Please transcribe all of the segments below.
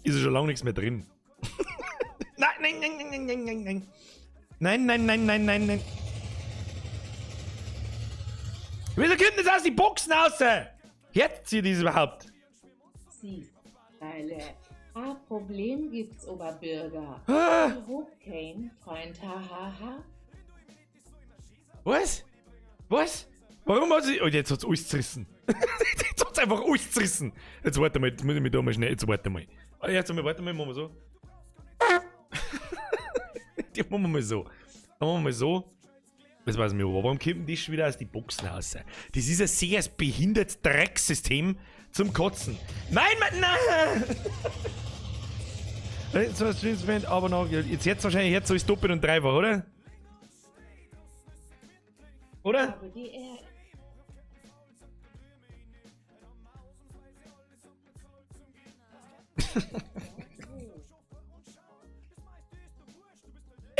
Ist ja schon lange nichts mehr drin. Nein, nein, nein, nein, nein, nein, nein. Nein, nein, nein, nein, nein, nein. Wieso kommt das aus die Boxen raus? Jetzt zieht das überhaupt. Siehst, weil a Problem gibt's, Oberbürger. Ah. Ich hob kein Freund, hahaha. Was? Was? Warum hat sie. Oh, jetzt hat's alles zerrissen. Jetzt hat's einfach alles zerrissen. Jetzt warte mal, jetzt muss ich mich da mal schnell. Jetzt warte mal. Ah, jetzt mal, warte mal, machen wir so. Die machen wir mal so. Machen wir mal so. Das weiß ich nicht, aber warum kommt denn das schon wieder aus die Boxen raus? Das ist ein sehr behindertes Drecksystem zum Kotzen. Nein, Mann, nein! Jetzt, aber noch, jetzt, jetzt wahrscheinlich jetzt so ist doppelt und dreifach, oder? Oder? Aber die Ehre.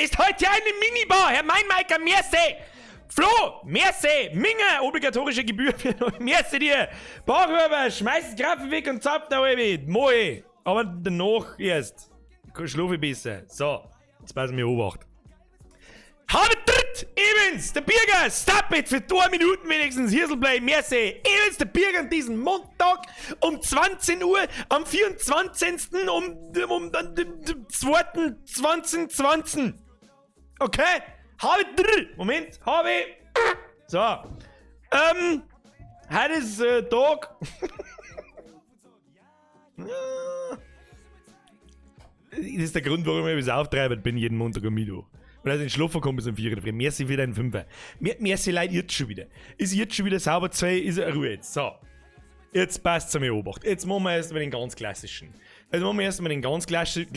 Ist heute eine Minibar, Herr Meinmeiker, merci! Flo, merci! Minge, obligatorische Gebühr für merci dir! Bachhuber, schmeiß das Grafen weg und zapft da halb. Moi! Aber danach erst. Schlaf ich besser. So, jetzt passen wir Obacht. Habe dritt! Evans, der Birger! Stop it! Für 2 Minuten wenigstens Hirselblei, merci! Evans, der Birger an diesem Montag um 20 Uhr, am 24. um 2. 20, 20. Okay? Habe dritt! Moment, habe. So. Heute ist Tag. Das ist der Grund, warum ich bis auftreibend bin jeden Montag um Mittwoch. Und als ich in den Schlafen komme, bis um 4 Uhr früh. Merci für deinen Fünfer. Merci Leute, jetzt schon wieder. Ist jetzt schon wieder sauber, 2, ist Ruhe jetzt. So. Jetzt passt's mir Obacht. Jetzt machen wir erstmal den ganz klassischen. Jetzt machen wir erstmal den ganz klassischen.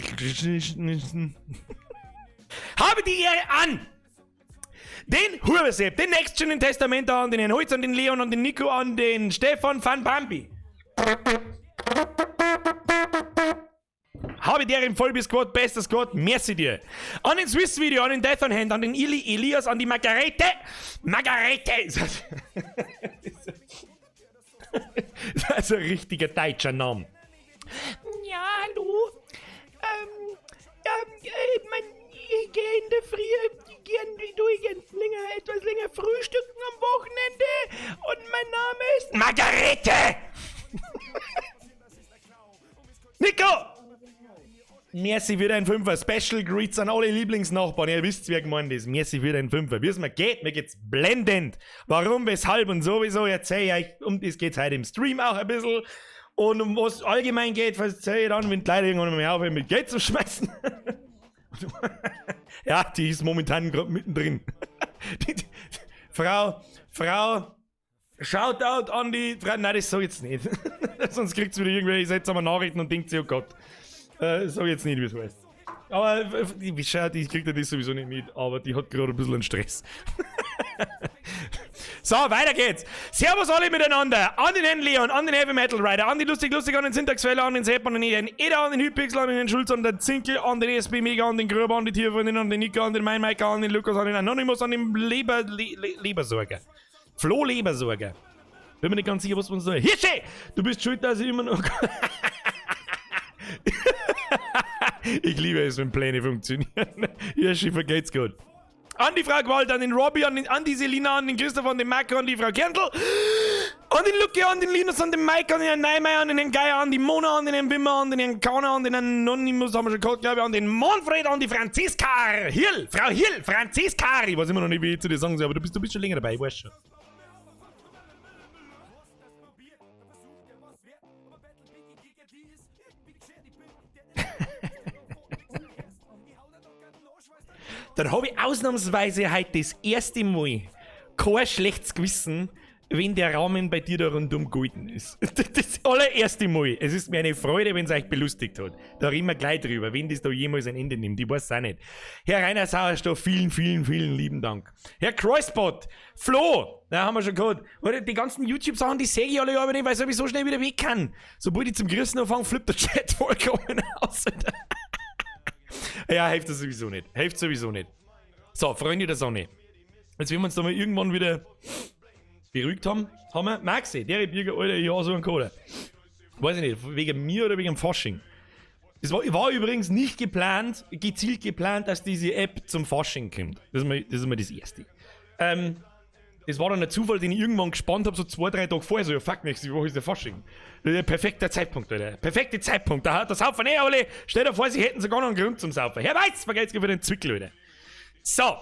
Habe die Ehre an! Den Hubersepp, den Next Gen, den Testament an, den Herrn Holz, an den Leon, an den Nico, an den Stefan van Bambi. Habe der im Vollbiss Squad, bester Squad, merci dir. An den Swiss Video, an den Death on Hand, an den Ili Elias, an die Margarete. Margarete! Das ist ein richtiger deutscher Name. Ja, hallo. Ja, mein, ich gehe in der Früh, gern, du, ich gern länger, etwas länger frühstücken am Wochenende. Und mein Name ist Margarete! Nico! Merci für deinen Fünfer. Special Greets an alle Lieblingsnachbarn. Ihr wisst, wer gemeint ist. Merci für deinen Fünfer. Wie es mir geht, mir geht's blendend. Warum, weshalb und sowieso erzähl ich euch. Um das geht's heute im Stream auch ein bisschen. Und um was allgemein geht, erzähl ich dann, wenn die Leute irgendwann mal aufhören, mit Geld zu schmeißen. Ja, die ist momentan grad mittendrin. Die Frau, Shoutout an die Frau. Nein, das sag ich jetzt nicht. Sonst kriegt's wieder irgendwelche seltsame Nachrichten und denkt sich, oh Gott. Sag ich jetzt nicht, wie es heißt. Aber die, die kriegt ja das sowieso nicht mit, aber die hat gerade ein bisschen einen Stress. So, weiter geht's. Servus alle miteinander. An den Herrn Leon, an den Heavy Metal Rider, an die Lustig Lustig, an den Syntaxfäller, an den Sepp, an den Eden, Eder, an den Hypixel, an den Herrn Schulz, an den Zinkel, an den SB Mega, an den Gröber, an die Tierfreundin, an den Nico, an den Mainmeiker, an den Lukas, an den Anonymous, an den Lebersorger. Flo Lebersorger. Bin mir nicht ganz sicher, was man soll. Hirsche! Du bist schuld, dass ich immer noch. Ich liebe es, wenn Pläne funktionieren. Hirschi, vergeht's gut. An die Frau Gewalt, an den Robbie, an die Selina, an den Christoph, an den Marco, an die Frau Kerndl, an den Lucky, an den Linus, an den Mike, an den Herrn Neymar, an den Herrn Geier, an die Mona, an den Herrn Wimmer, an den Herrn Kahner, an den Herrn Anonymous, haben wir schon gehabt, glaube ich, an den Manfred, an die Franziska Hill, Frau Hill, Franziska, ich weiß immer noch nicht, wie ich zu dir sagen soll, aber du bist schon länger dabei, ich weiß schon. Dann hab ich ausnahmsweise heute das erste Mal kein schlechtes Gewissen, wenn der Rahmen bei dir da rundum golden ist. Das allererste Mal. Es ist mir eine Freude, wenn's euch belustigt hat. Da reden wir gleich drüber, wenn das da jemals ein Ende nimmt. Ich weiß es auch nicht. Herr Rainer Sauerstoff, vielen, vielen, vielen lieben Dank. Herr Kreuzbot, Flo, da haben wir schon gehabt. Oder die ganzen YouTube-Sachen, die sehe ich alle aber nicht, weil ich sowieso schnell wieder weg kann. Sobald ich zum Grüßen anfange, flippt der Chat vollkommen aus. Ja, hilft das sowieso nicht. Hilft sowieso nicht. So, Freunde der Sonne. Jetzt werden wir uns da mal irgendwann wieder beruhigt haben. Haben wir? Maxi, der Birger, Alter, ich hab so einen Kohle. Weiß ich nicht, wegen mir oder wegen dem Fasching. Es war übrigens nicht geplant, gezielt geplant, dass diese App zum Fasching kommt. Das ist mal das Erste. Das war dann ein Zufall, den ich irgendwann gespannt habe, so 2, 3 Tage vorher. So, ja, fuck, nächste Woche ist der Fasching. Das ist der perfekte Zeitpunkt, Alter. Perfekte Zeitpunkt. Da saufen eh alle. Stell dir vor, sie hätten sogar noch einen Grund zum Saufen. Herr Weiß, vergelt's für den Zwickel, Alter. So,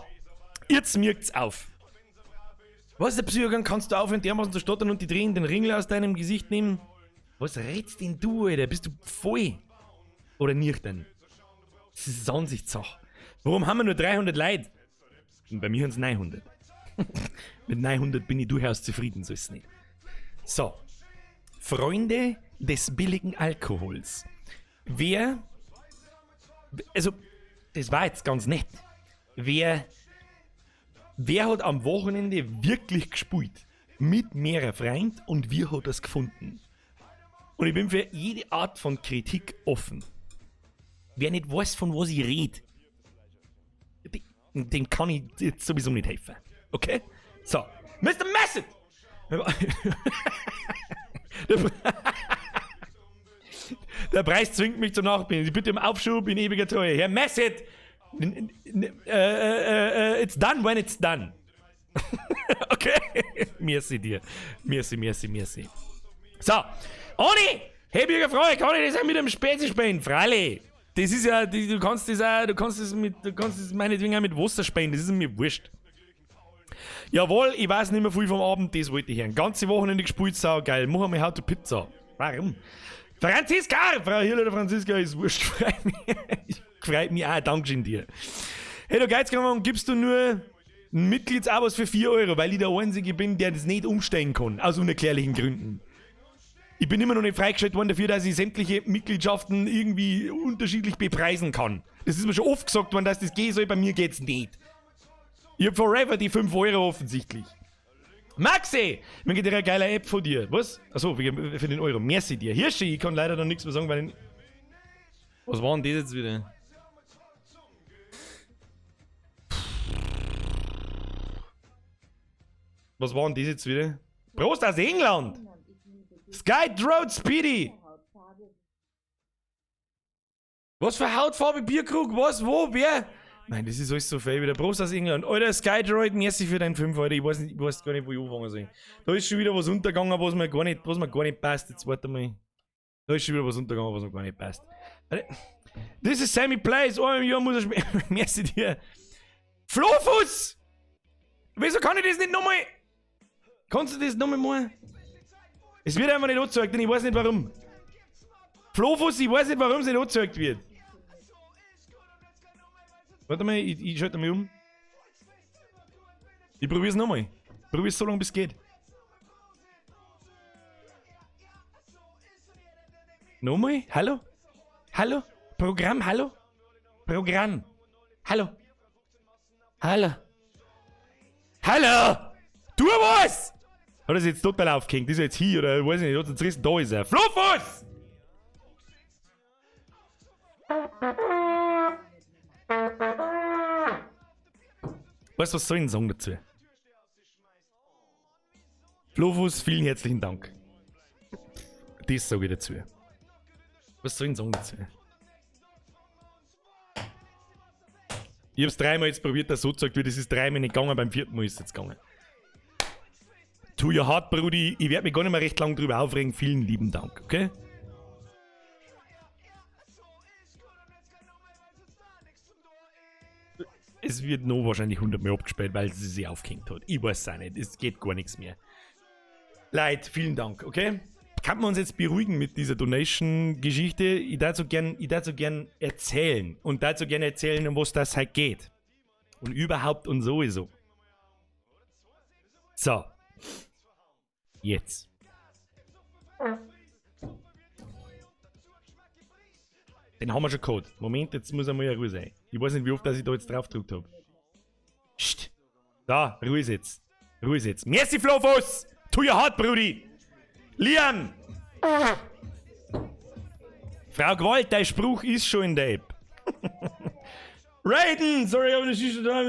jetzt mirkt's auf. Was, der Psychogang, kannst du aufhören, dermaßen zu stottern und die Tränen den Ringel aus deinem Gesicht nehmen? Was redst denn du, Alter? Bist du voll? Oder nüchtern? Das ist Ansichtssache. Warum haben wir nur 300 Leute? Und bei mir sind es 900. Mit 900 bin ich durchaus zufrieden, so ist es nicht. So. Freunde des billigen Alkohols. Wer. Also, das war jetzt ganz nett. Wer hat am Wochenende wirklich gespielt? Mit mehreren Freunden und wie hat das gefunden? Und ich bin für jede Art von Kritik offen. Wer nicht weiß, von was ich rede, dem kann ich jetzt sowieso nicht helfen. Okay? So. Mr. Message! Der Preis zwingt mich zum Nachbieten. Ich bitte um Aufschub in ewiger Treue. Herr Messet! It's done when it's done. Okay? Merci dir. Merci, merci, merci. So. Oni! Hey, Bürger Frau, kann ich das auch mit einem Spezi spenden? Freilich. Das ist ja, du kannst das auch, du kannst das mit, du kannst das meinetwegen auch mit Wasser spenden, das ist mir wurscht. Jawohl, ich weiß nicht mehr viel vom Abend, das wollte ich hören. Ganze Wochenende gespielt, sau geil. Mach einmal How to Pizza. Warum? Franziska! Frau Hill oder Franziska ist wurscht, freut mich. Freut mich auch, Dankeschön dir. Hey, du Geizkragen, gibst du nur ein Mitgliedsabos für 4 Euro, weil ich der Einzige bin, der das nicht umstellen kann, aus unerklärlichen Gründen. Ich bin immer noch nicht freigeschaltet worden dafür, dass ich sämtliche Mitgliedschaften irgendwie unterschiedlich bepreisen kann. Das ist mir schon oft gesagt worden, dass das gehen soll, bei mir geht's nicht. Ich hab forever die 5 Euro offensichtlich. Maxi! Mir geht eine geile App von dir. Was? Achso, für den Euro. Merci dir. Hirschi, ich kann leider noch nichts mehr sagen, weil ich. Was war denn das jetzt wieder? Was war denn das jetzt wieder? Prost aus England! Sky Road Speedy! Was für Hautfarbe, Bierkrug? Was? Wo? Wer? Nein, das ist alles so fein wieder. Prost aus England. Alter, Skydroid, merci für deinen 5, Alter. Ich weiß nicht, ich weiß gar nicht, wo ich anfangen soll. Da ist schon wieder was untergegangen, was mir gar nicht passt. Jetzt warte mal. Da ist schon wieder was untergegangen, was mir gar nicht passt. This is Sammy Plays. Oh, im Jahr muss er spielen. Merci dir. Flofuss! Wieso kann ich das nicht nochmal? Kannst du das nochmal machen? Es wird einfach nicht angezeigt und ich weiß nicht warum. Flofuss, ich weiß nicht, warum es nicht angezeigt wird. Warte mal, ich schalte mal um. Ich probier's nochmal. Probier's so lange, bis es geht. Nochmal? Hallo? Hallo? Programm, hallo? Programm. Hallo? Hallo? Hallo? Tu was! Hat er sich jetzt total aufgehängt? Ist er jetzt hier oder weiß ich nicht, hat er zerrissen? Da ist er. Flofuss! Weißt du, was soll ich denn sagen dazu? Flofuss, vielen herzlichen Dank. Das sage ich dazu. Was soll ich denn sagen dazu? Ich hab's dreimal jetzt probiert, dass so gesagt wird, es ist dreimal nicht gegangen, beim vierten Mal ist es jetzt gegangen. To your heart, Brudi, ich werd mich gar nicht mehr recht lang drüber aufregen. Vielen lieben Dank, okay? Es wird noch wahrscheinlich 100 Mal abgespielt, weil sie sich aufgehängt hat. Ich weiß es auch nicht, es geht gar nichts mehr. Leute, vielen Dank, okay? Kann man uns jetzt beruhigen mit dieser Donation-Geschichte? Ich darf so gern, ich darf so gern erzählen. Und dazu gerne erzählen, um was das halt geht. Und überhaupt und sowieso. So. Jetzt. Den haben wir schon gehabt. Moment, jetzt muss einmal Ruhe sein. Ich weiß nicht, wie oft dass ich da jetzt drauf gedrückt hab. Psst. Da, Ruhe ist jetzt. Ruhe ist jetzt. Merci, Flofuss! Tu your heart, Brudi! Liam! Frau Gewalt, dein Spruch ist schon in der App. Raiden! Sorry, aber das ist schon da.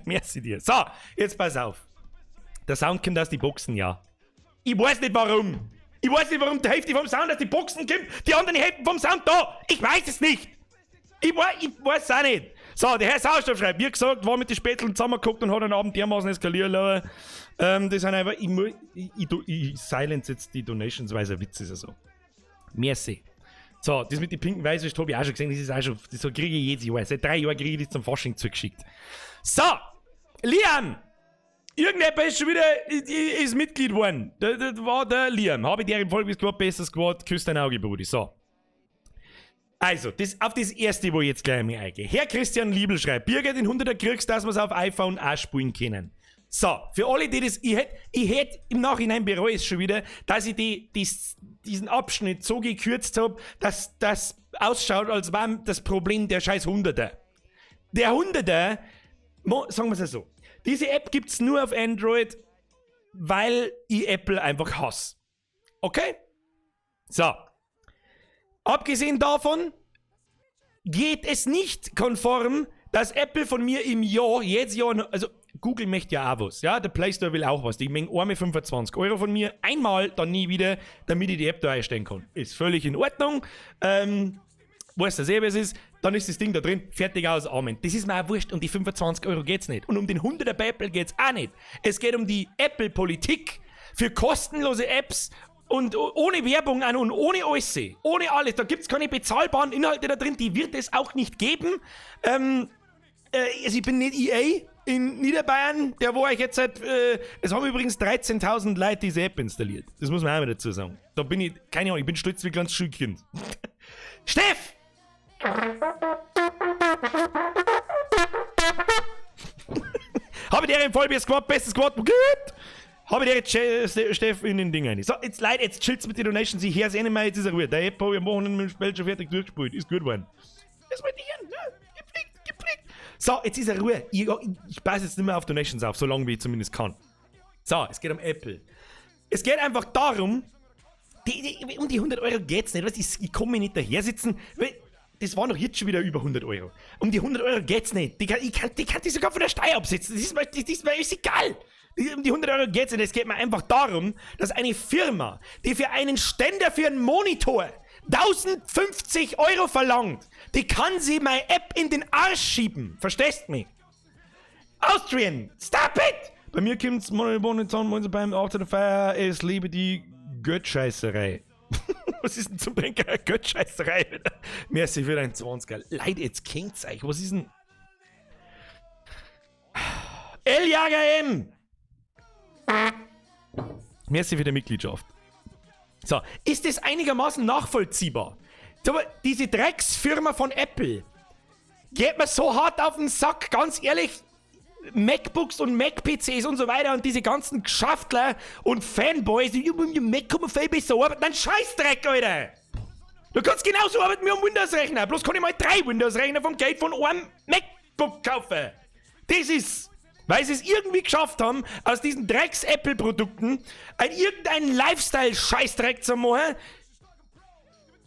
Merci dir. So, jetzt pass auf. Der Sound kommt aus die Boxen, ja. Ich weiß nicht warum. Ich weiß nicht, warum die Hälfte vom Sound aus die Boxen kommt, die andere Hälfte vom Sound da. Ich weiß es nicht. Ich weiß auch nicht. So, der Herr Sauerstoff schreibt, wie gesagt, war mit den Spätzeln zusammengeguckt und hat einen Abend dermaßen eskaliert lassen. Das sind einfach, ich, ich, ich, ich silence jetzt die Donations, weil es ein Witz ist. Also. Merci. So, das mit den pinken Weißwürst habe ich auch schon gesehen, das ist auch schon, das kriege ich jedes Jahr. Seit 3 Jahren kriege ich das zum Fasching zugeschickt. So, Liam! Irgendjemand ist schon wieder ist Mitglied geworden. Das war der Liam. Habe ich dir im Folge Squad, besser Squad, küsst dein Auge, Brudi. So. Also, auf das erste, wo ich jetzt gleich mal eingehe. Herr Christian Liebel schreibt, Birger, den 100er kriegst, dass wir es auf iPhone auch spielen können. So, für alle, die das, ich hätt im Nachhinein bereue es schon wieder, dass ich diesen Abschnitt so gekürzt habe, dass das ausschaut, als wäre das Problem der scheiß Hunderter. Der Hunderter, sagen wir es so, diese App gibt es nur auf Android, weil ich Apple einfach hasse. Okay? So. Abgesehen davon geht es nicht konform, dass Apple von mir im Jahr, jedes Jahr, also Google möchte ja auch was, ja, der Play Store will auch was. Die mengen einmal 25 € von mir, einmal, dann nie wieder, damit ich die App da einstellen kann. Ist völlig in Ordnung. Weißt du eh, was es ist? Dann ist das Ding da drin, fertig, aus, Amen. Das ist mir auch wurscht, um die 25 € geht's nicht. Und um den 100er bei Apple geht's auch nicht. Es geht um die Apple-Politik für kostenlose Apps und ohne Werbung an und ohne alles. Ohne alles. Da gibt's keine bezahlbaren Inhalte da drin, die wird es auch nicht geben. Also ich bin nicht EA in Niederbayern, der wo ich jetzt seit, es haben übrigens 13.000 Leute diese App installiert. Das muss man auch mal dazu sagen. Da bin ich, keine Ahnung, ich bin stolz wie ein kleines Schulkind. Steff! Habe der im Vollbier Squad, bestes Squad, gut! Habe der Steff in den Ding rein. So, jetzt Leute, jetzt chillt's mit den Donations. Ich hör's eh nicht mehr, jetzt ist er Ruhe. Der App habe ich am Wochenende mit dem Spiel schon fertig durchgespielt. Ist gut geworden. Das wollte ich hören. Ja, gepflegt, gepflegt. So, jetzt ist er Ruhe. Ich passe jetzt nicht mehr auf Donations auf, solange wie ich zumindest kann. So, es geht um Apple. Es geht einfach darum, um die 100 € geht's nicht. Weißt, ich kann mich nicht daher sitzen. Das war noch jetzt schon wieder über 100 €. Um die 100 € geht's nicht. Die kann die sogar von der Steuer absetzen. Das ist mir alles egal. Um die 100 € geht's nicht. Es geht mir einfach darum, dass eine Firma, die für einen Ständer für einen Monitor 1050 € verlangt, die kann sie meine App in den Arsch schieben. Verstehst mich? Austrian, stop it! Bei mir kommt's beim 18. Feier, es lebe die Göttscheißerei. Was ist denn zum Denker Göttscheißerei? Merci für dein 20er. Leute, jetzt kennt's euch. Was ist denn? El Jager M! Merci für die Mitgliedschaft. So, ist das einigermaßen nachvollziehbar? Aber diese Drecksfirma von Apple geht mir so hart auf den Sack, ganz ehrlich. MacBooks und Mac-PCs und so weiter und diese ganzen Geschäftler und Fanboys, die mit dem Mac kann man viel besser arbeiten. Dann Scheißdreck, Alter! Du kannst genauso arbeiten wie am Windows-Rechner. Bloß kann ich mal drei Windows-Rechner vom Geld von einem MacBook kaufen. Das ist, weil sie es irgendwie geschafft haben, aus diesen Drecks-Apple-Produkten irgendeinen Lifestyle-Scheißdreck zu machen,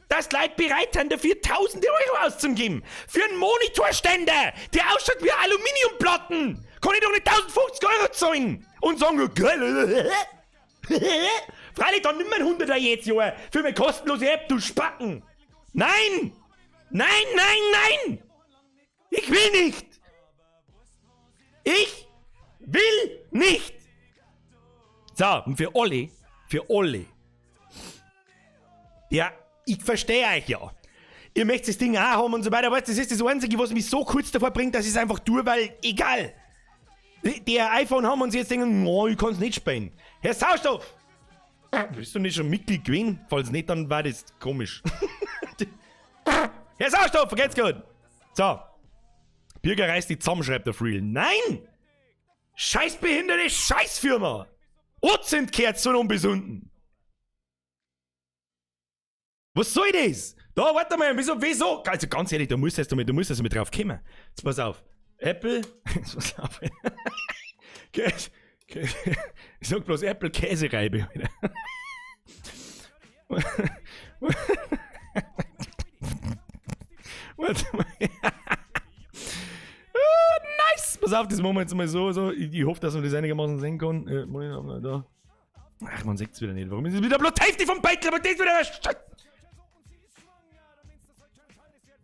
dass Leute bereit sind, dafür tausende Euro auszugeben. Für einen Monitorständer, der ausschaut wie Aluminiumplatten. Kann ich doch nicht 1050 € zahlen und sagen, geil. Freilich, dann nimm mir einen Hunderter jetzt, Jahr für meine kostenlose App, du Spacken. Nein! Nein, nein, nein! Ich will nicht! Ich will nicht! So, und für alle, ja, ich verstehe euch ja. Ihr möchtet das Ding auch haben und so weiter, aber das ist das Einzige, was mich so kurz davor bringt, dass ich es einfach tue, weil, egal. Die ein iPhone haben und sich jetzt denken, oh, ich kann es nicht spielen. Herr Sauerstoff! Bist du nicht schon Mitglied gewesen? Falls nicht, dann war das komisch. Herr Sauerstoff, geht's gut. So. Bürger reißt die zusammen, schreibt der Freel. Nein! Scheißbehinderte Scheißfirma! Sind kehrt so unbesunden. Was soll das? Da, warte mal, wieso, wieso? Also ganz ehrlich, da musst du erst mal drauf kommen. Jetzt pass auf. Apple, jetzt pass auf. Ich sag bloß Apple Käsereibe. Warte mal. Ah, nice! Pass auf, das machen wir jetzt mal so. So. Ich hoffe, dass man das einigermaßen sehen kann. Da. Ach, man sieht's wieder nicht. Warum ist es wieder bloß die Hälfte vom Beitel, aber das ist wieder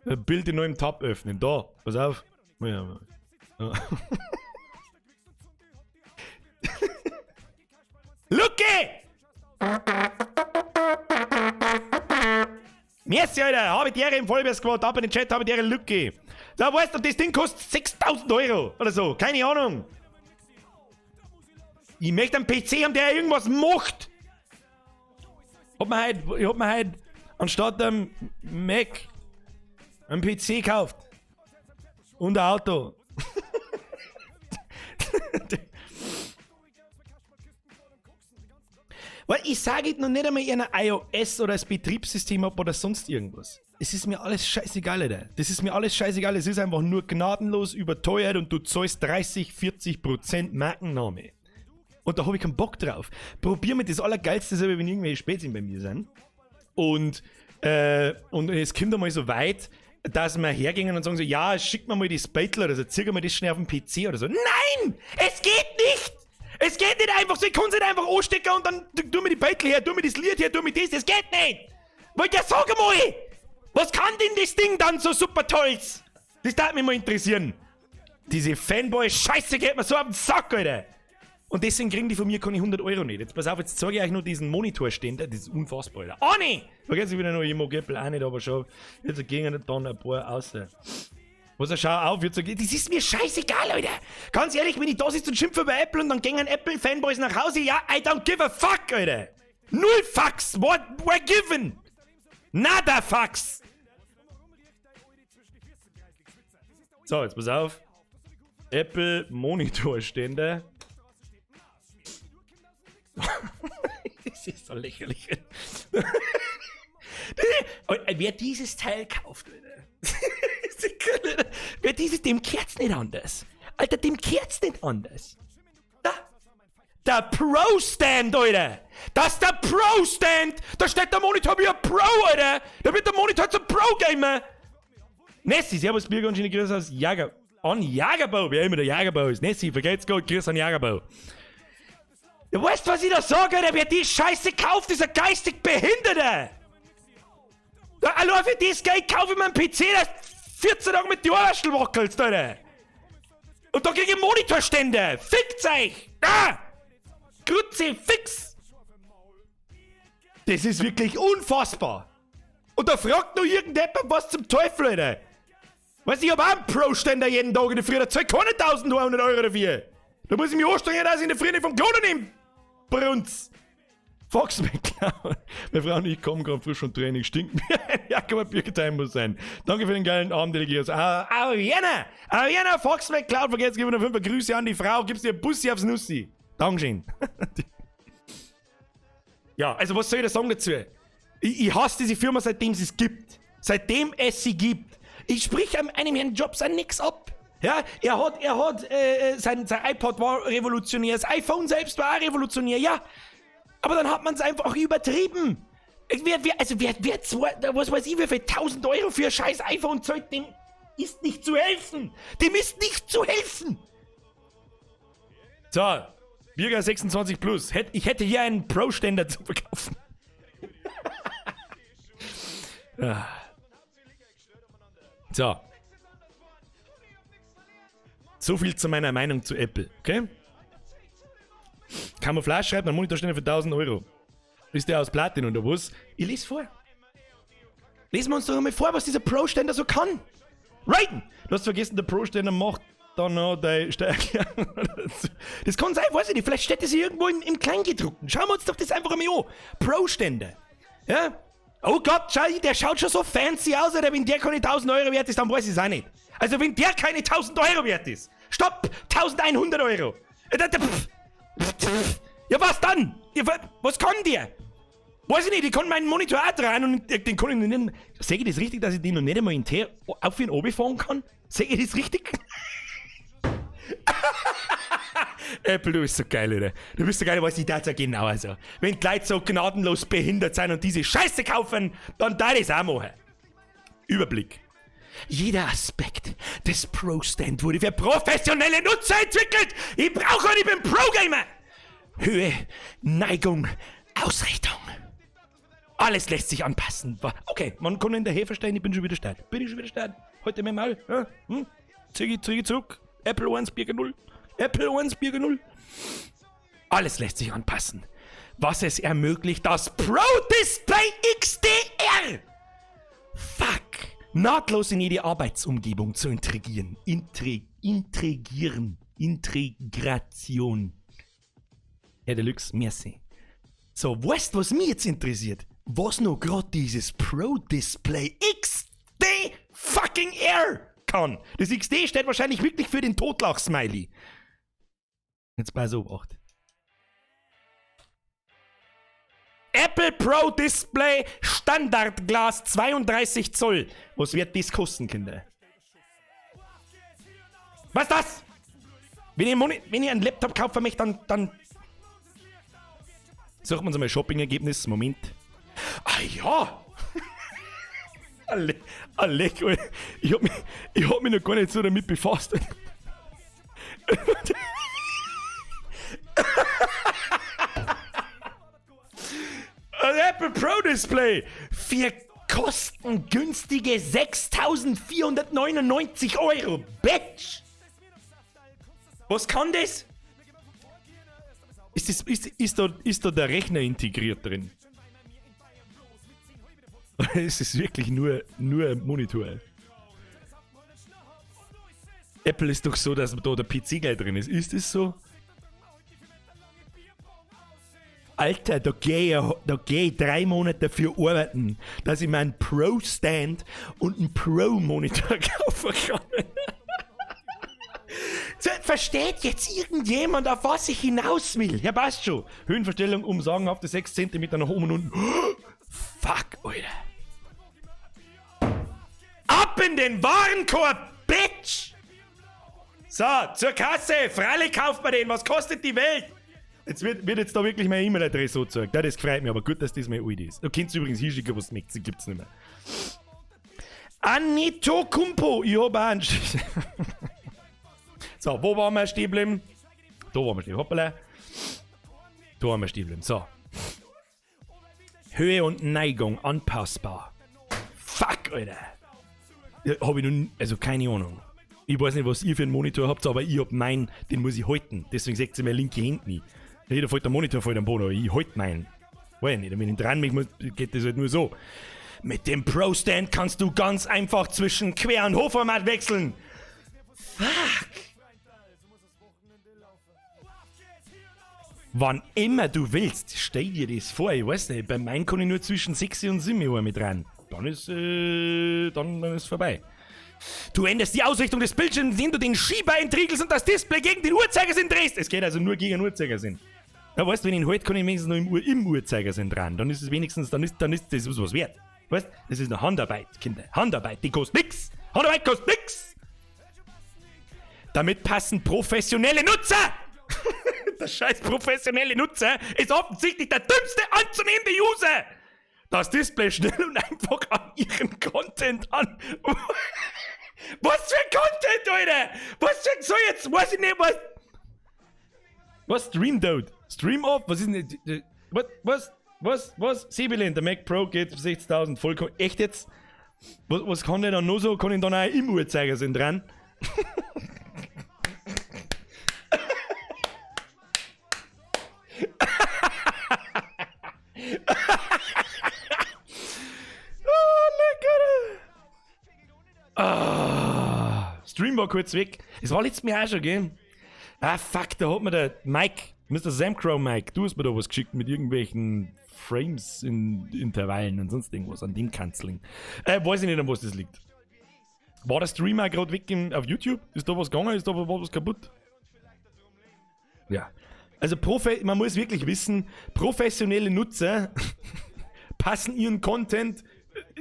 ein Bild in neuem Tab öffnen. Da, pass auf. Ja. Lucke! Merci, Alter! Habe die Ehre im Vollbier Squad, ab in den Chat, habe die Ehre, Lucke! So, weißt du, das Ding kostet 6000 Euro oder so, keine Ahnung. Ich möchte einen PC haben, der irgendwas macht. Ich hab mir heute anstatt einem Mac einen PC gekauft. Und ein Auto. Weil ich sage noch nicht einmal einer iOS oder das Betriebssystem ab oder sonst irgendwas. Es ist mir alles scheißegal, Alter. Das ist mir alles scheißegal. Es ist einfach nur gnadenlos überteuert und du zahlst 30, 40% Markenname. Und da hab ich keinen Bock drauf. Probier mir das Allergeilste selber, wenn irgendwelche Spätzchen bei mir sind. Und es kommt einmal so weit, dass wir hergehen und sagen so, ja, schick mir mal das Beitel oder so, zieh mir das schnell auf den PC oder so. Nein! Es geht nicht! Es geht nicht einfach so, ich kann's nicht einfach anstecken und dann tu mir die Beitel her, tu mir das Lied her, tu mir das, das geht nicht! Wollt ihr sagen mal! Was kann denn das Ding dann so super tolls? Das darf mich mal interessieren. Diese Fanboy-Scheiße geht mir so auf den Sack, Alter! Und deswegen kriegen die von mir keine 100 Euro nicht. Jetzt pass auf, jetzt zeige ich euch nur diesen Monitorständer. Das ist unfassbar, Alter. Ah, nee! Vergesst wieder noch, ich mag Apple auch nicht, aber schon. Jetzt gehen dann ein paar aus. Was, schau auf, jetzt, das ist mir scheißegal, Alter. Ganz ehrlich, wenn ich da sitze und schimpfe über Apple und dann gehen Apple-Fanboys nach Hause, ja, I don't give a fuck, Alter. Null Fucks, what we're given. Nada Fucks. So, jetzt pass auf. Apple Monitorständer. Das ist so lächerlich. Wer dieses Teil kauft, Alter. Wer dieses, dem kehrt's nicht anders. Alter, dem kehrt's nicht anders. Da. Der Pro-Stand, Alter. Das ist der Pro-Stand. Da steht der Monitor wie ein Pro, Alter. Da wird der Monitor zum Pro-Gamer. Nessi, servus, Birger und schöne Grüße aus Jager. An Jagerbau, wer immer der Jagerbau ist. Nessi, vergelt's Gott, Grüße an Jagerbau. Du weißt, was ich da sage, Alter? Wer die Scheiße kauft, ist ein geistig Behinderter! Da, allein für das Geld kaufe ich mir einen PC, der 14 Tage mit die Ohrwaschel wackelst, Alter! Und da krieg ich Monitorstände! Fickt's euch! Ah! Kruzifix! Das ist wirklich unfassbar! Und da fragt nur irgendjemand was zum Teufel, Alter! Weißt du, ich hab auch einen Pro-Ständer jeden Tag in der Früh, da zahl ich keine 1100 Euro dafür! Da muss ich mich anstrengen, dass ich in der Früh nicht vom Klo nehme! Brunz! Fox McCloud. Meine Frau und ich kommen gerade frisch vom Training. Stinkt mir ein. Ja, komm mal, Birkentheim muss sein. Danke für den geilen Abend, Delegiers. Ah, Jena! Ah, Jena, Fox McCloud, vergesst, gib mir noch 5 Grüße an die Frau. Gib's dir Bussi aufs Nussi. Dankeschön. Ja, also was soll ich da sagen dazu? Ich hasse diese Firma, seitdem es es gibt. Seitdem es sie gibt. Ich sprich einem Herrn Jobs an nix ab. Ja, sein iPod war revolutionär, das iPhone selbst war auch revolutionär, ja. Aber dann hat man's einfach übertrieben. Wer zwei, was weiß ich, wie viel 1000 Euro für ein scheiß iPhone zahlt, dem ist nicht zu helfen. Dem ist nicht zu helfen. So, Birger 26 plus. Ich hätte hier einen Pro-Ständer zu verkaufen. So. So viel zu meiner Meinung zu Apple, okay? Camouflage schreibt, ein Monitorständer für 1000 Euro. Ist der aus Platin oder was? Ich lese vor. Lesen wir uns doch einmal vor, was dieser Pro-Ständer so kann. Raiden! Du hast vergessen, der Pro-Ständer macht dann noch deine Steuererklärung. Das kann sein, weiß ich nicht. Vielleicht steht das hier irgendwo im Kleingedruckten. Schauen wir uns doch das einfach einmal an. Pro-Ständer. Ja? Oh Gott, schau, der schaut schon so fancy aus, Alter. Wenn der keine 1000 Euro wert ist, dann weiß ich's auch nicht. Also wenn der keine 1000 Euro wert ist. Stopp! 1100 Euro. Ja, was dann? Ja, was kann der? Weiß ich nicht, ich kann meinen Monitor auch drehen und den kann ich noch nicht. Seh ich das richtig, dass ich den noch nicht einmal in T auf ihn oben fahren kann? Seh ich das richtig? Apple, du bist so geil, Alter. Du bist so geil, weiß ich das ja genau. Also, wenn die Leute so gnadenlos behindert sind und diese Scheiße kaufen, dann darf ich es auch machen. Überblick. Jeder Aspekt des Pro-Stand wurde für professionelle Nutzer entwickelt. Ich brauche nicht, ich bin Pro-Gamer. Höhe, Neigung, Ausrichtung. Alles lässt sich anpassen. Okay, man kann in der Hefe stehen, ich bin schon wieder steil. Bin ich schon wieder steil? Heute mit Maul? Ja? Hm? Züge, Züge zurück. Apple 1, Birger 0. Apple 1, Birger 0. Alles lässt sich anpassen. Was es ermöglicht, das Pro Display XDR! Fuck! Nahtlos in jede Arbeitsumgebung zu integrieren. Intri intrigieren. Integration. Herr Deluxe, merci. So, weißt was mich jetzt interessiert? Was noch grad dieses Pro Display XD fucking R kann. Das XD steht wahrscheinlich wirklich für den Totlach-Smiley. Jetzt bei so 8. Apple Pro Display Standardglas 32 Zoll. Was wird das kosten, Kinder? Was ist das? Wenn ich, wenn ich einen Laptop kaufen möchte, dann, dann Suchen wir uns mal Shopping-Ergebnis. Moment. Ah ja! Alec, ich hab, mich, ich hab mich noch gar nicht so damit befasst. Ein Apple Pro Display für kostengünstige 6.499 Euro. Bitch! Was kann das? Ist, das, ist, ist, da, ist da der Rechner integriert drin? Es ist wirklich nur, nur ein Monitor. Apple ist doch so, dass da der PC gleich drin ist. Ist das so? Alter, da gehe ich, da geh ich drei Monate dafür arbeiten, dass ich mir einen Pro-Stand und einen Pro-Monitor kaufen kann. Versteht jetzt irgendjemand, auf was ich hinaus will? Ja, passt schon. Höhenverstellung um sagenhafte 6 cm nach oben und unten. Fuck, Alter. Ab in den Warenkorb, Bitch! So, zur Kasse. Freilich kauft man den. Was kostet die Welt? Jetzt wird, wird jetzt da wirklich meine E-Mail-Adresse so gezeigt. Ja, das freut mich, aber gut, dass das meine alte ist. Du könnt übrigens hinschicken, was du möchtest. Die gibt's nicht mehr. Anito Kumpo. Ich hab auch einen. So, wo waren wir stehen geblieben? Da waren wir stehen. Hoppala. Da waren wir stehen geblieben. So. Höhe und Neigung anpassbar. Fuck, Alter. Ja, hab ich nun, also keine Ahnung. Ich weiß nicht, was ihr für einen Monitor habt, aber ich hab meinen, den muss ich halten. Deswegen seht ihr meine linke Hand nie. Jeder fällt der Monitor fällt am Boden, aber ich halte meinen. Weiß ich nicht, wenn ich dran mich, geht das halt nur so. Mit dem Pro Stand kannst du ganz einfach zwischen Quer- und Hochformat wechseln. Fuck. Wann immer du willst, stell dir das vor. Ich weiß nicht, bei meinen kann ich nur zwischen 6 und 7 Uhr mit rein. Dann ist, dann, dann ist vorbei. Du änderst die Ausrichtung des Bildschirms, indem du den Schieber entriegelst und das Display gegen den Uhrzeigersinn drehst. Es geht also nur gegen den Uhrzeigersinn. Ja, weißt du, wenn ich ihn halt, kann ich wenigstens noch im, Uhr, im Uhrzeigersinn dran. Dann ist es wenigstens, dann ist, dann ist das was wert. Weißt, das ist eine Handarbeit, Kinder. Handarbeit, die kostet nix. Handarbeit kostet nix. Damit passen professionelle Nutzer. Der scheiß professionelle Nutzer ist offensichtlich der dümmste anzunehmende User. Das Display schnell und einfach an ihren Content an. Was für Content, Alter? Was für. So, jetzt weiß ich nicht, was. Was? Stream Dude? Stream Off? Was ist denn. Was? Was? Was? Was? Sibyllin, der Mac Pro geht 60.000 vollkommen. Echt jetzt? Was, was kann der dann noch so? Kann ich dann auch im Uhrzeigersinn dran? Oh, lecker! Ah, Stream war kurz weg. Es war letztes Mal auch schon, gell? Ah, fuck, da hat mir der Mike, Mr. Samcrow Mike, du hast mir da was geschickt mit irgendwelchen Frames in Intervallen und sonst irgendwas an dem Kanzling. Weiß ich nicht, an was das liegt. War der Stream auch gerade weg im, auf YouTube? Ist da was gegangen? Ist da was, was kaputt? Ja. Also, man muss wirklich wissen, professionelle Nutzer passen ihren Content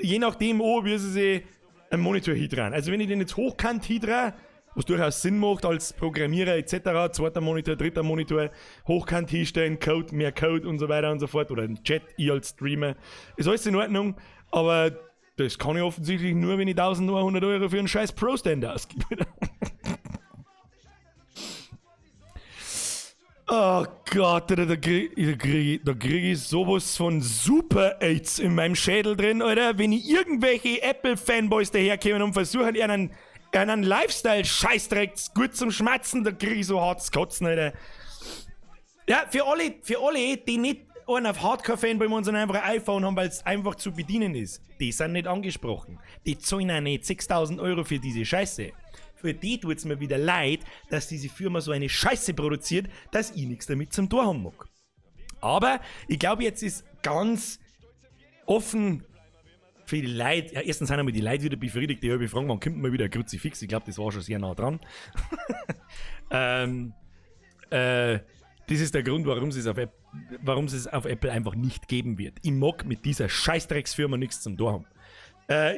je nachdem an, wie sie sich einen Monitor hindrehen. Also, wenn ich den jetzt hochkant hindrehe, was durchaus Sinn macht als Programmierer etc., zweiter Monitor, dritter Monitor, hochkant hinstellen, Code, mehr Code und so weiter und so fort, oder im Chat, ich als Streamer, ist alles in Ordnung, aber das kann ich offensichtlich nur, wenn ich 1100 Euro für einen scheiß Pro-Stand ausgebe. Oh Gott, Alter, da krieg ich sowas von Super AIDS in meinem Schädel drin, Alter. Wenn ich irgendwelche Apple-Fanboys daherkommen und versuchen, einen Lifestyle-Scheißdreck gut zum Schmatzen, da krieg ich so hartes Kotzen, Alter. Ja, für alle, die nicht einen auf Hardcore-Fanboy machen, sondern einfach ein iPhone haben, weil es einfach zu bedienen ist, die sind nicht angesprochen. Die zahlen auch nicht 6000 € für diese Scheiße. Für die tut es mir wieder leid, dass diese Firma so eine Scheiße produziert, dass ich nichts damit zum Tor haben mag. Aber ich glaube, jetzt ist ganz offen für die Leute. Ja, erstens sind einmal die Leute wieder befriedigt, die habe ich fragen, wann kommt mal wieder ein Kruzifix? Ich glaube, das war schon sehr nah dran. Das ist der Grund, warum es auf Apple einfach nicht geben wird. Ich mag mit dieser Scheißdrecksfirma nichts zum Tor haben.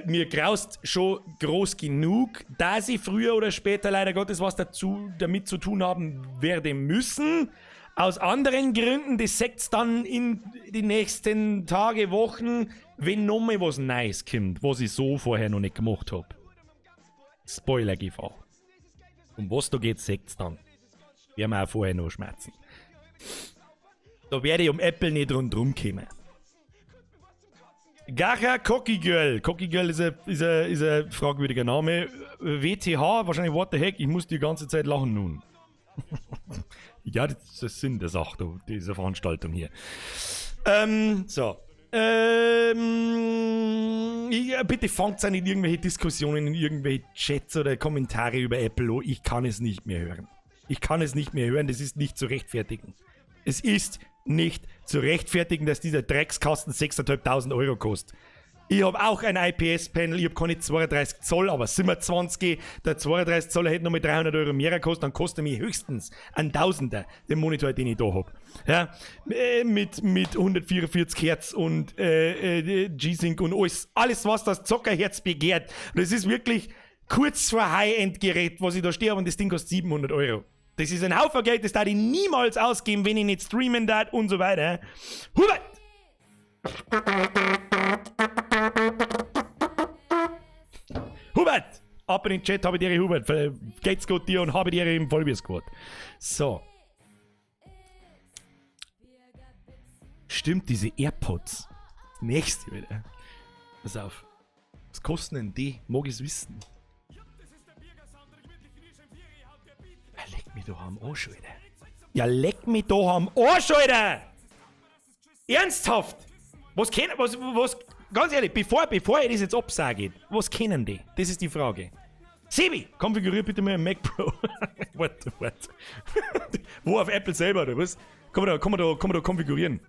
Mir graust schon groß genug, dass ich früher oder später leider Gottes was damit zu tun haben werde müssen. Aus anderen Gründen, das seht's dann in die nächsten Tage, Wochen, wenn nochmal was Neues kommt, was ich so vorher noch nicht gemacht hab. Spoiler-Gefahr. Um was da geht, seht's dann. Werden wir auch vorher noch schmerzen. Da werde ich um Apple nicht rundherum kommen. Gacha Cocky Girl. Cocky Girl ist ein fragwürdiger Name. WTH, wahrscheinlich what the heck, ich muss die ganze Zeit lachen nun. Ja, das ist der Sinn der Sache, dieser Veranstaltung hier. So. Ja, bitte fangt an in irgendwelche Diskussionen, in irgendwelche Chats oder Kommentare über Apple an. Ich kann es nicht mehr hören. Ich kann es nicht mehr hören, das ist nicht zu rechtfertigen. Es ist nicht zu rechtfertigen, dass dieser Dreckskasten 6.500 Euro kostet. Ich habe auch ein IPS-Panel, ich habe keine 32 Zoll, aber 27. Der 32 Zoll hätte noch mal 300 € mehr gekostet, dann kostet mich höchstens ein Tausender, den Monitor, den ich da hab. Ja, mit 144 Hertz und G-Sync und alles, alles, was das Zockerherz begehrt. Und es ist wirklich kurz vor High-End-Gerät, was ich da stehe, und das Ding kostet 700 Euro. Das ist ein Haufen Geld, das darf ich niemals ausgeben, wenn ich nicht streamen darf und so weiter. Hubert! Hubert! Ab in den Chat, habe die Ehre, Hubert. Geht's gut dir und habe die Ehre im Vollbier-Squad. So. Stimmt, diese AirPods. Nächste wieder. Pass auf. Was kosten denn die? Mag ich's wissen? Ja, leck mich doch am Arsch, Alter. Ja, leck mich doch am Arsch, Alter! Ernsthaft! Was kennen, was, was, ganz ehrlich, bevor ich das jetzt absage, was kennen die? Das ist die Frage. Sebi, konfigurier bitte mal ein Mac Pro. What, what? Wo, auf Apple selber, oder was? Kann man da konfigurieren?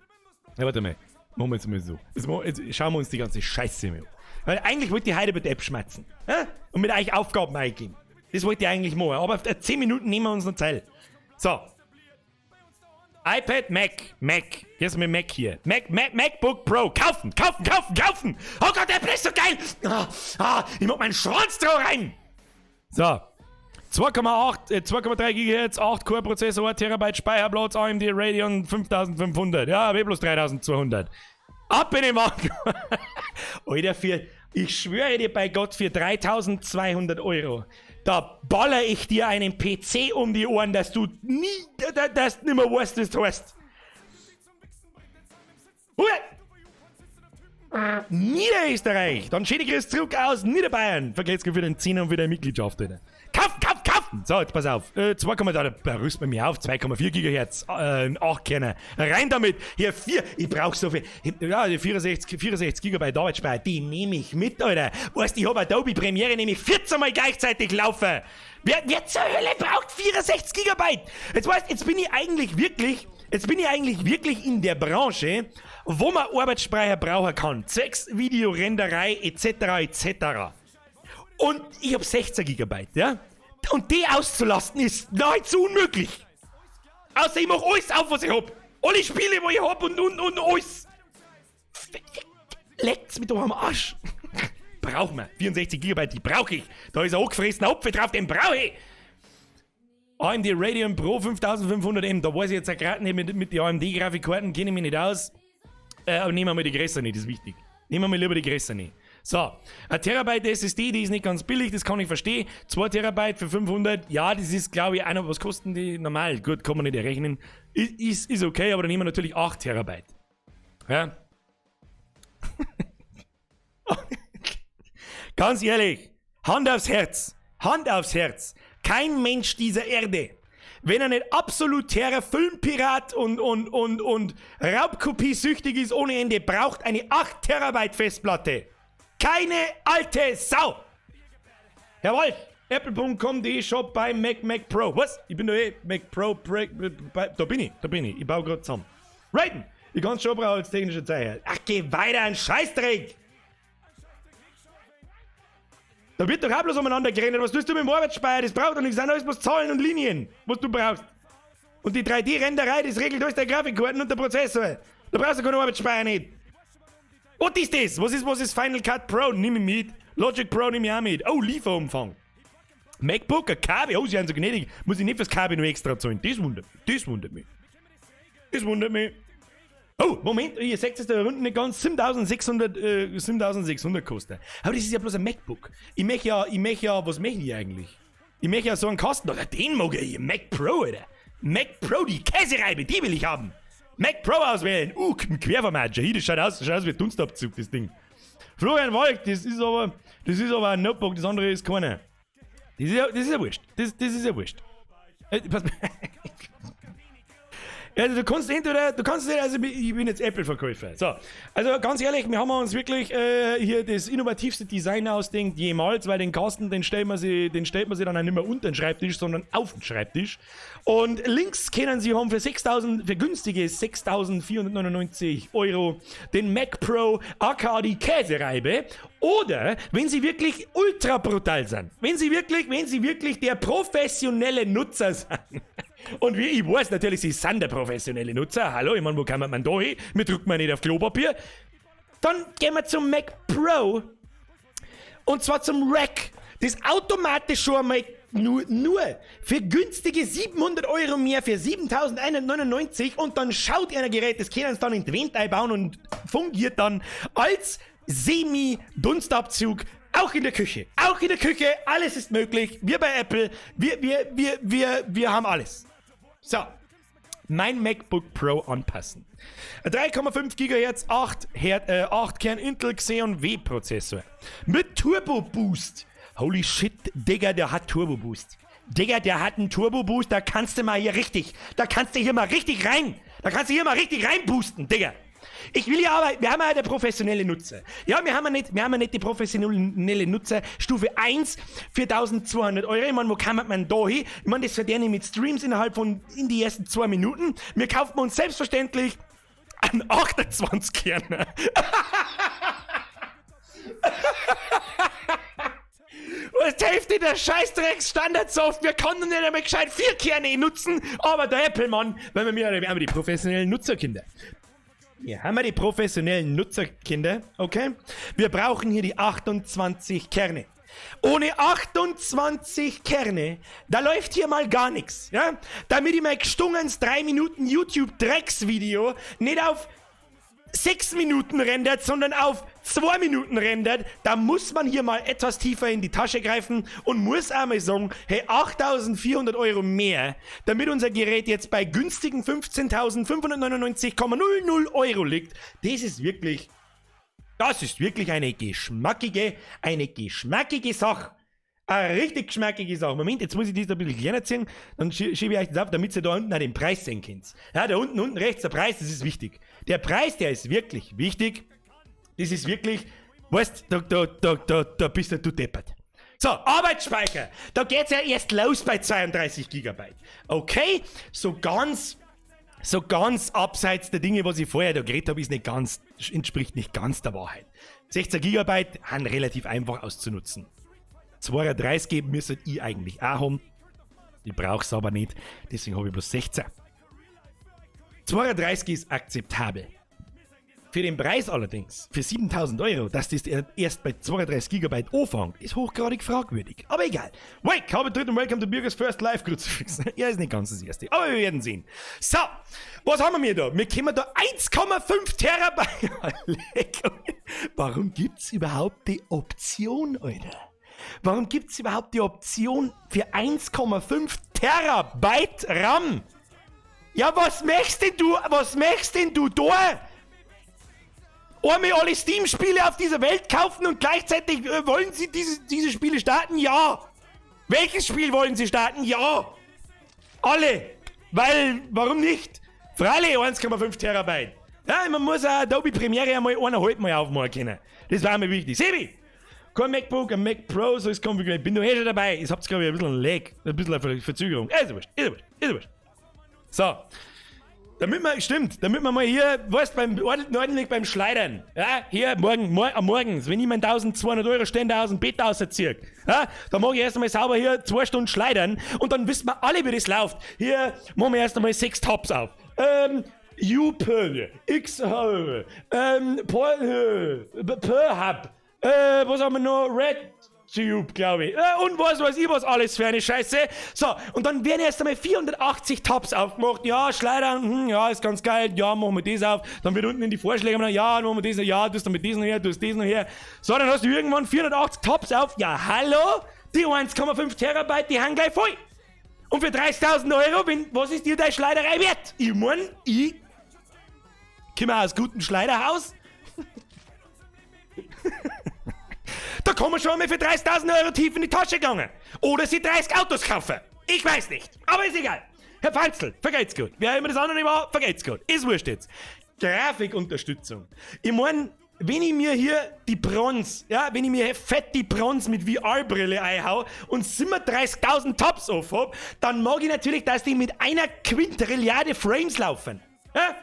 Ja, warte mal. Machen wir jetzt mal so. Jetzt schauen wir uns die ganze Scheiße mal an. Weil eigentlich wollte ich heute mit der App schmatzen. Ja? Und mit euch Aufgaben eingehen. Das wollte ich eigentlich machen. Aber 10 Minuten nehmen wir uns noch Zeit. So. iPad, Mac, Mac. Hier ist mein Mac hier. Mac, Mac, MacBook Pro. Kaufen, kaufen, kaufen, kaufen. Oh Gott, der ist so geil. Ah, ah, ich mach meinen Schwanz drauf rein. So. 2,8, 2,3 Gigahertz, 8 Core Prozessor, 1 Terabyte Speicherplatz, AMD Radeon 5500. Ja, W plus 3200. Ab in den Wagen. Alter, ich schwöre dir bei Gott, für 3200 Euro, da baller ich dir einen PC um die Ohren, dass du nie, dass du nicht mehr weißt, was du heißt. Hubert! Niederösterreich! Dann schöne Grüße zurück aus Niederbayern. Vergesst für den 10 und für deine Mitgliedschaft, Alter. Kaufen, kaufen, kaufen! So, jetzt pass auf. 2, da rüst man mir auf. 2,4 Gigahertz, 8 Kerne. Rein damit! Hier 4, ich brauch so viel. Ja, die 64 Gigabyte Arbeitsspeicher, die nehme ich mit, Alter. Weißt du, ich hab Adobe Premiere nämlich 14 Mal gleichzeitig laufen. Wer zur Hölle braucht 64 Gigabyte? Jetzt weißt, jetzt bin ich eigentlich wirklich, jetzt bin ich eigentlich wirklich in der Branche, wo man Arbeitsspeicher brauchen kann. Zwecks Videorenderei et cetera et cetera. Und ich hab 16 Gigabyte, ja? Und die auszulasten ist nahezu unmöglich. Außer ich mach alles auf, was ich hab. Alle Spiele, wo ich hab und alles. Leckt's mir doch am Arsch. Brauchen wir. 64 Gigabyte, die brauch ich. Da ist ein angefressener Apfel drauf, den brauch ich. AMD Radeon Pro 5500M, da weiß ich jetzt auch grad nicht, mit den AMD-Grafikkarten kenne ich mich nicht aus. Aber nehmen wir mal die größere, das ist wichtig. Nehmen wir mal lieber die größere. So, ein Terabyte SSD, die ist nicht ganz billig, das kann ich verstehen. 2 Terabyte für 500, ja, das ist, glaube ich, auch noch, was kosten die normal? Gut, kann man nicht errechnen. Ist okay, aber dann nehmen wir natürlich 8 Terabyte. Ja. Ganz ehrlich, Hand aufs Herz, Hand aufs Herz. Kein Mensch dieser Erde, wenn er nicht absoluter Filmpirat und Raubkopiesüchtig ist ohne Ende, braucht eine 8 Terabyte Festplatte. Keine alte Sau! Herr Wolf, apple.com.de Shop bei Mac Mac Pro. Was? Ich bin da eh Mac Pro, da bin ich, da bin ich. Ich baue gerade zusammen. Raiden! Ich kann schon brauchen als technische Zeichen. Ach, geh weiter, ein Scheißdreck! Da wird doch auch bloß umeinander geredet. Was tust du mit dem Arbeitsspeicher? Das braucht doch nichts. Das sind alles bloß Zahlen und Linien, was du brauchst. Und die 3D-Renderei, das regelt alles der Grafikkarten und der Prozessor. Da brauchst du keinen Arbeitsspeicher nicht. Was ist das? Was ist Final Cut Pro? Nimm ich mit. Logic Pro nehme ich auch mit. Oh, Lieferumfang. MacBook, ein Kabel. Oh, sie sind so gnädig. Muss ich nicht fürs Kabel noch extra zahlen. Das wundert mich. Das wundert mich. Das wundert mich. Oh, Moment, ihr seht es da unten nicht ganz. 7600 kostet. Aber das ist ja bloß ein MacBook. Ich möchte ja, was möchte ich eigentlich? Ich möchte ja so einen Kasten. Oder den mag ich. Mac Pro, Alter. Mac Pro, die Käsereibe, die will ich haben. Mac Pro auswählen. Im Querformat. Hier, das schaut aus wie Dunstabzug, das Ding. Florian Walk, das ist aber ein Notebook, das andere ist keiner. Das ist ja wurscht. Das ist ja wurscht. Pass. Also du kannst entweder, du kannst nicht, also ich bin jetzt Apple-Verkäufer. So, also ganz ehrlich, wir haben uns wirklich hier das innovativste Design ausdenkt jemals, weil den Kasten, den stellt man sich dann auch nicht mehr unter den Schreibtisch, sondern auf den Schreibtisch. Und links können Sie haben für 6.000, für günstige 6.499 Euro den Mac Pro aka die Käsereibe. Oder wenn Sie wirklich ultra brutal sind, wenn Sie wirklich der professionelle Nutzer sind. Und wie ich weiß natürlich, Sie sind der professionelle Nutzer. Hallo, ich meine, wo kann man da hin? Wir drucken mal nicht auf Klopapier. Dann gehen wir zum Mac Pro. Und zwar zum Rack. Das automatisch schon einmal nur für günstige 700 € mehr, für 7199, und dann schaut ihr ein Gerät, das können Sie dann in die Wand einbauen und fungiert dann als Semi-Dunstabzug auch in der Küche. Auch in der Küche, alles ist möglich. Wir bei Apple, wir haben alles. So, mein MacBook Pro anpassen. 3,5 GHz, 8 Kern Intel Xeon W Prozessor. Mit Turbo Boost. Holy shit, Digga, der hat Turbo Boost. Digga, der hat einen Turbo Boost, da kannst du hier mal richtig rein. Da kannst du hier mal richtig reinboosten, Digga. Ich will ja aber, wir haben ja der professionelle Nutzer. Ja, wir haben ja nicht die professionelle Nutzer Stufe 1 für 1200 Euro. Ich meine, wo kann man da hin? Ich meine, das verdiene ich mit Streams innerhalb von in die ersten 2 Minuten. Wir kaufen uns selbstverständlich einen 28 Kerner. Was die Hälfte der Scheißdrecks Standardsoftware kann doch nicht einmal gescheit vier Kerne nutzen, aber der Apple-Mann, weil wir haben die professionellen Nutzerkinder. Hier haben wir die professionellen Nutzerkinder, okay? Wir brauchen hier die 28 Kerne. Ohne 28 Kerne, da läuft hier mal gar nichts, ja? Damit ich mein gestungenes 3 Minuten YouTube-Drecksvideo nicht auf 6 Minuten rendert, sondern auf 2 Minuten rendert, da muss man hier mal etwas tiefer in die Tasche greifen und muss einmal sagen, hey, 8400 € mehr, damit unser Gerät jetzt bei günstigen 15.599,00 Euro liegt. Das ist wirklich eine geschmackige Sache. Eine richtig geschmackige Sache. Moment, jetzt muss ich das ein bisschen kleiner ziehen, dann schiebe ich euch das auf, damit ihr da unten auch den Preis sehen könnt. Ja, da unten rechts, der Preis, das ist wichtig. Der Preis, der ist wirklich wichtig. Das ist wirklich, weißt, da bist du deppert. So, Arbeitsspeicher. Da geht's ja erst los bei 32 Gigabyte. Okay, so ganz abseits der Dinge, was ich vorher da geredet habe, ist nicht ganz, entspricht nicht ganz der Wahrheit. 16 Gigabyte sind relativ einfach auszunutzen. 32 müsstet ich eigentlich auch haben. Ich brauch's aber nicht, deswegen habe ich bloß 16. 32 ist akzeptabel. Für den Preis allerdings, für 7000 Euro, dass das erst bei 32 GB anfängt, ist hochgradig fragwürdig. Aber egal. Wake, habe dritten Welcome to Bürgers First Live Kruzifix. Ja, ist nicht ganz das erste, aber wir werden sehen. So, was haben wir da? Wir kommen da 1,5 Terabyte. Warum gibt's überhaupt die Option, Alter? Warum gibt's überhaupt die Option für 1,5 Terabyte RAM? Ja, was möchtest denn du, was möchtest denn du da? Einmal alle Steam-Spiele auf dieser Welt kaufen und gleichzeitig wollen sie diese Spiele starten? Ja! Welches Spiel wollen sie starten? Ja! Alle! Weil, warum nicht? Freilich 1,5 Terabyte. Ja, man muss auch Adobe Premiere einmal eineinhalb Mal aufmachen können. Das war mir wichtig. Sebi! Kein MacBook, ein Mac Pro, so ist konfiguriert. Bin doch eh schon dabei. Ich hab's, glaube ich, ein bisschen ein Lag, ein bisschen eine Verzögerung. Ist wurscht, ist wurscht, ist wurscht. So. Damit man, stimmt, damit man mal hier, weißt, beim, ordentlich beim Schleudern, ja, hier, morgen, am Morgens, wenn ich meinen 1200 Euro Ständer aus dem Bett rausziehe, ja, dann mag ich erst einmal sauber hier 2 Stunden schleudern und dann wissen wir alle, wie das läuft. Hier machen wir erst einmal sechs Tabs auf. U, X, Paul, Perhub, was haben wir noch? Red Tube, glaube ich. Und was weiß ich was alles für eine Scheiße. So, und dann werden erst einmal 480 Tabs aufgemacht. Ja, Schleudern, ja, ist ganz geil. Ja, machen wir das auf. Dann wird unten in die Vorschläge gemacht, ja, machen wir das, ja, du hast dann mit diesem her, du hast das noch her. So, dann hast du irgendwann 480 Tabs auf. Ja, hallo? Die 1,5 Terabyte, die haben gleich voll. Und für 30.000 Euro, wenn, was ist dir deine Schleiderei wert? Ich mein, ich komme aus gutem Schleiderhaus. Da kann man schon einmal für 30.000 Euro tief in die Tasche gegangen. Oder sie 30 Autos kaufen. Ich weiß nicht. Aber ist egal. Herr Panzel, vergeht's gut. Wer immer das andere war, vergeht's gut. Ist wurscht jetzt. Grafikunterstützung. Ich mein, wenn ich mir hier die Bronze, ja, wenn ich mir fett die Bronze mit VR-Brille einhau und 37.000 Tabs auf hab, dann mag ich natürlich, dass die mit einer Quintrilliarde Frames laufen. Ja?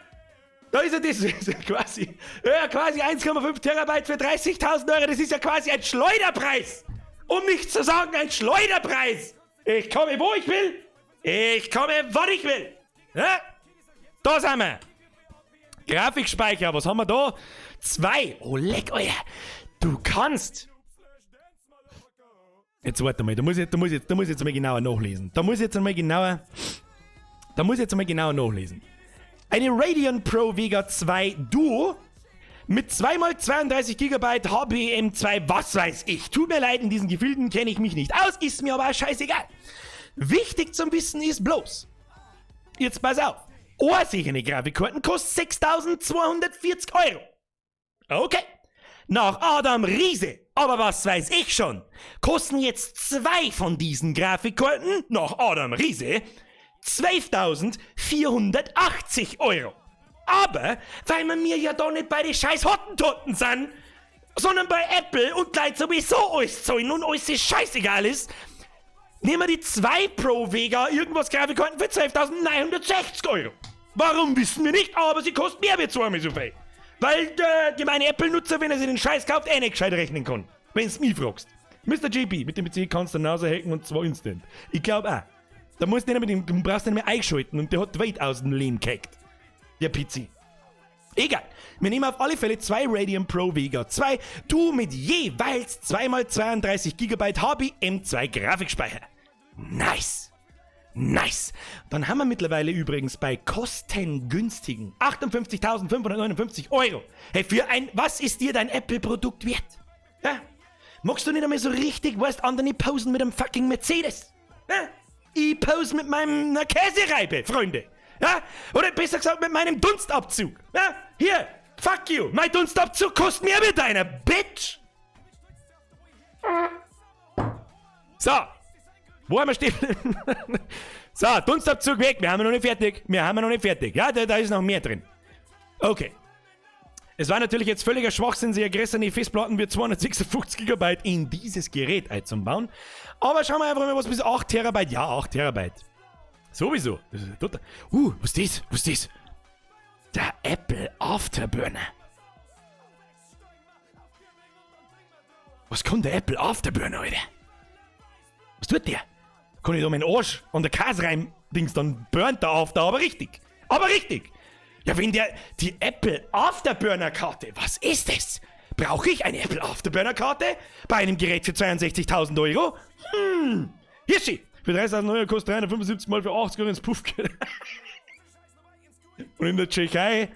Da ist ja das, ist ja quasi, ja, quasi 1,5 Terabyte für 30.000 Euro. Das ist ja quasi ein Schleuderpreis. Um nicht zu sagen, ein Schleuderpreis. Ich komme, wo ich will. Ich komme, wann ich will. Ja? Da sind wir. Grafikspeicher, was haben wir da? Zwei. Oh, leck, Alter. Du kannst. Jetzt warte mal, da muss ich jetzt mal genauer nachlesen. Da muss ich jetzt mal genauer nachlesen. Eine Radeon Pro Vega 2 Duo mit 2x32 GB HBM2, was weiß ich. Tut mir leid, in diesen Gefilden kenne ich mich nicht aus, ist mir aber scheißegal. Wichtig zum Wissen ist bloß, jetzt pass auf, eine Grafikkarten kostet 6.240 Euro. Okay. Nach Adam Riese, aber was weiß ich schon, kosten jetzt zwei von diesen Grafikkarten nach Adam Riese 12.480 Euro. Aber, weil wir mir ja da nicht bei den scheiß Hottentotten sind, sondern bei Apple und gleich sowieso alles zahlen und alles ist scheißegal ist, nehmen wir die 2 Pro Vega irgendwas Grafikkarten für 12.960 Euro. Warum, wissen wir nicht, aber sie kosten mehr wie zweimal so viel. Weil der gemeine Apple-Nutzer, wenn er sich den Scheiß kauft, eh nicht gescheit rechnen kann. Wenn's mich fragst. Mr. JP, mit dem PC kannst du Nase hacken und zwar instant. Ich glaub auch. Da musst du nicht mehr, du brauchst nicht mehr einschalten und der hat weit aus dem Leben gehackt. Der PC. Egal. Wir nehmen auf alle Fälle zwei Radeon Pro Vega 2, du mit jeweils 2x32 GB HBM2 Grafikspeicher. Nice. Nice. Dann haben wir mittlerweile übrigens bei kostengünstigen 58.559 Euro. Hey, für ein, was ist dir dein Apple-Produkt wert? Ja? Magst du nicht einmal so richtig, weißt, andere posen mit einem fucking Mercedes? Ja? Ich pose mit meinem Käsereibe, Freunde. Ja? Oder besser gesagt mit meinem Dunstabzug. Ja? Hier, fuck you. Mein Dunstabzug kostet mehr wie deiner, Bitch. So, wo haben wir stehen? So, Dunstabzug weg. Wir haben noch nicht fertig. Wir haben noch nicht fertig. Ja, da ist noch mehr drin. Okay. Es war natürlich jetzt völliger Schwachsinn, sich eine größere Festplatten wie 256 GB in dieses Gerät einzubauen. Aber schauen wir einfach mal, was bis 8 Terabyte. Ja, 8 Terabyte. Sowieso. Das ist total. Was ist das? Was ist das? Der Apple Afterburner. Was kann der Apple Afterburner, Alter? Was tut der? Kann ich da meinen Arsch an der Käse rein, Dings, dann burnt der After, aber richtig. Aber richtig. Ja, wenn der, die Apple Afterburner-Karte, was ist das? Brauche ich eine Apple Afterburner-Karte? Bei einem Gerät für 62.000 Euro? Hirschi, für 30.000 Euro kostet 375 mal für 80 Euro ins Puff. Und in der Tschechei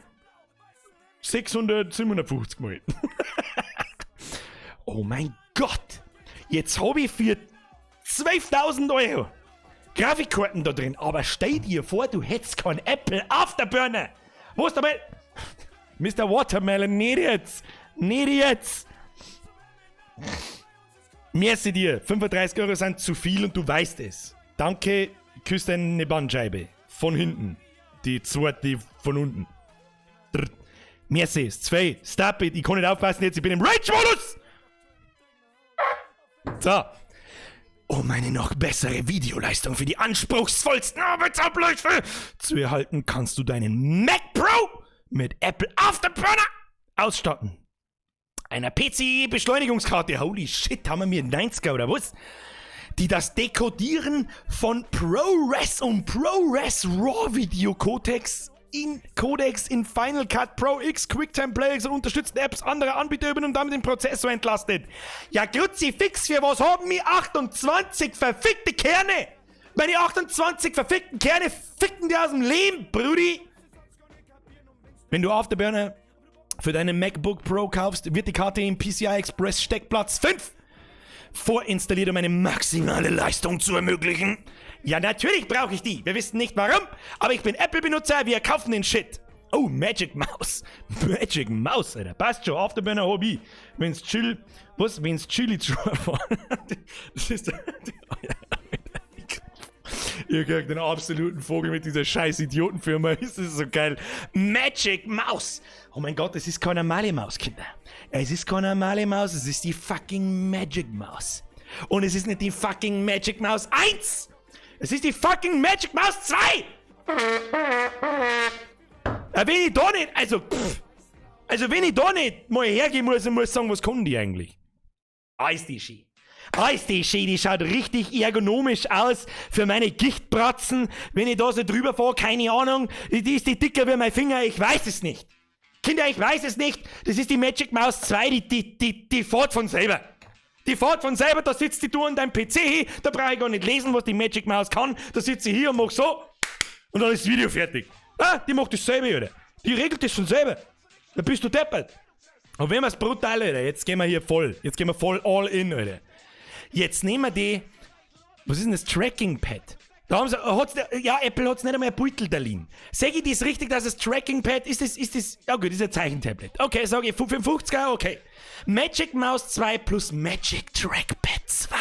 600, 750 mal. Oh mein Gott! Jetzt habe ich für 12.000 Euro Grafikkarten da drin. Aber stell dir vor, du hättest keinen Apple Afterburner. Wo ist dabei? Mr. Watermelon, nicht jetzt. Nicht jetzt. Merci dir. 35 Euro sind zu viel und du weißt es. Danke, küss deine Bandscheibe. Von hinten. Die zweite von unten. Drr. Merci, zwei. Stop it. Ich kann nicht aufpassen jetzt. Ich bin im Rage-Modus. So. Um eine noch bessere Videoleistung für die anspruchsvollsten Arbeitsabläufe zu erhalten, kannst du deinen Mac Pro mit Apple Afterburner ausstatten. Einer PCIe-Beschleunigungskarte, holy shit, haben wir 90er oder was? Die das Dekodieren von ProRes und ProRes RAW Video Codecs in Final Cut Pro X, QuickTime Player und unterstützten Apps anderer Anbieter übernimmt und damit den Prozessor entlastet. Ja, Kruzifix, für was haben wir 28 verfickte Kerne? Meine 28 verfickten Kerne ficken dir aus dem Leben, Brudi! Wenn du Afterburner für deinen MacBook Pro kaufst, wird die Karte im PCI Express Steckplatz 5 vorinstalliert, um eine maximale Leistung zu ermöglichen. Ja, natürlich brauche ich die. Wir wissen nicht, warum, aber ich bin Apple-Benutzer, wir kaufen den Shit. Oh, Magic Mouse. Magic Mouse, Alter. Passt schon, Afterburner hab ich. Wenn's chill, was? Wenn's Chili drauf. Das ist. Ihr kriegt den absoluten Vogel mit dieser scheiß Idiotenfirma. Das ist so geil. Magic Mouse. Oh mein Gott, es ist keine normale Maus, Kinder. Es ist keine normale Maus, es ist die fucking Magic Mouse. Und es ist nicht die fucking Magic Mouse 1! Es ist die fucking Magic Mouse 2! Ja, wenn ich da nicht, also, pff, also wenn ich da nicht mal hergehen muss und muss sagen, was kann die eigentlich? Ah, ist die schön. Ah, ist die schön, die schaut richtig ergonomisch aus für meine Gichtbratzen. Wenn ich da so drüber fahre, keine Ahnung, die ist die dicker wie mein Finger, ich weiß es nicht. Kinder, ich weiß es nicht. Das ist die Magic Mouse 2, die fährt von selber. Die fährt von selber, da sitzt die du an deinem PC hin, da brauche ich gar nicht lesen, was die Magic Mouse kann. Da sitze ich hier und mach so und dann ist das Video fertig. Ah, die macht das selber, Alter. Die regelt das schon selber. Da bist du deppert. Und wenn wir's brutal, Alter, jetzt gehen wir hier voll. Jetzt gehen wir voll all in, Alter. Jetzt nehmen wir die, was ist denn das Tracking Pad? Da haben sie, hat's, ja, Apple hat's nicht einmal ein Beutel da liegen. Sag ich das richtig, dass das Tracking Pad, ist das, ja gut, ist ein Zeichentablet. Okay, sag ich, 55er, okay. Magic Mouse 2 plus Magic Trackpad 2.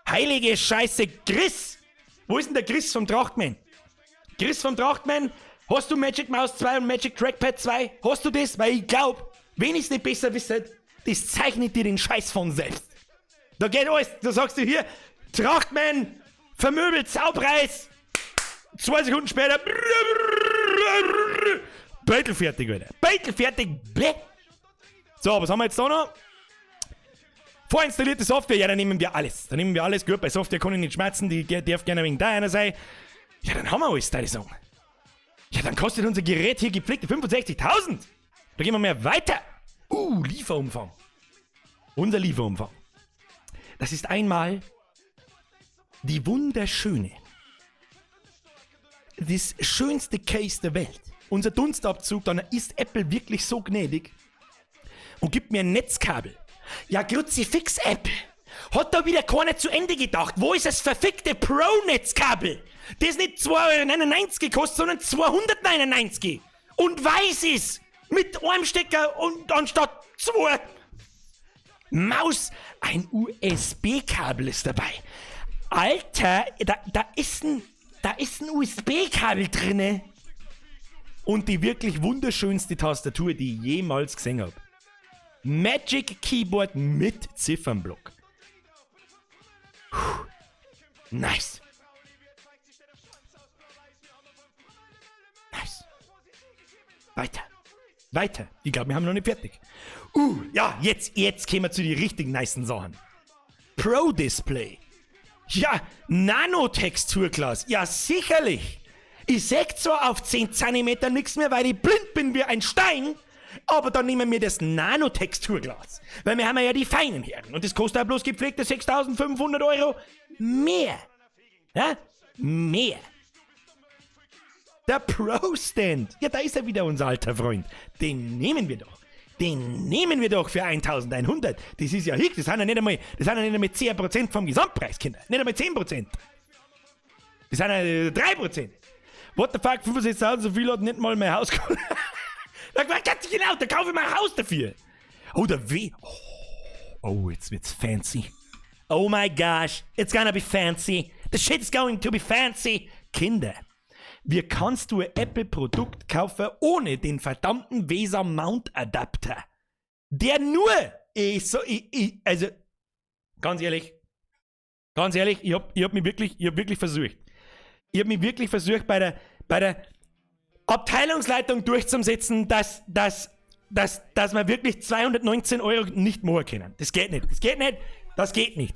Heilige Scheiße, Chris! Wo ist denn der Chris vom Trachtman? Chris vom Trachtman, hast du Magic Mouse 2 und Magic Trackpad 2? Hast du das? Weil ich glaub, wenn ich's nicht besser wisse, das zeichnet dir den Scheiß von selbst. Da geht alles. Da sagst du hier, Trachtman, vermöbelt, Saupreis. 2 Sekunden später, Beutel fertig, Alter. Beutel fertig, bleh. So, was haben wir jetzt da noch? Vorinstallierte Software, ja, dann nehmen wir alles. Dann nehmen wir alles. Gut, bei Software kann ich nicht schmerzen, die darf gerne ein wenig da einer sein. Ja, dann haben wir alles, da ich sagen. Ja, dann kostet unser Gerät hier gepflegte 65.000. Da gehen wir mehr weiter. Lieferumfang. Unser Lieferumfang. Das ist einmal die wunderschöne, das schönste Case der Welt. Unser Dunstabzug, dann ist Apple wirklich so gnädig und gibt mir ein Netzkabel. Ja, Kruzifix, Apple. Hat da wieder keiner zu Ende gedacht? Wo ist das verfickte Pro-Netzkabel? Das nicht 2,99 Euro gekostet, sondern 299. Und weiß ist. Mit einem Stecker und anstatt zwei. Maus, ein USB-Kabel ist dabei. Alter, da ist ein USB-Kabel drinne. Und die wirklich wunderschönste Tastatur, die ich jemals gesehen habe. Magic Keyboard mit Ziffernblock. Puh. Nice. Nice. Weiter. Weiter. Ich glaube, wir haben noch nicht fertig. Ja, jetzt kommen wir zu den richtigen nicen Sachen. Pro Display. Ja, Nanotexturglas. Ja, sicherlich. Ich seh zwar auf 10 cm nichts mehr, weil ich blind bin wie ein Stein, aber dann nehmen wir das Nanotexturglas. Weil wir haben ja die feinen Herren. Und das kostet ja bloß gepflegte 6.500 Euro mehr. Ja? Mehr. Der Pro-Stand. Ja, da ist er wieder, unser alter Freund. Den nehmen wir doch. Den nehmen wir doch für 1100. Das ist ja hick. Das sind ja nicht einmal 10% vom Gesamtpreis, Kinder. Nicht einmal 10%. Das sind ja 3%. What the fuck, 65.000, so viel hat nicht mal mein Haus gekostet. Da, genau, da kaufe ich mein Haus dafür. Oh, der W. Oh, jetzt wird's fancy. Oh my gosh, it's gonna be fancy. The shit is going to be fancy. Kinder, wie kannst du ein Apple-Produkt kaufen ohne den verdammten VESA Mount Adapter? Der nur, ich so, ich, also, ganz ehrlich, ich hab wirklich versucht. Ich hab mich wirklich versucht, bei der Abteilungsleitung durchzusetzen, dass wir wirklich 219 Euro nicht machen können. Das geht nicht. Das geht nicht. Das geht nicht.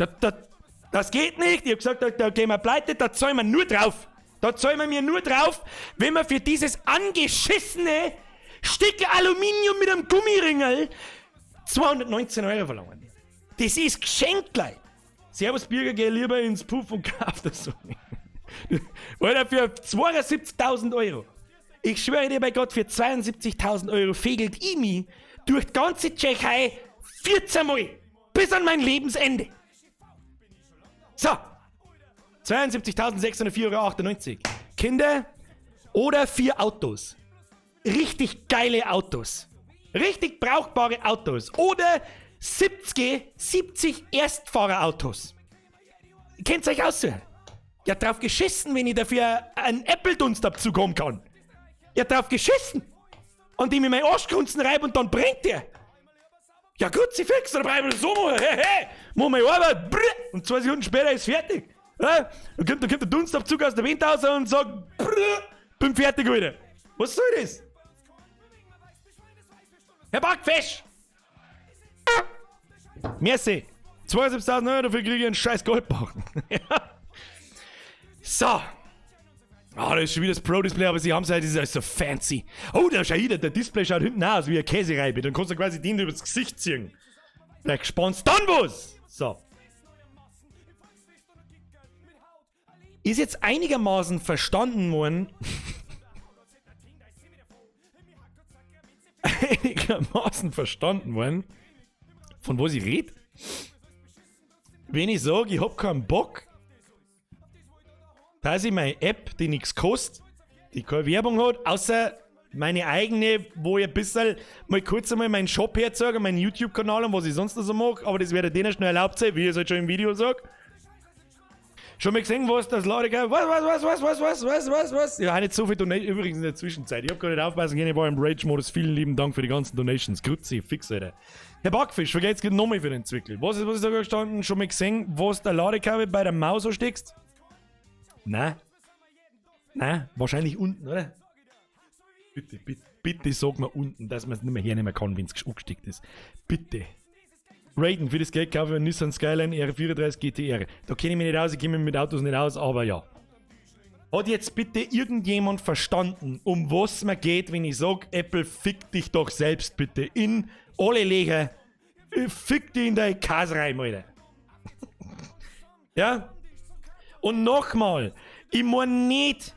Das geht nicht. Ich hab gesagt, da gehen wir pleite, da zahlen wir nur drauf. Da zahlen wir mir nur drauf, wenn wir für dieses angeschissene Stück Aluminium mit einem Gummiringel 219 Euro verlangen. Das ist geschenkt, Leute. Servus Birger, geh lieber ins Puff und kauf das so. Alter, für 72.000 Euro. Ich schwöre dir bei Gott, für 72.000 Euro fegelt ich mich durch die ganze Tschechei 14 Mal. Bis an mein Lebensende. So. 72.604,98 Euro. Kinder oder vier Autos. Richtig geile Autos. Richtig brauchbare Autos. Oder 70, 70 Erstfahrerautos. Könnt's euch aussuchen. Ich hab drauf geschissen, wenn ich dafür einen Apple-Dunstabzug haben kann. Ich hab drauf geschissen. Und ich mir mein Arschgrunzen reibe und dann brennt der. Ja gut, sie fix, dann bleiben wir so machen. Hey, hey, mach meine Arbeit. Brr, und 2 Sekunden später ist fertig. Ja? Dann kommt der Dunstabzug aus der Wind raus und sagt, brr, bin fertig, Alter. Was soll das? Herr Backfisch! Merci. 72.000 Euro, dafür kriege ich einen scheiß Goldbarren. Ja. So. Ah, das ist schon wieder das Pro-Display, aber sie haben es halt, das ist alles so fancy. Oh, da schau hier, der Display schaut hinten aus wie eine Käsereibe. Dann kannst du quasi den übers Gesicht ziehen. Bleib gespannt. Dann was! So. Ist jetzt einigermaßen verstanden worden. Einigermaßen verstanden worden, von was ich rede? Wenn ich sage, ich hab keinen Bock, dass ich meine App, die nichts kostet, die keine Werbung hat, außer meine eigene, wo ich ein bisschen mal kurz einmal meinen Shop herzeige, meinen YouTube-Kanal und was ich sonst noch so mache, aber das wird denen schnell erlaubt sein, wie ich es halt schon im Video sage. Schon mal gesehen, was das Leute, was, was, was, was, was, was, was, was, was? Ja, nicht so viel Donations, übrigens in der Zwischenzeit. Ich hab gar nicht aufpassen können, ich war im Rage-Modus. Vielen lieben Dank für die ganzen Donations. Grüezi, fix, Alter. Herr Backfisch, vergeht's nochmal für den Zwickel. Was ist da gestanden? Schon mal gesehen, was der Ladekabel bei der Maus so steckst? Nein. Nein, wahrscheinlich unten, oder? Bitte, bitte, bitte sag mir unten, dass man es nicht mehr hernehmen kann, wenn es angesteckt ist. Bitte. Raiden, für das Geld kaufe ich einen Nissan Skyline R34 GTR. Da kenne ich mich nicht aus, ich kenne mich mit Autos nicht aus, aber ja. Hat jetzt bitte irgendjemand verstanden, um was mir geht, wenn ich sag, Apple, fick dich doch selbst bitte in alle Löcher. Fick dich in deine Kase rein, Alter. Ja? Und nochmal, ich mein nicht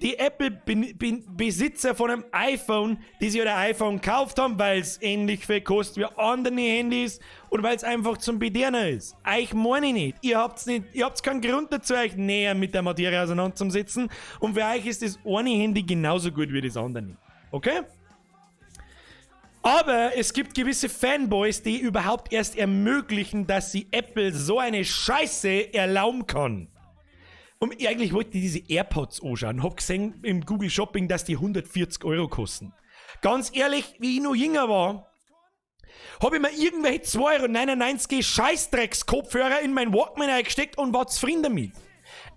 die Apple-Besitzer von einem iPhone, die sich ein iPhone gekauft haben, weil es ähnlich viel kostet wie andere Handys und weil es einfach zum Bedienen ist. Euch meine ich nicht. Ihr habt keinen Grund dazu, euch näher mit der Materie auseinanderzusetzen. Und für euch ist das eine Handy genauso gut wie das andere. Okay? Aber es gibt gewisse Fanboys, die überhaupt erst ermöglichen, dass sie Apple so eine Scheiße erlauben kann. Und eigentlich wollte ich diese AirPods anschauen. Hab gesehen im Google Shopping, dass die 140 Euro kosten. Ganz ehrlich, wie ich noch jünger war, habe ich mir irgendwelche 2,99 Euro Scheißdrecks-Kopfhörer in mein Walkman eingesteckt und war zufrieden damit.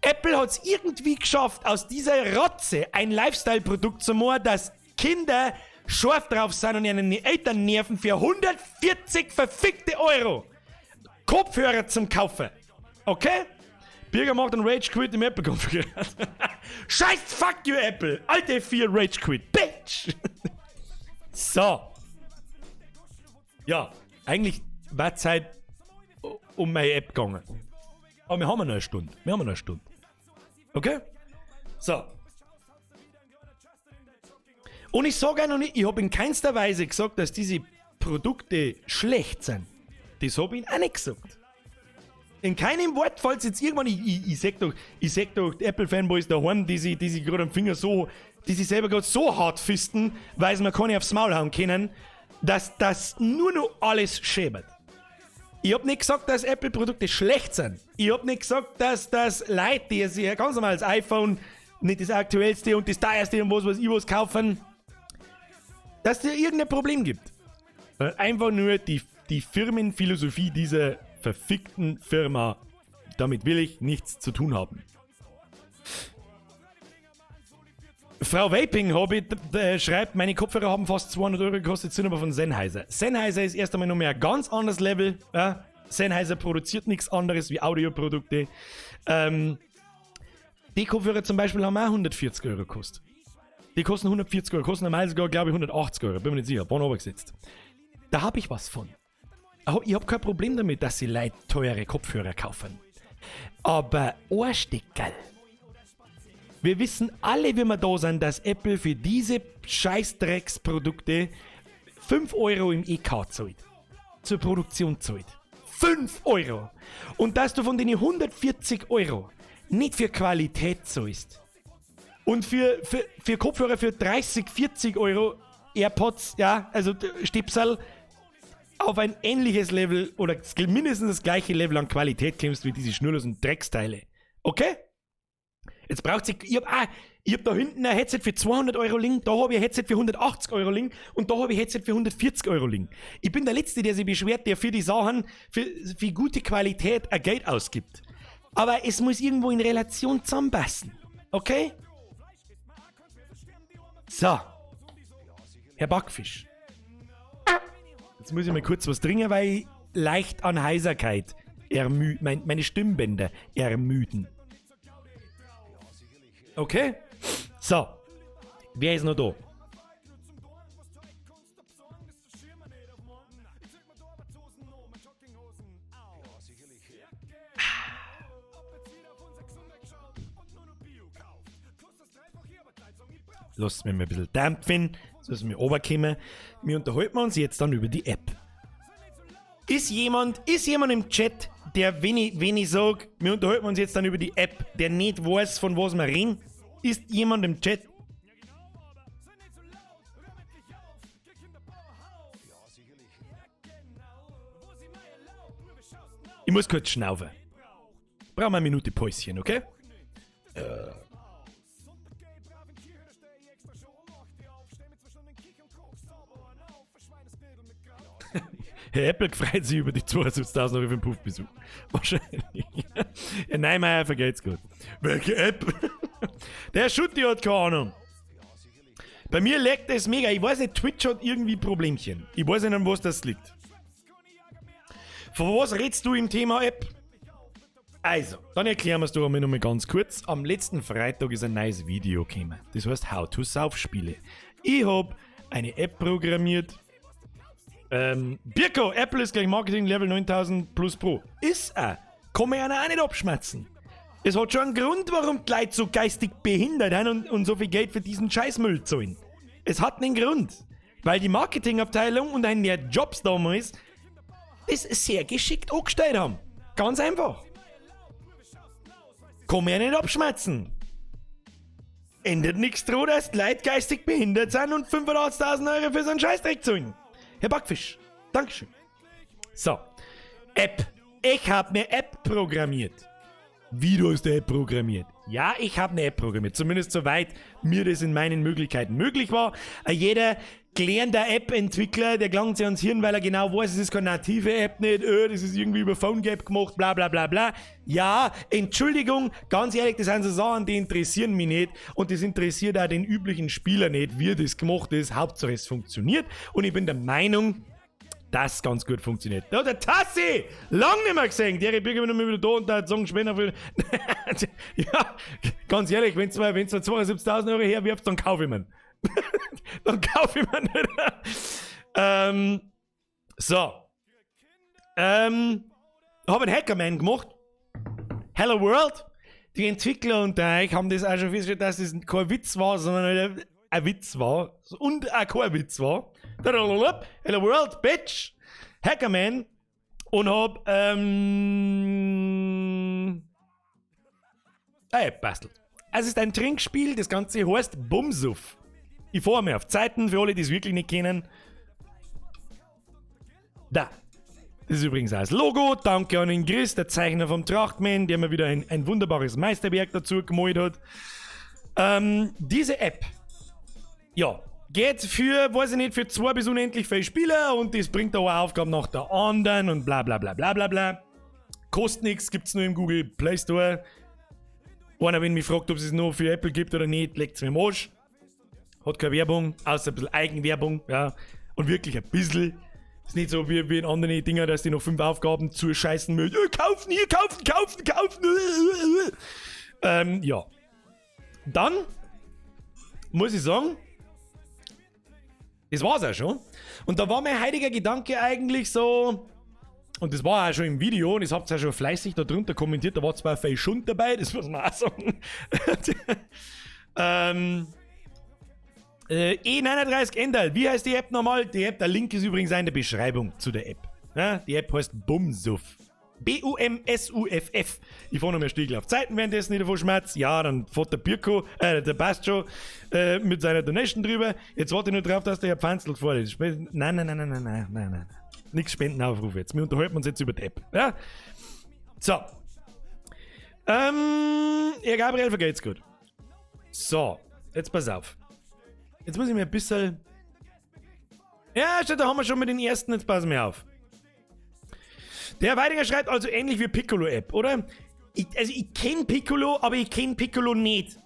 Apple hat es irgendwie geschafft, aus dieser Rotze ein Lifestyle-Produkt zu machen, dass Kinder scharf drauf sind und ihren Eltern nerven für 140 verfickte Euro Kopfhörer zum Kaufen. Okay? Birger macht einen Rage Quit im Apple-Konfigurator. Scheiß fuck you, Apple! Alt F4 Rage Quit, Bitch! So. Ja, eigentlich war Zeit um meine App gegangen. Aber wir haben noch eine Stunde. Wir haben noch eine Stunde. Okay? So. Und ich sage auch noch nicht, ich habe in keinster Weise gesagt, dass diese Produkte schlecht sind. Das habe ich auch nicht gesagt. In keinem Wort, falls jetzt irgendwann, ich sag doch, die Apple-Fanboys daheim, die sich gerade am Finger so, die sich selber gerade so hart fisten, weil sie mir keine aufs Maul hauen können, dass das nur noch alles schäbert. Ich hab nicht gesagt, dass Apple-Produkte schlecht sind. Ich hab nicht gesagt, dass das Leute, die sich ganz normal das iPhone, nicht das aktuellste und das teuerste und was weiß ich was kaufen, dass es da irgendein Problem gibt. Sondern einfach nur die Firmenphilosophie dieser verfickten Firma, damit will ich nichts zu tun haben. Frau Vaping Hobbit schreibt, meine Kopfhörer haben fast 200 € gekostet, sind aber von Sennheiser. Sennheiser ist erst einmal noch mehr ein ganz anderes Level. Ja? Sennheiser produziert nichts anderes wie Audioprodukte. Die Kopfhörer zum Beispiel haben auch 140 € gekostet. Die kosten 140 Euro, kosten normal sogar, glaube ich, 180 Euro. Bin mir nicht sicher, wann gesetzt. Da habe ich was von. Ich habe kein Problem damit, dass sie Leute teure Kopfhörer kaufen. Aber Ohrsteckerl. Wir wissen alle, wie wir da sind, dass Apple für diese Scheißdrecksprodukte 5 € im EK zahlt. Zur Produktion zahlt. 5 Euro! Und dass du von den 140 € nicht für Qualität zahlst. Und für Kopfhörer für 30, 40 € AirPods, ja, also Stöpsel, auf ein ähnliches Level oder mindestens das gleiche Level an Qualität kommst wie diese schnurlosen Drecksteile. Okay? Jetzt braucht sich. Ich hab da hinten ein Headset für 200 € liegen, da habe ich ein Headset für 180 € liegen und da habe ich ein Headset für 140 € liegen. Ich bin der Letzte, der sich beschwert, der für die Sachen, für gute Qualität ein Geld ausgibt. Aber es muss irgendwo in Relation zusammenpassen. Okay? So. Herr Backfisch. Jetzt muss ich mal kurz was trinken, weil ich leicht an Heiserkeit ermü meine Stimmbänder ermüden. Okay? So. Wer ist noch da? Lasst mich mal ein bisschen dampfen, so dass wir runterkommen. Wir unterhalten uns jetzt dann über die App. Ist jemand im Chat, der, wenn ich sage, wir unterhalten uns jetzt dann über die App, der nicht weiß, von was wir reden? Ist jemand im Chat? Ich muss kurz schnaufen. Brauchen wir eine Minute Päuschen, okay? Herr Apple freut sich über die 72.000 € für den Puffbesuch. Wahrscheinlich. Herr Neymar vergeht's gut. Welche App? Der Schutti hat keine Ahnung. Bei mir laggt es mega. Ich weiß nicht, Twitch hat irgendwie Problemchen. Ich weiß nicht, an was das liegt. Von was redest du im Thema App? Also, dann erklären wir es doch einmal nochmal ganz kurz. Am letzten Freitag ist ein neues Video gekommen. Das heißt How to Saufspiele. Ich hab eine App programmiert. Birko, Apple ist gleich Marketing Level 9000 plus Pro. Ist er. Kann man ja auch nicht abschmerzen. Es hat schon einen Grund, warum die Leute so geistig behindert sind und so viel Geld für diesen Scheißmüll zahlen. Es hat einen Grund. Weil die Marketingabteilung und ein der Jobs damals das sehr geschickt angestellt haben. Ganz einfach. Kann man ja nicht abschmerzen. Ändert nichts dran, dass die Leute geistig behindert sind und 85.000 € für so einen Scheißdreck zahlen. Herr Backfisch, Dankeschön. So, App. Ich hab eine App programmiert. Wie, du hast eine App programmiert? Ja, ich hab eine App programmiert. Zumindest soweit mir das in meinen Möglichkeiten möglich war. Jeder gelernter App-Entwickler, der gelangt sich ans Hirn, weil er genau weiß, es ist keine native App nicht, das ist irgendwie über PhoneGap gemacht, bla bla bla bla. Ja, Entschuldigung, ganz ehrlich, das sind so Sachen, die interessieren mich nicht und das interessiert auch den üblichen Spieler nicht, wie das gemacht ist. Hauptsache es funktioniert und ich bin der Meinung, Das ganz gut funktioniert. Da, der Tassi! Lang nicht mehr gesehen! Der Bürger wieder wieder da und da hat sagen, Spender für. Ja, ganz ehrlich, wenn's mir 72.000 Euro herwirft, dann kaufe ich mir. Dann kaufe ich mir nicht. So. Habe einen Hackerman gemacht. Hello World. Die Entwickler unter euch haben das auch schon festgestellt, dass das kein Witz war, sondern ein Witz war. Und auch kein Witz war. Hello World, Bitch! Hackerman. Und hab eine App bastelt. Es ist ein Trinkspiel, das Ganze heißt Bumsuff. Ich fahre mir auf Zeiten, für alle, die es wirklich nicht kennen. Da. Das ist übrigens auch das Logo. Danke an den Chris, der Zeichner vom Trachtman, der mir wieder ein wunderbares Meisterwerk dazu gemalt hat. Diese App, ja, geht für, weiß ich nicht, für zwei bis unendlich viele Spieler und das bringt auch eine Aufgabe nach der anderen und bla bla bla bla bla bla. Kostet nichts, gibt's nur im Google Play Store. Einer, wenn mich fragt, ob es es nur für Apple gibt oder nicht, leckt's mir am Arsch. Hat keine Werbung, außer ein bisschen Eigenwerbung, ja. Und wirklich ein bisschen. Ist nicht so wie in anderen Dinger, dass die noch fünf Aufgaben zuscheißen müssen. Kaufen, hier, kaufen, kaufen, kaufen. Ja. Dann muss ich sagen, das war's auch schon. Und da war mein heutiger Gedanke eigentlich so, und das war auch schon im Video, und das habt ihr auch schon fleißig da drunter kommentiert, da war zwar viel Schund dabei, das muss man auch sagen. E39 Endal, wie heißt die App nochmal? Die App, der Link ist übrigens in der Beschreibung zu der App. Ja, die App heißt Bumsuff. Bumsuff. Ich fahre noch mehr Stiegel auf Zeiten währenddessen ich davon schmerz. Ja, dann fährt der Birko, der passt schon, mit seiner Donation drüber. Jetzt warte ich nur drauf, dass der Herr Pfanzl vorliest. Nein, nein, nein, nein, nein, nein, nein, nein. Nix Spendenaufruf jetzt. Wir unterhalten uns jetzt über die App. Ja? So. Ja, Gabriel, vergeht's gut. So, jetzt pass auf. Jetzt muss ich mir ein bisschen. Ja, da haben wir schon mit den ersten, jetzt pass mir auf. Der Weidinger schreibt also ähnlich wie Piccolo-App, oder? Also ich kenne Piccolo, aber ich kenne Piccolo nicht.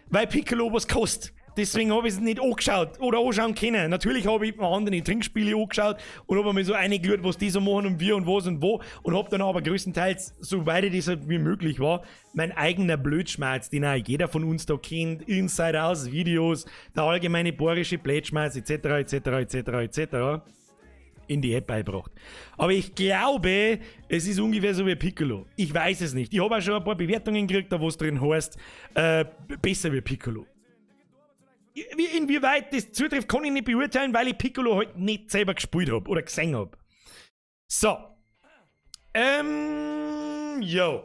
Weil Piccolo was kostet. Deswegen habe ich es nicht angeschaut oder anschauen können. Natürlich habe ich mir andere Trinkspiele angeschaut und habe mir so eingeschaut, was die so machen und wie und was und wo. Und habe dann aber größtenteils, soweit das halt wie möglich war, mein eigener Blödschmerz, den auch jeder von uns da kennt, Inside Out Videos, der allgemeine bayerische Blödschmerz etc. etc. etc. etc. in die App eingebracht. Aber ich glaube, es ist ungefähr so wie Piccolo. Ich weiß es nicht. Ich habe auch schon ein paar Bewertungen gekriegt, da wo es drin heißt, besser wie Piccolo. Inwieweit das zutrifft, kann ich nicht beurteilen, weil ich Piccolo halt nicht selber gespielt habe oder gesehen habe. So. Jo.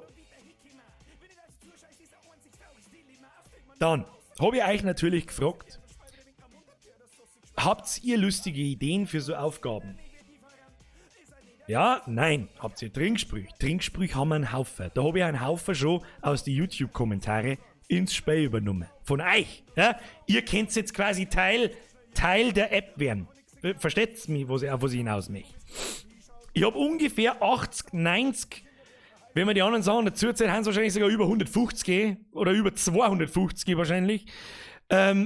Dann habe ich euch natürlich gefragt, habt ihr lustige Ideen für so Aufgaben? Ja, nein, habt ihr Trinksprüche? Trinksprüche haben wir einen Haufen. Da habe ich einen Haufen schon aus den YouTube-Kommentaren ins Spiel übernommen. Von euch. Ja? Ihr könnt jetzt quasi Teil der App werden. Versteht's mich, auf was ich hinaus möchte? Ich habe ungefähr 80, 90, wenn man die anderen Sachen dazu zählt, haben es wahrscheinlich sogar über 150 oder über 250 wahrscheinlich.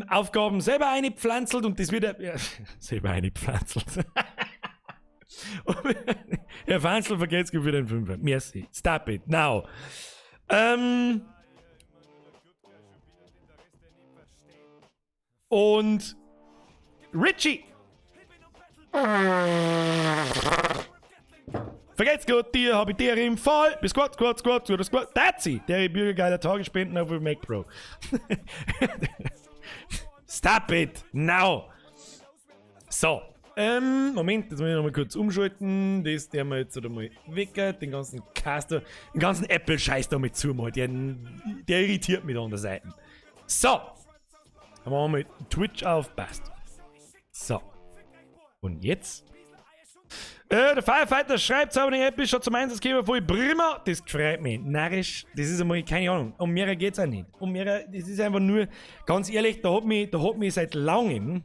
Aufgaben selber eingepflanzelt und das wird ja, selber eingepflanzelt. Herr Fanzel, vergeht's für den Fünfer. Merci. Stop it. Now. Und Richie. Vergeht's gut, dir hab ich dir im Fall. Bis gut, gut, gut, gut, gut. That's it. Der bürgergeiler Tagesspenden auf Mac Pro. Stop it. Now. So. Moment, jetzt muss ich nochmal kurz umschalten. Das der wir jetzt einmal weg. Den ganzen Caster, den ganzen Apple-Scheiß da mit zumachen. Der irritiert mich da an der Seite. So. Dann machen wir mal Twitch auf. Passt. So. Und jetzt? Der Firefighter schreibt, aber die App ist schon zum Einsatzgeber voll prima. Das freut mich. Narrisch. Das ist einmal, keine Ahnung. Um mehr geht's auch nicht. Um mehr, das ist einfach nur, ganz ehrlich, da hat mich seit langem,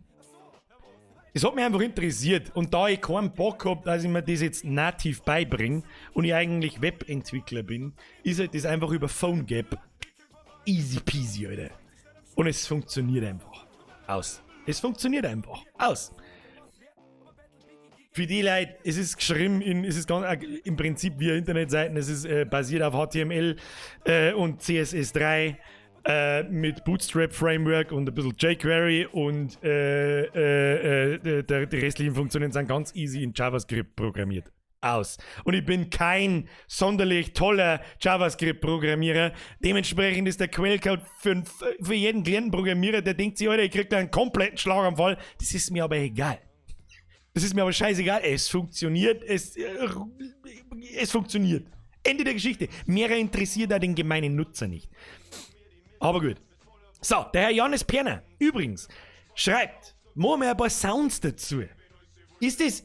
das hat mich einfach interessiert. Und da ich keinen Bock hab, dass ich mir das jetzt nativ beibringe und ich eigentlich Webentwickler bin, ist halt das einfach über PhoneGap easy peasy, Alter. Und es funktioniert einfach. Aus. Es funktioniert einfach. Aus. Für die Leute, es ist geschrieben, es ist ganz, im Prinzip via Internetseiten, es ist basiert auf HTML und CSS3 mit Bootstrap Framework und ein bisschen jQuery und die restlichen Funktionen sind ganz easy in JavaScript programmiert. Aus. Und ich bin kein sonderlich toller JavaScript-Programmierer. Dementsprechend ist der Quellcode für jeden kleinen Programmierer, der denkt sich, Alter, ich krieg da einen kompletten Schlaganfall. Das ist mir aber egal. Das ist mir aber scheißegal. Es funktioniert. Es funktioniert. Ende der Geschichte. Mehr interessiert da den gemeinen Nutzer nicht. Aber gut. So, der Herr Johannes Perner, übrigens, schreibt, machen wir ein paar Sounds dazu. Ist das,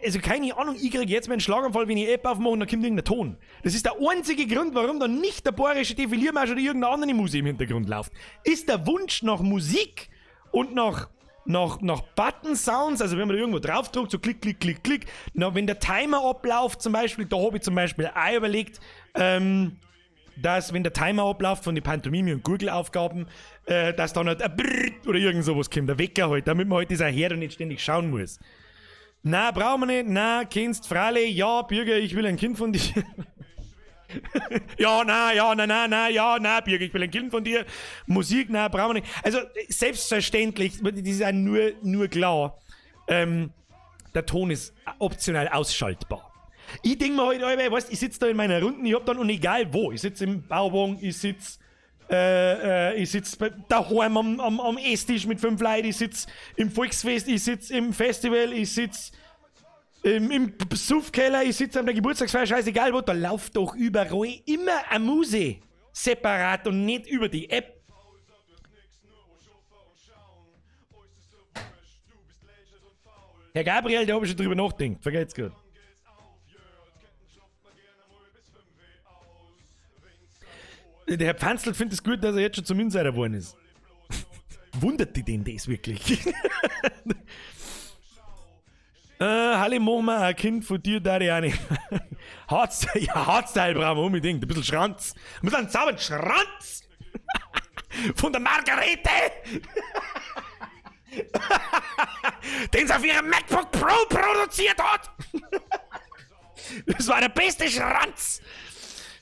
also keine Ahnung, ich krieg jetzt meinen Schlaganfall, wenn ich App aufmache und dann kommt irgendein Ton. Das ist der einzige Grund, warum da nicht der bayerische Defiliermarsch oder irgendeine andere Musik im Hintergrund läuft. Ist der Wunsch nach Musik und nach Button-Sounds, also wenn man da irgendwo drauf drückt, so klick, klick, klick, klick, na, wenn der Timer abläuft zum Beispiel, da habe ich zum Beispiel auch überlegt, dass wenn der Timer abläuft von den Pantomime- und Gurgelaufgaben, dass dann halt ein Brrrt oder irgend sowas kommt, der Wecker halt, damit man halt das auch hört und nicht ständig schauen muss. Na, brauchen wir nicht. Na, kennst Fralle? Ja, Bürger, ich will ein Kind von dir. Ja, na, ja, na, na, na, ja, na, Bürger, ich will ein Kind von dir. Musik, na, brauchen wir nicht. Also, selbstverständlich, das ist ja nur klar, der Ton ist optional ausschaltbar. Ich denk mir halt, Alter, weißt, ich sitz da in meiner Runden, ich hab dann, und egal wo, ich sitz im Bauwagen, ich sitz daheim am Esstisch mit 5 Leuten, ich sitz im Volksfest, ich sitz im Festival, ich sitz im Suffkeller, ich sitz an der Geburtstagsfeier, scheißegal wo, da läuft doch überall immer eine Muse separat und nicht über die App. Herr Gabriel, da hab ich schon drüber nachgedacht, vergeht's gut. Der Herr Pfanzl findet es gut, dass er jetzt schon zum Insider geworden ist. Wundert die denn das wirklich? Halle, machen wir ein Kind von dir, da ich auch nicht. Hardstyle, ja, Hardstyle brauchen wir unbedingt. Ein bisschen Schranz. Ein bisschen einen sauberen Schranz! Von der Margarete! Den sie auf ihrem MacBook Pro produziert hat! Das war der beste Schranz!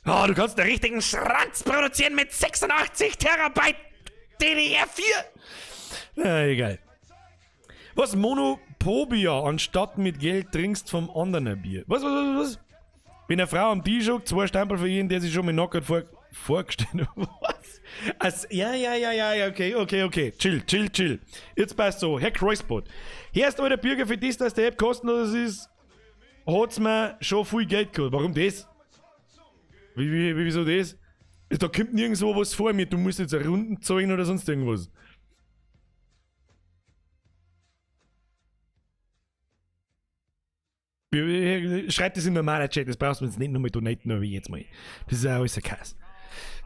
Oh, du kannst den richtigen Schranz produzieren mit 86 Terabyte DDR4. Na, egal. Was? Monophobia, anstatt mit Geld trinkst vom anderen ein Bier. Was, was, was, was? Wenn eine Frau am Tisch hockt, 2 Stempel für jeden, der sich schon mal knockert vorgestellt hat. Was? Also, ja, ja, ja, ja, ja, okay, okay, okay. Chill, chill, chill. Jetzt passt so. Herr Kreuzbot. Hier ist euer Bürger für das, dass der App kostenlos ist, hat's mir schon viel Geld geholt. Warum das? Wieso das? Da kommt nirgendwo was vor mir, du musst jetzt eine Runden zahlen oder sonst irgendwas. Schreibt das in normaler Chat, das brauchst du jetzt nicht nur mit donaten, aber jetzt mal. Das ist ja alles ein Kass.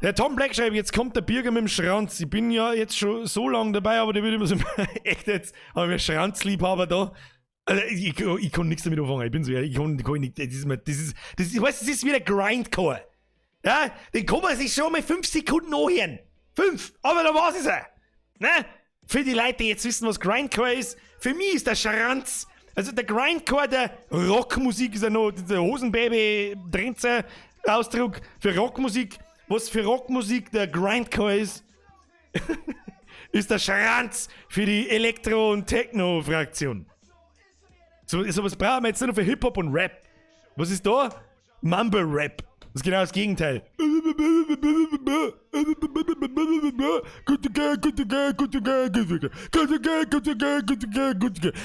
Der Tom Black schreibt, jetzt kommt der Bürger mit dem Schranz. Ich bin ja jetzt schon so lange dabei, aber der wird immer so. Echt jetzt, haben wir Schranzliebhaber da. Also ich kann nichts damit anfangen, ich bin so ehrlich, ich kann, ich kann nicht, das ist mir, das ist, das ist, weißt du, das ist wieder Grindcore. Ja, den kann man sich schon mal 5 Sekunden anhören. 5, aber da war's es ja. Ne? Für die Leute, die jetzt wissen, was Grindcore ist, für mich ist der Schranz, also der Grindcore der Rockmusik ist ja noch der Hosenbaby-Drenzer-Ausdruck für Rockmusik. Was für Rockmusik der Grindcore ist, ist der Schranz für die Elektro- und Techno-Fraktion. So was brauchen wir jetzt nur noch für Hip-Hop und Rap. Was ist da? Mumble-Rap. Das ist genau das Gegenteil.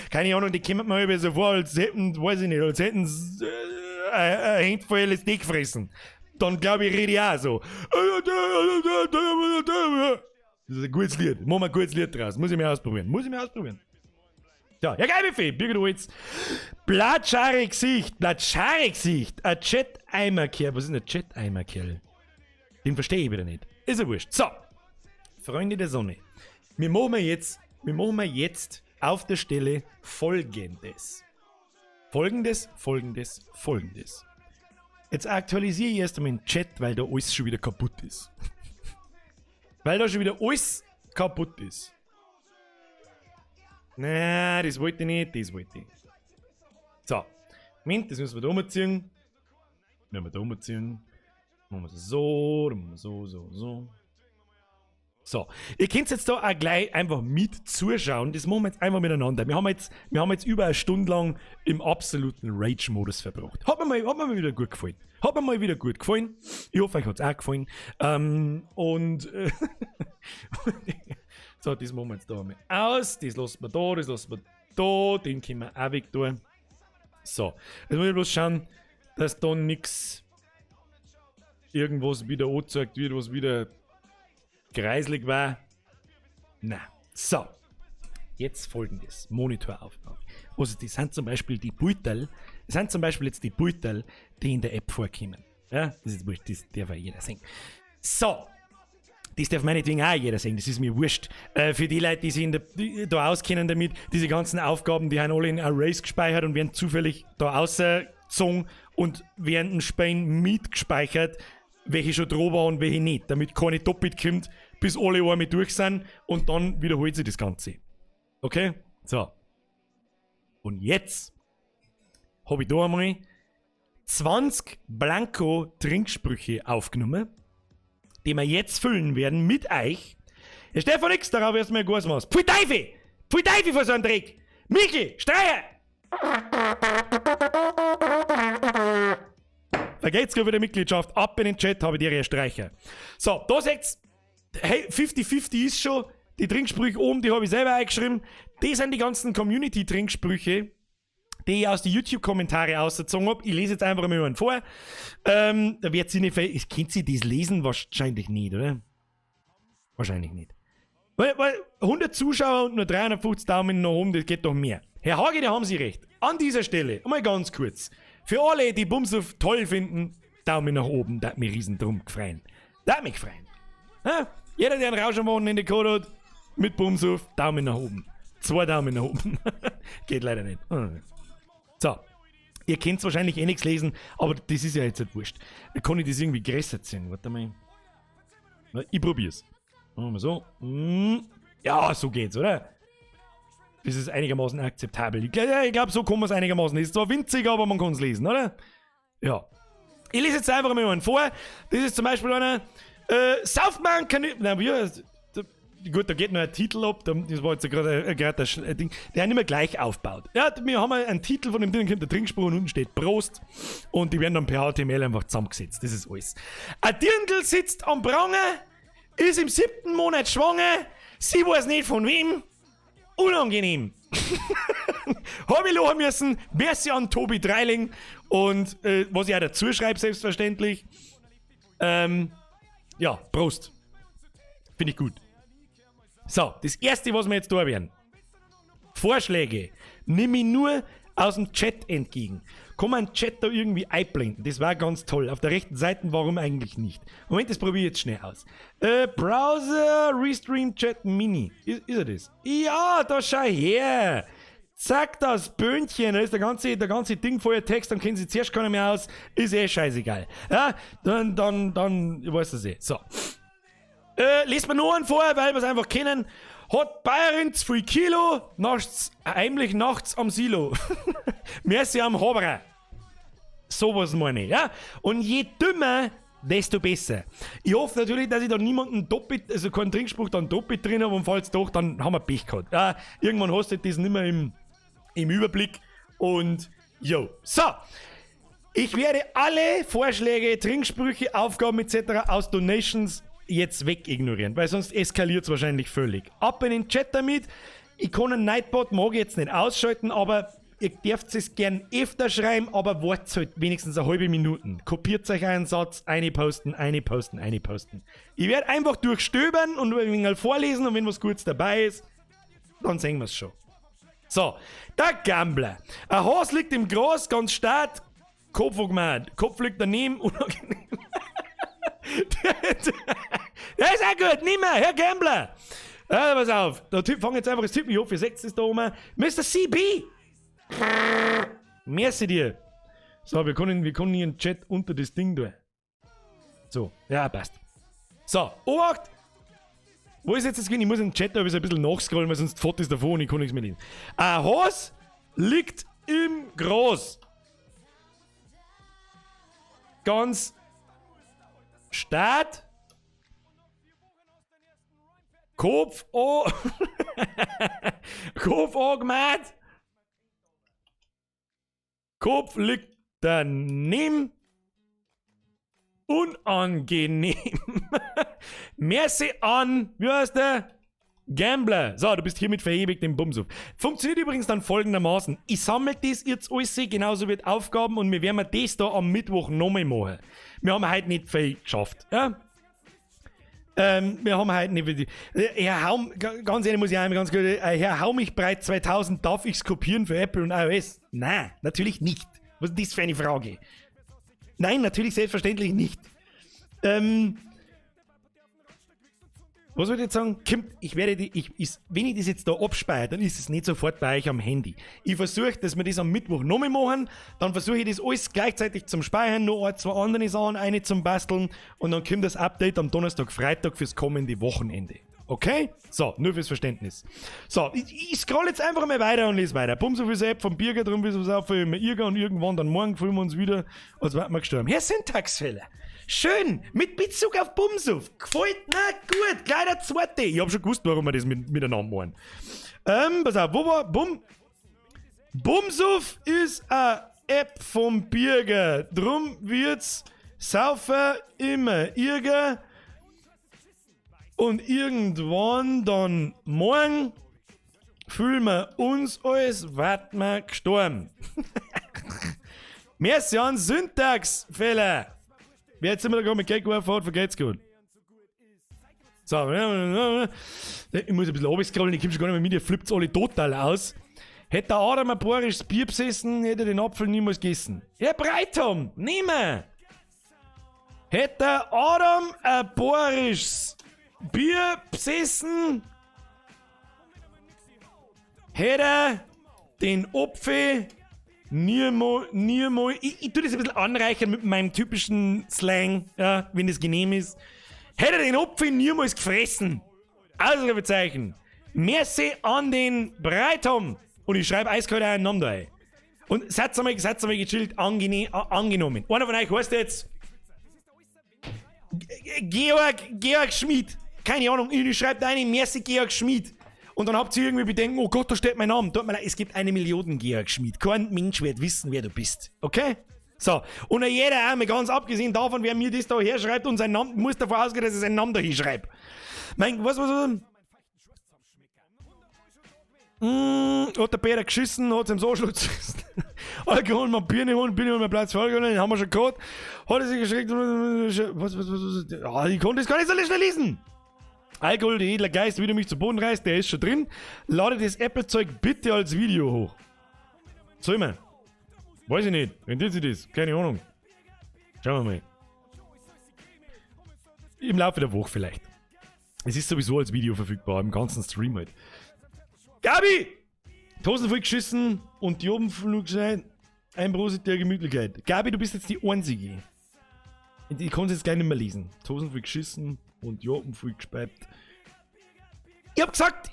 Keine Ahnung, die kommen mir so vor, als hätten, weiß ich nicht, als hätten sie ein Handvoll LSD gefressen. Dann glaub ich, rede ich auch so. Das ist ein gutes Lied. Machen wir ein gutes Lied draus. Muss ich mir ausprobieren. Muss ich mir ausprobieren. Ja, ja, geil, Buffet. Birgit Holz. Platschare Gesicht. Platschare Gesicht. Ein Chat-Eimer-Kerl. Was ist denn ein Chat-Eimer-Kerl? Den verstehe ich wieder nicht. Ist ja wurscht. So. Freunde der Sonne. Wir machen wir jetzt auf der Stelle Folgendes. Folgendes, Folgendes, Folgendes. Jetzt aktualisiere ich erst einmal den Chat, weil da alles schon wieder kaputt ist. Weil da schon wieder alles kaputt ist. Na, das wollte ich nicht, das wollte ich. So. Moment, das müssen wir da umziehen. Müssen wir da umziehen. Machen wir so, dann machen wir so, so, so. So, ihr könnt jetzt da auch gleich einfach mit zuschauen. Das machen wir jetzt einfach miteinander. Wir haben jetzt über eine Stunde lang im absoluten Rage-Modus verbracht. Hat mir mal wieder gut gefallen. Hat mir mal wieder gut gefallen. Ich hoffe, euch hat es auch gefallen. Und so, das machen wir jetzt da mal aus. Das lassen wir da, das lassen wir da. Den können wir auch weg tun. So, jetzt muss ich bloß schauen, dass da nichts irgendwas wieder angezeigt wird, was wieder greislig war. Na, so. Jetzt Folgendes: Monitoraufnahme. Also, das sind zum Beispiel die Beutel, das sind zum Beispiel jetzt die Beutel, die in der App vorkommen. Ja, das ist wurscht, das darf ja jeder sehen. So, das darf meinetwegen auch jeder sehen, das ist mir wurscht. Für die Leute, die sich die da auskennen damit, diese ganzen Aufgaben, die haben alle in Arrays gespeichert und werden zufällig da ausgezogen und während dem Spielen mitgespeichert, welche schon dran war und welche nicht, damit keine doppelt kommt, bis alle einmal durch sind, und dann wiederholt sich das Ganze. Okay? So. Und jetzt habe ich da einmal 20 Blanko-Trinksprüche aufgenommen, die wir jetzt füllen werden mit euch. Ja, Stefan X, darauf erstmal ein was. Pfui Teufel! Pfui Teufel vor so einem Dreck! Michel, Streicher! Vergeht's gleich wieder Mitgliedschaft, ab in den Chat, habe ich dir Streicher. So, da seht's, hey, 50-50 ist schon, die Trinksprüche oben, die habe ich selber eingeschrieben. Das sind die ganzen Community-Trinksprüche, die ich aus den YouTube-Kommentare ausgezogen habe. Ich lese jetzt einfach mal einen vor. Da wird sie nicht, kennt sie das lesen? Wahrscheinlich nicht, oder? Wahrscheinlich nicht. Weil 100 Zuschauer und nur 350 Daumen nach oben, das geht doch mehr. Herr Hagi, da haben Sie recht. An dieser Stelle, mal ganz kurz. Für alle, die Bumsuff toll finden, Daumen nach oben, da hat mich riesen drum gefreien. Da hat mich gefreien. Ha? Jeder, der einen Rausch am Wochenende gehabt hat, mit Bumsuff, Daumen nach oben. 2 Daumen nach oben. Geht leider nicht. So. Ihr könnt's wahrscheinlich eh nichts lesen, aber das ist ja jetzt nicht wurscht. Kann ich das irgendwie größer ziehen? Warte mal. Na, ich probier's. Machen wir so. Ja, so geht's, oder? Das ist einigermaßen akzeptabel. Ich glaub, so kann man's einigermaßen lesen. Ist zwar winzig, aber man kann's lesen, oder? Ja. Ich lese jetzt einfach mal einen vor. Das ist zum Beispiel einer. Saufmann kann nicht. Nein, wie heißt, da, gut, da geht noch ein Titel ab. Da, das war jetzt gerade ein Ding, der nicht mehr gleich aufbaut. Ja, wir haben einen Titel von dem Ding, dann kommt der Trinkspruch und unten steht Prost. Und die werden dann per HTML einfach zusammengesetzt. Das ist alles. Ein Dirndl sitzt am Pranger, ist im 7. Monat schwanger, sie weiß nicht von wem. Unangenehm. Hab ich lachen müssen. Merci an Tobi Dreiling. Und was ich auch dazu schreibe, selbstverständlich. Ja, Prost. Finde ich gut. So, das erste, was wir jetzt da werden. Vorschläge nimm ich nur aus dem Chat entgegen. Kann man den Chat da irgendwie einblenden? Das war ganz toll. Auf der rechten Seite, warum eigentlich nicht? Moment, das probiere ich jetzt schnell aus. Browser Restream Chat Mini. Ist er das? Ja, da schau her. Zack, das Böhnchen. Da ist der ganze Ding voller Text, dann kennen sie zuerst keiner mehr aus. Ist eh scheißegal. Ja, dann, ich weiß das eh. So. Lest mir noch einen vor, weil wir es einfach kennen. Hat Bayerin zu viel Kilo, nachts, heimlich nachts am Silo. Merci am Haberer. Sowas meine ich, ja? Und je dümmer, desto besser. Ich hoffe natürlich, dass ich da niemanden doppelt, also keinen Trinkspruch dann doppelt drin habe, und falls doch, dann haben wir Pech gehabt. Ja, irgendwann hast du das nicht mehr im Überblick und yo. So, ich werde alle Vorschläge, Trinksprüche, Aufgaben et cetera aus Donations jetzt wegignorieren, weil sonst eskaliert's wahrscheinlich völlig. Ab in den Chat damit. Ich kann einen Nightbot, mag ich jetzt nicht ausschalten, aber ihr dürft es gern öfter schreiben, aber wartet halt wenigstens eine halbe Minute. Kopiert euch einen Satz, eine posten, eine posten, eine posten. Ich werd einfach durchstöbern und ein wenig vorlesen, und wenn was Gutes dabei ist, dann sehen wir's schon. So, der Gambler. Ein Has liegt im Gras, ganz stark, Kopf gemeint. Kopf liegt daneben, unangenehm. Der ist auch gut, nimm mal, Herr Gambler. Ja, pass auf, der Typ fängt jetzt einfach das Tippen. Ich hoffe, ihr seht es da oben. Mister CB! Merci dir. So, wir können hier einen Chat unter das Ding tun. So, ja, passt. So, Obacht! Wo ist jetzt das Ding? Ich muss den Chat da ein bisschen nachscrollen, weil sonst fährt es davon und ich kann nichts mehr lesen. Ein Has liegt im Gras. Ganz Start. Kopf an. Kopf angemacht. Kopf liegt daneben. Unangenehm. Merci an, wie heißt der? Gambler. So, du bist hiermit verewigt im Bumsuff. Funktioniert übrigens dann folgendermaßen. Ich sammle das jetzt alles, genauso wie Aufgaben, und wir werden das da am Mittwoch nochmal machen. Wir haben heute nicht viel geschafft. Ja? Wir haben heute nicht viel. Herr Haum, ganz ehrlich muss ich einmal ganz gut, Herr Hau mich breit 2000, darf ich's kopieren für Apple und iOS? Nein, natürlich nicht. Was ist das für eine Frage? Nein, natürlich selbstverständlich nicht. Was würde ich jetzt sagen? Kommt, ich werde die, ich, ich, wenn ich das jetzt da abspeichere, dann ist es nicht sofort bei euch am Handy. Ich versuche, dass wir das am Mittwoch nochmal machen, dann versuche ich das alles gleichzeitig zum Speichern, noch ein, zwei andere Sachen eine zum Basteln und dann kommt das Update am Donnerstag, Freitag fürs kommende Wochenende. Okay? So, nur fürs Verständnis. So, ich scroll jetzt einfach mal weiter und lese weiter. Bumsuff ist App vom Birger, drum ist es auf immer Irger und irgendwann dann morgen fühlen wir uns wieder, als wären wir gestorben. Herr Syntaxfehler. Schön, mit Bezug auf Bumsuff. Gefällt mir gut. Gleich der zweite. Ich hab schon gewusst, warum wir das miteinander machen. Pass auf, wo war Bum? Bumsuff ist eine App vom Birger. Drum wird's Saufer immer Irger. Und irgendwann dann morgen fühlen wir uns, als wären wir gestorben. Merci an Syntaxfehler. Wer jetzt immer da gerade mit Geld geworfen hat, vergeht's gut. So, ich muss ein bisschen runterscrollen, ich komm schon gar nicht mehr mit, ihr flippt alle total aus. Hätte der Adam ein bayerisches Bier besessen, hätte er den Apfel niemals gegessen. Ja, Breitom, nimmer! Hätte der Adam ein bayerisches Bier besessen, hätte er den Apfel niemals, niemals. Ich tue das ein bisschen anreichern mit meinem typischen Slang, ja, wenn das genehm ist. Hätte er den Apfel niemals gefressen. Ausrufezeichen. Merci an den Breitom. Und ich schreibe eiskalt einen Namen da rein. Und seid einmal gechillt angenommen. Einer von euch heißt jetzt Georg Schmid. Keine Ahnung, ich schreibe da rein, Merci Georg Schmid. Und dann habt ihr irgendwie Bedenken, oh Gott, da steht mein Name. Tut mir leid, es gibt 1 Million Georg Schmid. Kein Mensch wird wissen, wer du bist. Okay? So, und jeder, auch mal ganz abgesehen davon, wer mir das da herschreibt und seinen Namen, muss davon ausgehen, dass ich seinen Namen da hinschreibe. Mein, was, was, was? Hat der Peter geschissen, hat es ihm so Schluss. Alkohol, mal Birne holen, Birne holen, Platz für Alkohol, den haben wir schon gehabt. Hat er sich geschreckt, was, was, was, was, ah, ich konnte das gar nicht so schnell lesen. Alkohol, der edle Geist, wie du mich zu Boden reißt, der ist schon drin. Lade das Apple-Zeug bitte als Video hoch. Soll ich mal? Weiß ich nicht. Rentiert sich das? Keine Ahnung. Schauen wir mal. Im Laufe der Woche vielleicht. Es ist sowieso als Video verfügbar, im ganzen Stream halt. Gabi! Hosen voll geschissen und die oben Flugschein. Ein Prosit der Gemütlichkeit. Gabi, du bist jetzt die Einzige. Ich kann es jetzt gleich nicht mehr lesen. Hosen voll geschissen und die oben voll gespeibt. Ich hab gesagt,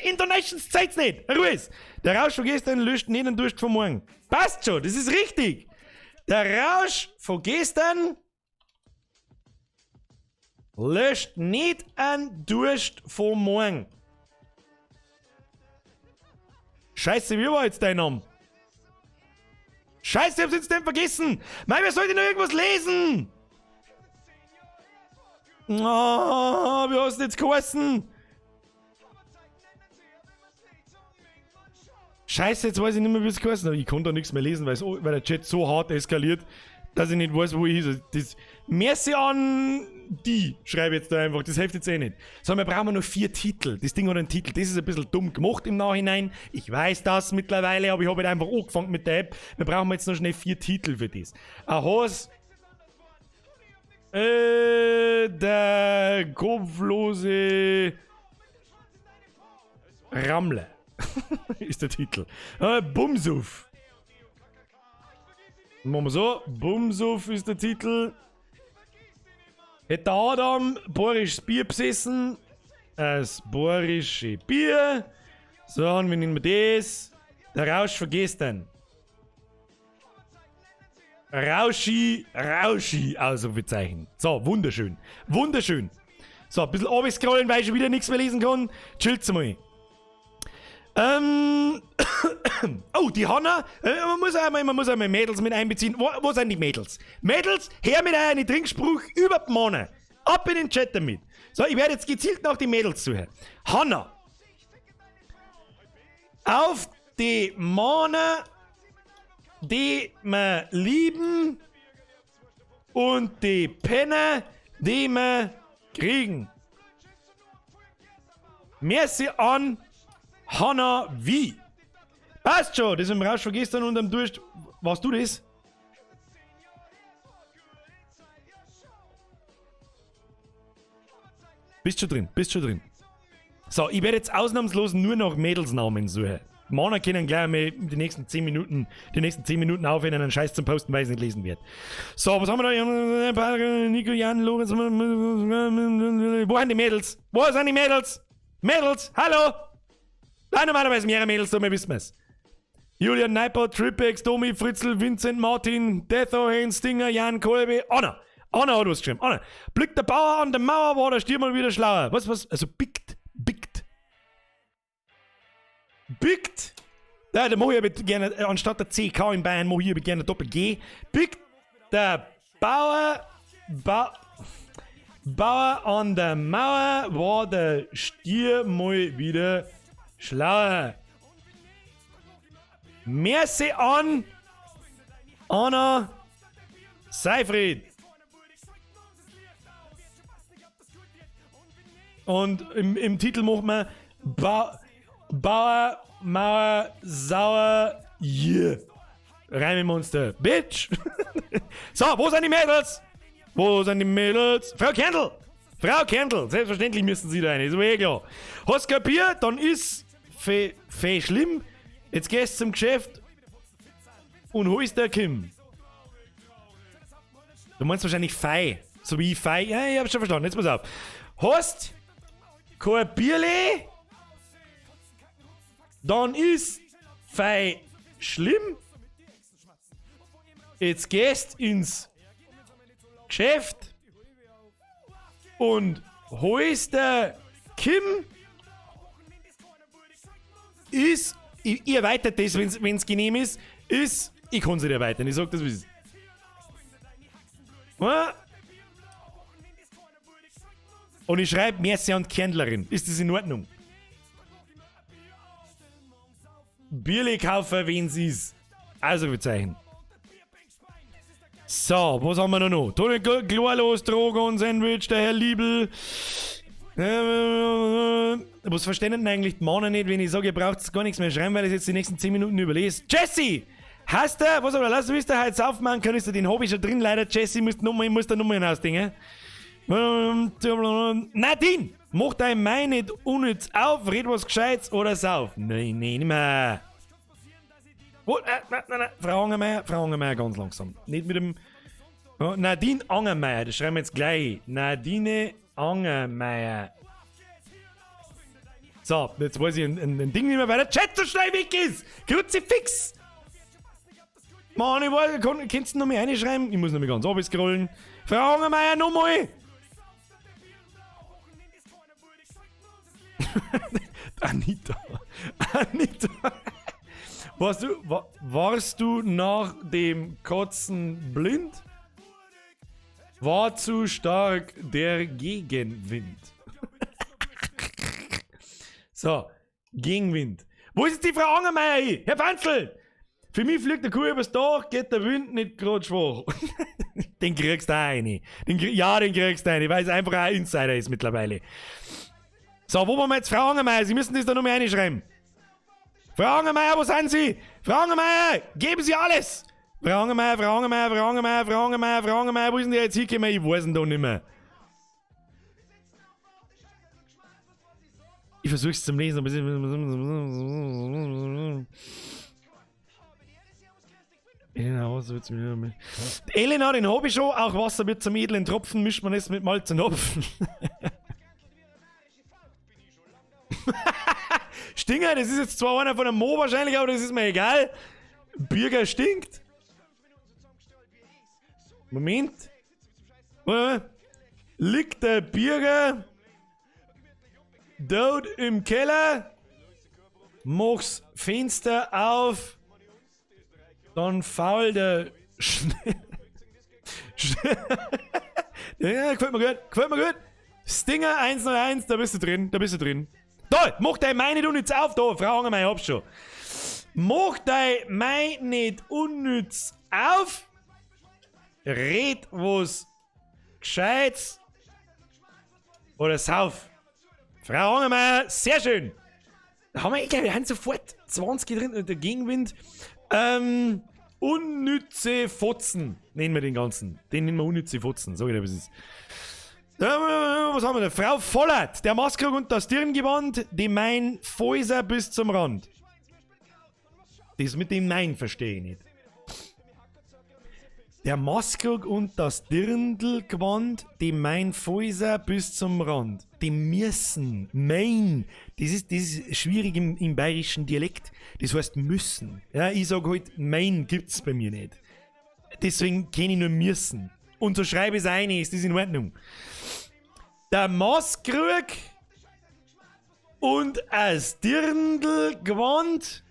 Intonations zeigt's nicht. Ruhe ist. Der Rausch von gestern löscht nicht den Durst von morgen. Passt schon, das ist richtig. Der Rausch von gestern löscht nicht an Durst von morgen. Scheiße, wie war jetzt dein Name? Scheiße, ich hab's jetzt denn vergessen. Mei, wer sollte noch irgendwas lesen? Oh, wie hast du jetzt geheißen? Scheiße, jetzt weiß ich nicht mehr, wie es geheißen hat. Ich konnte da nichts mehr lesen, weil der Chat so hart eskaliert, dass ich nicht weiß, wo ich ist. Das, Merci an die, schreibe ich jetzt da einfach. Das hilft jetzt eh nicht. So, wir brauchen nur 4 Titel. Das Ding hat einen Titel. Das ist ein bisschen dumm gemacht im Nachhinein. Ich weiß das mittlerweile, aber ich habe halt einfach angefangen mit der App. Wir brauchen jetzt noch schnell 4 Titel für das. Ein Haus. Der kopflose Rammler ist der Titel. Bumsuff. Machen wir so. Bumsuff ist der Titel. Hätte Adam bayerisches Bier besessen. Das bayerische Bier. So, und wir nehmen das. Der Rausch von gestern. Rauschi, Rauschi, Ausrufezeichen. So, wunderschön. Wunderschön. So, ein bisschen scrollen, weil ich schon wieder nichts mehr lesen kann. Chillt's mal. Oh, die Hanna. Man muss einmal Mädels mit einbeziehen. Wo sind die Mädels? Mädels, her mit einem Trinkspruch über die Männer. Ab in den Chat damit. So, ich werde jetzt gezielt nach die Mädels suchen. Hanna. Auf die Männer, die wir lieben, und die Penner, die wir kriegen. Merci an Hanna wie. Passt schon, das im Rausch von gestern und am Durst. Warst du das? Bist schon drin, bist schon drin. So, ich werde jetzt ausnahmslos nur noch Mädelsnamen suchen. Männer können gleich mal die nächsten 10 Minuten, die nächsten 10 Minuten aufhören, einen Scheiß zum Posten, weil ich es nicht lesen werde. So, was haben wir da? Nico, Jan, Lorenz. Wo sind die Mädels? Wo sind die Mädels? Mädels, hallo! Nein, normalerweise mehrere Mädels, so, wir wissen es. Julian Neiper, Tripex, Domi, Fritzl, Vincent, Martin, Detho, Heinz, Stinger, Jan, Kolbe, Anna. Anna hat was geschrieben. Anna. Blickt der Bauer an der Mauer, war der Stier mal wieder schlauer. Was, was? Also bickt, bickt. Bickt. Ja, da mach ich aber gerne, anstatt der CK in Bayern, mach ich aber gerne Doppel G. Bickt der Bauer, Bauer an der Mauer, war der Stier mal wieder schlauer. Merci an Anna Seyfried. Und im Titel macht man Bauer, Mauer, Sauer, yeah. Reimemonster, Bitch. So, wo sind die Mädels? Wo sind die Mädels? Frau Kendall! Frau Kendall, selbstverständlich müssen Sie da rein, ist aber eh klar. Hast kapiert? Dann ist fe schlimm. Jetzt gehst du zum Geschäft und holst der Kim. Du meinst wahrscheinlich Fei. So wie Fei. Ja, ich hab's schon verstanden. Jetzt pass auf. Hast kein Bierle, dann ist Fei schlimm. Jetzt gehst ins Geschäft und holst der Kim. Ist, ich erweitert das, wenn's genehm ist, ist, ich kann's nicht erweitern, ich sag das, wie es ist. Und ich schreib Merci an die Kendlerin. Ist das in Ordnung? Bierle kaufen, wenn's ist. Also, wir zeichnen. So, was haben wir noch? Toni Glorlos, Drogon, Sandwich, der Herr Liebel. Was verstehen denn eigentlich die Männer nicht, wenn ich sage, ihr braucht gar nichts mehr schreiben, weil ich jetzt die nächsten 10 Minuten überlese? Jesse! Hast du, was aber, lass mich da heute aufmachen können, ist da den hab ich schon drin, leider, Jesse, ich muss da Nummer hinausdingen. Nadine! Mach dein Mai nicht unnütz auf, red was Gescheites oder sauf. Nein, nein, nicht mehr. Wo, nein, nein, nein, Frau Angermeier, Frau Angermeier, ganz langsam. Nicht mit dem. Oh, Nadine Angermeier, das schreiben wir jetzt gleich. Nadine Angermeier. So, jetzt weiß ich ein Ding nicht mehr, weil der Chat so schnell weg ist. Kruzifix! Mann, ich weiß, kannst du noch mal reinschreiben? Ich muss noch mal ganz runter scrollen. Frau Angermeier, nochmal! Anita. Anita. Warst du nach dem Kotzen blind? War zu stark der Gegenwind. So, Gegenwind. Wo ist jetzt die Frau Angermeier hin? Herr Fanzl! Für mich fliegt der Kuh übers Dach, geht der Wind nicht grad schwach. Den kriegst du auch rein. Den kriegst du rein, weil es einfach ein Insider ist mittlerweile. So, wo wollen wir jetzt Frau Angermeier? Sie müssen das da noch mal reinschreiben. Frau Angermeier, wo sind Sie? Frau Angermeier, geben Sie alles! Frau Angermeier, Frau Angermeier, Frau Angermeier, Frau Angermeier, Frau Angermeier, wo ist denn der jetzt hingekommen? Ich weiß ihn da nicht mehr. Ich versuch's zum Lesen, aber Elena, was wird's mir nicht mehr? Elena, den hab ich schon. Auch Wasser wird zum edlen Tropfen, mischt man es mit Malz und Hopfen. Stinger, das ist jetzt zwar einer von der Mo wahrscheinlich, aber das ist mir egal. Birger stinkt. Moment. Liegt der Birger dort im Keller? Mach's Fenster auf, dann faul der schnell. Ja, gefällt mir gut, gefällt mir gut. Stinger 101, da bist du drin, da bist du drin. Da, mach dein Mai nicht unnütz auf, da, Frau Angermeier, hab's schon. Mach dein Mai nicht unnütz auf. Red was Gescheites. Oder sauf. Frau Angermeier, sehr schön. Da haben wir, ich glaube, wir haben sofort 20 drin, der Gegenwind. Unnütze Fotzen nennen wir den ganzen. Den nennen wir unnütze Fotzen, sag ich dir, was ist. Was haben wir da? Frau Vollert, der Maskrug und das Dirngewand, die mein Fäuser bis zum Rand. Das mit dem Nein verstehe ich nicht. Der Maskrug und das Dirndlgewand, die mein Fäuser bis zum Rand. Die müssen, mein, das ist schwierig im bayerischen Dialekt. Das heißt müssen. Ja, ich sag halt, mein gibt's bei mir nicht. Deswegen kenne ich nur müssen. Und so schreibe ich es ein, ist das in Ordnung. Der Maskrug und das Dirndlgewand,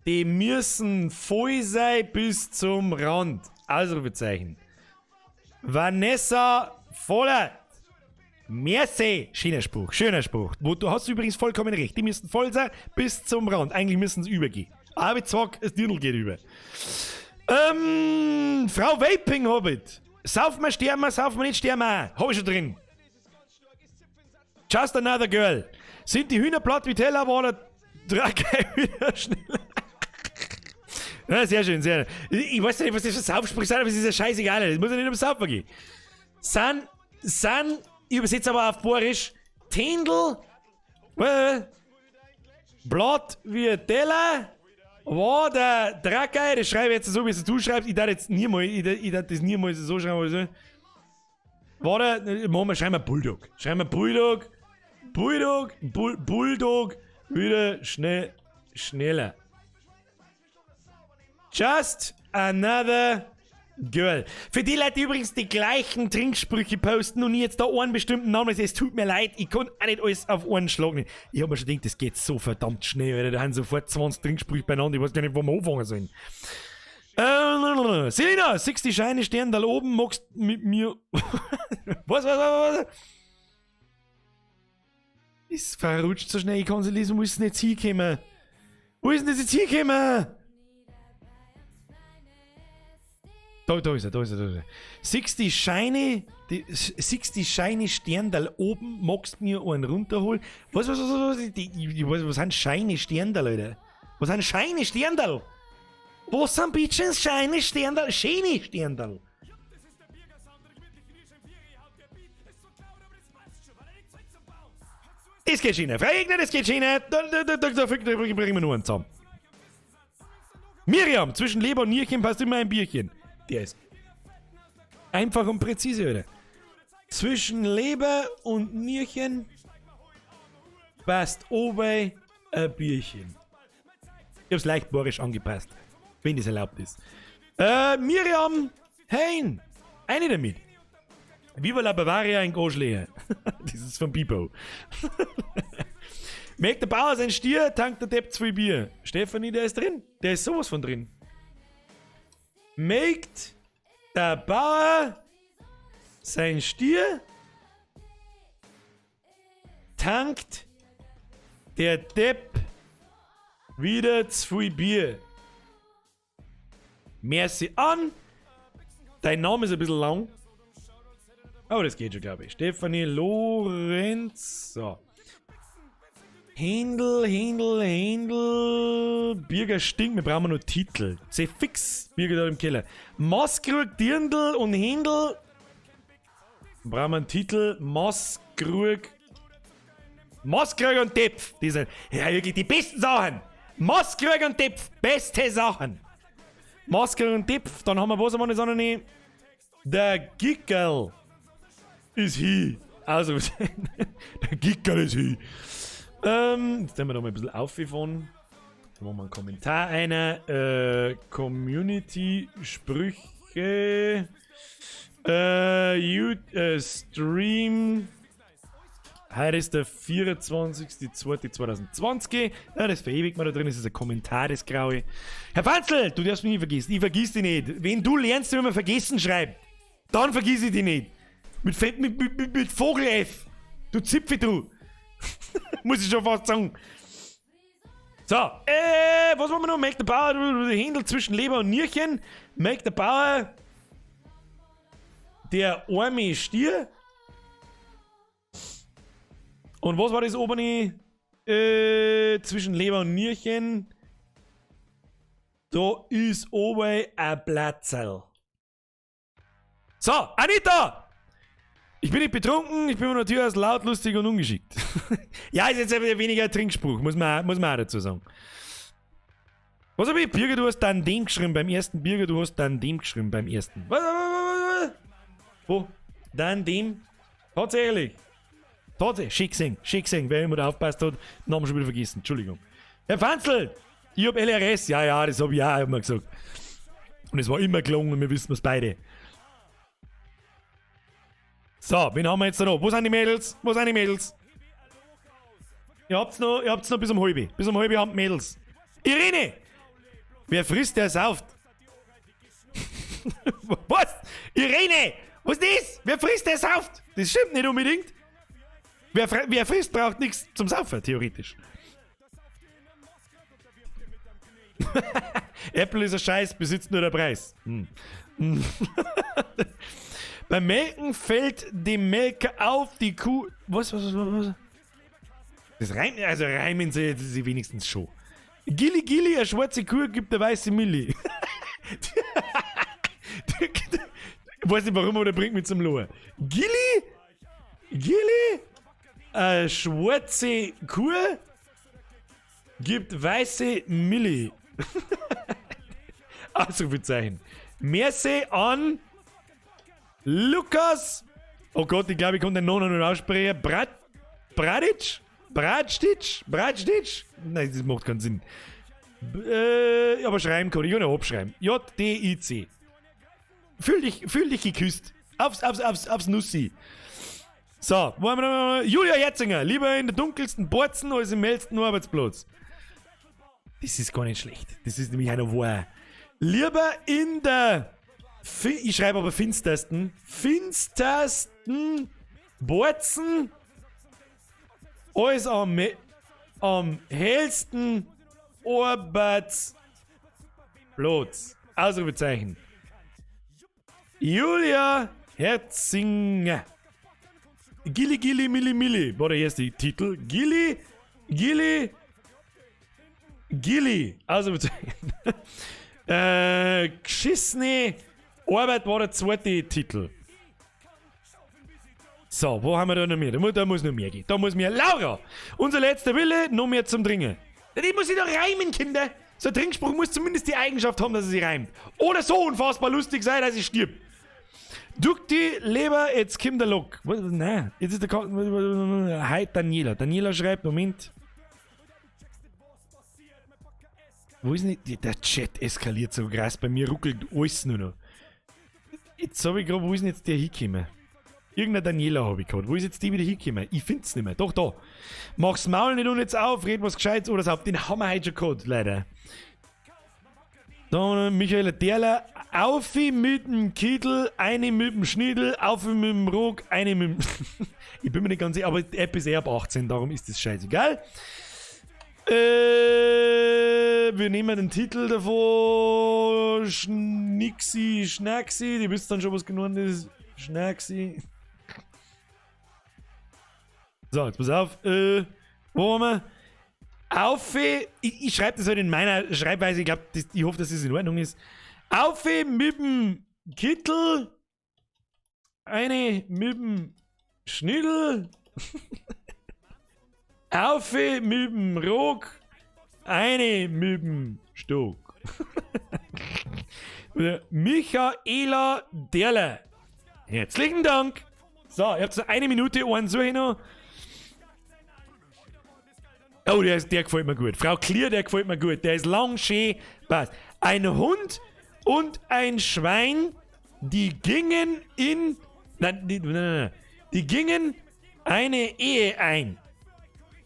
die müssen voll sein bis zum Rand. Ausrufezeichen. Vanessa Vollert. Merci. Schöner Spruch, schöner Spruch. Wo, du hast übrigens vollkommen recht. Die müssen voll sein bis zum Rand. Eigentlich müssen sie übergehen. Aber ich sag, das Dirndl geht über. Frau Vaping Hobbit. Sauf mal, sterben wir, sauf mal nicht, sterben wir. Hab ich schon drin. Just another girl. Sind die Hühner platt wie Teller, war der Drache wieder schneller. Ja, sehr schön, sehr schön. Ich weiß nicht, was das für Saufsprüche sind, aber es ist ja scheißegal. Das muss ja nicht um Saufen gehen. San, ich übersetze aber auf Bayerisch, Tändel, Blatt wie Teller, war der Drackei, das schreibe ich jetzt so, wie es du schreibst, ich darf jetzt niemals, ich darf das niemals so schreiben, oder so. War der, machen wir, schreiben wir Bulldog. Schreiben wir Bulldog, Bulldog, Bulldog, wieder schnell, schneller. Just another girl. Für die Leute, die übrigens die gleichen Trinksprüche posten und ich jetzt da einen bestimmten Namen, es tut mir leid, ich kann auch nicht alles auf einen Schlag nehmen. Ich hab mir schon gedacht, das geht so verdammt schnell, Alter. Da haben sofort 20 Trinksprüche beieinander, ich weiß gar nicht, wo wir anfangen sollen. Selina, siehst die Scheine stehen da oben, magst mit mir. Was, was, was, was? Ist verrutscht so schnell, ich kann sie lesen, wo ist denn jetzt hingekommen? Wo ist denn das jetzt hingekommen? Da, da ist er, da ist er, da ist er. Siehst die Scheine, die, siehst die Scheine Sterndal oben, magst mir einen runterholen? Was, was, was, was, die, die, was, was sind Scheine Sterndal, Alter? Was sind Scheine Sterndal? Was sind bitte Scheine Sterndal? Schöne Sterndal. Das geht schon. Frau Egner, das geht schon. Da bringen wir nur einen zusammen. Miriam, zwischen Leber und Nierchen passt immer ein Bierchen. Der ist einfach und präzise, oder? Zwischen Leber und Nierchen passt oben ein Bierchen. Ich hab's leicht bohrisch angepasst, wenn das erlaubt ist. Miriam Hein, eine damit. Viva la Bavaria in Goschlehe. Das ist von Bibo. Merkt der Bauer sein Stier, tankt der Depp 2 Bier. Stefanie, der ist drin. Der ist sowas von drin. Melkt der Bauer sein Stier, tankt der Depp wieder zu viel Bier. Merci an. Dein Name ist ein bisschen lang. Aber das geht schon, glaube ich. Stefanie Lorenz. So. Händel, Händel, Händel. Birger stinkt, wir brauchen nur Titel. Seh fix, Birger da im Keller. Maskrug, Dirndl und Händel. Brauchen wir einen Titel. Maskrug. Maskrug und Depf. Die sind ja wirklich die besten Sachen. Maskrug und Depf. Beste Sachen. Maskrug und Depf. Dann haben wir was haben wir noch nicht? Der Gickel ist hier. Also, der Gickel ist hier. Jetzt nehmen wir da mal ein bisschen aufgefahren. Da machen wir einen Kommentar einer. Community-Sprüche. Stream. Heute ist der 24.02.2020. Ja, das verewigt man da drin. Das ist ein Kommentar, das Graue. Herr Fanzl, du darfst mich nicht vergessen. Ich vergiss dich nicht. Wenn du lernst, wie man vergessen schreibt, dann vergiss ich dich nicht. Mit Vogel F. Du Zipfel, du. Muss ich schon fast sagen. So, was wollen wir noch? Make the Bauer, Händel zwischen Leber und Nierchen. Make the Bauer, der arme Stier. Und was war das oben? Zwischen Leber und Nierchen. Da ist oben ein Platzerl. So, Anita! Ich bin nicht betrunken, ich bin von Natur aus laut, lustig und ungeschickt. Ja, ist jetzt weniger ein Trinkspruch, muss man auch dazu sagen. Was hab ich? Birger, du hast dann dem geschrieben beim ersten. Birger, du hast dann dem geschrieben beim ersten. Was, was, was, was? Wo? Dann dem? Tatsächlich. Tatsächlich. Schick gesehen, schick gesehen. Wer immer da aufpasst hat, Namen schon wieder vergessen. Entschuldigung. Herr Fanzl, ich hab LRS. Ja, das hab ich auch immer gesagt. Und es war immer gelungen und wir wissen es beide. So, wen haben wir jetzt da noch? Wo sind die Mädels? Wo sind die Mädels? Ihr habt's noch bis um halb. Bis um halb haben die Mädels. Irene! Wer frisst, der sauft. Was? Irene! Was ist das? Wer frisst, der sauft. Das stimmt nicht unbedingt. Wer frisst, braucht nichts zum Saufen, theoretisch. Apple ist ein Scheiß, besitzt nur der Preis. Beim Melken fällt dem Melker auf die Kuh. Was, was, was, was? Das reimt, also reimen sie wenigstens schon. Gilli Gilli, eine schwarze Kuh gibt eine weiße Milli. Ich weiß nicht warum, aber der bringt mich zum Lohen. Gilli? Gilli? Eine schwarze Kuh gibt weiße Milli. Ausrufezeichen. Merci an Lukas. Oh Gott, ich glaube, ich kann den Namen noch nicht aussprechen. Bradic? Bradstitch? Bradstitch? Nein, das macht keinen Sinn. Aber schreiben kann ich auch noch abschreiben. J-D-I-C. Fühl dich geküsst. Aufs Nussi. So, wo haben wir noch? Julia Herzinger, lieber in der dunkelsten Borzen als im hellsten Arbeitsplatz. Das ist gar nicht schlecht. Das ist nämlich einer wahr. Lieber in der, ich schreibe aber finstersten, finstersten Borzen als am hellsten Arbeitsplatz. Ausrufezeichen. Julia Herzinger. Gilli Gilli Milli Milli war der erste Titel. Gilli Gilli Gilli. Ausrufezeichen. Geschissene Arbeit war der zweite Titel. So, wo haben wir da noch mehr? Da muss noch mehr gehen. Da muss mehr. Laura! Unser letzter Wille, noch mehr zum Trinken. Die muss sich doch reimen, Kinder. So ein Trinkspruch muss zumindest die Eigenschaft haben, dass er sich reimt. Oder so unfassbar lustig sein, dass ich stirb. Duck die Leber, jetzt kommt der Lok. Nein, jetzt ist der Ko. Hi, Daniela. Daniela schreibt, Moment. Wo ist denn der Chat eskaliert so krass. Bei mir ruckelt alles nur noch. Jetzt habe ich gerade, wo ist denn jetzt der hingekommen? Irgendeine Daniela habe ich gehabt. Wo ist jetzt die wieder hingekommen? Ich find's nicht mehr. Doch, da. Mach's Maul nicht und jetzt auf, red was Gescheites oder so. Den haben wir heute schon gehabt, leider. Da, Michaela Derler. Aufi mit dem Kittel, eine mit dem Schniedel, aufi mit dem Rock, eine mit dem. Ich bin mir nicht ganz sicher, aber die App ist eh ab 18, darum ist das scheißegal. Wir nehmen den Titel davon. Schnixi, Schnaxi, die wisst dann schon, was genannt ist. Schnaxi. So, jetzt pass auf. Wo haben wir? Aufi, ich schreibe das halt in meiner Schreibweise, ich glaube, ich hoffe, dass das in Ordnung ist. Aufi mit dem Kittel, eine mit dem Schniedel, Aufi mit dem Rock, eine mit dem Stock. Michaela Derler. Herzlichen Dank. So, ihr habt so eine Minute, einen suche ich noch. Oh, der gefällt mir gut. Frau Klier, der gefällt mir gut. Der ist lang, schön, passt. Ein Hund und ein Schwein, die gingen in... Nein, die, nein, nein, nein. Die gingen eine Ehe ein.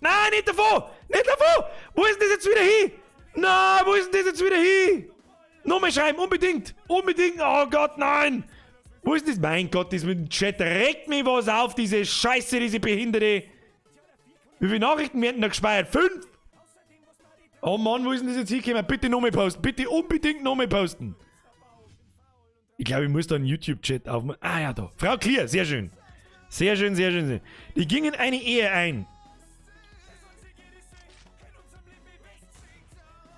Nein, nicht davon! Nicht davon! Wo ist denn das jetzt wieder hin? Na, wo ist denn das jetzt wieder hin? Nochmal schreiben, unbedingt! Unbedingt! Oh Gott, nein! Wo ist das? Mein Gott, das mit dem Chat regt mich was auf, diese Scheiße, diese Behinderte! Wie viele Nachrichten werden da gespeichert? 5? Oh Mann, wo ist denn das jetzt hingekommen? Bitte nochmal posten. Bitte unbedingt nochmal posten. Ich glaube, ich muss da einen YouTube-Chat aufmachen. Ah ja, da. Frau Klier, sehr schön. Sehr schön, sehr schön. Sehr. Die gingen eine Ehe ein.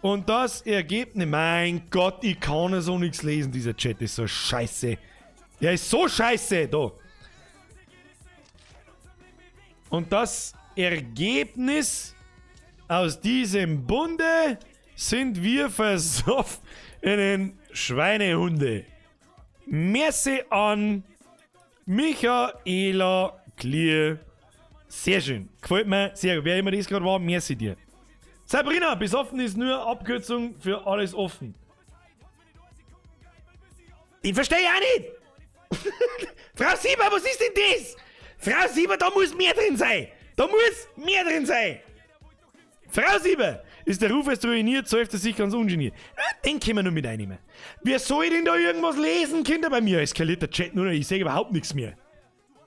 Und das Ergebnis... Mein Gott, ich kann ja so nichts lesen. Dieser Chat ist so scheiße. Der ist so scheiße. Da. Und das Ergebnis aus diesem Bunde sind wir versoffenen Schweinehunde. Merci an Michaela Klier. Sehr schön. Gefällt mir sehr gut. Wer immer das gerade war, merci dir. Sabrina, besoffen ist nur Abkürzung für alles offen. Den verstehe ich auch nicht. Frau Sieber, was ist denn das? Frau Sieber, da muss mehr drin sein. Da muss mehr drin sein. Frau Sieber, ist der Ruf erst ruiniert, säuft er sich ganz ungeniert. Den können wir nur mit einnehmen. Wer soll denn da irgendwas lesen, Kinder? Bei mir eskaliert der Chat nur noch, ich sehe überhaupt nichts mehr.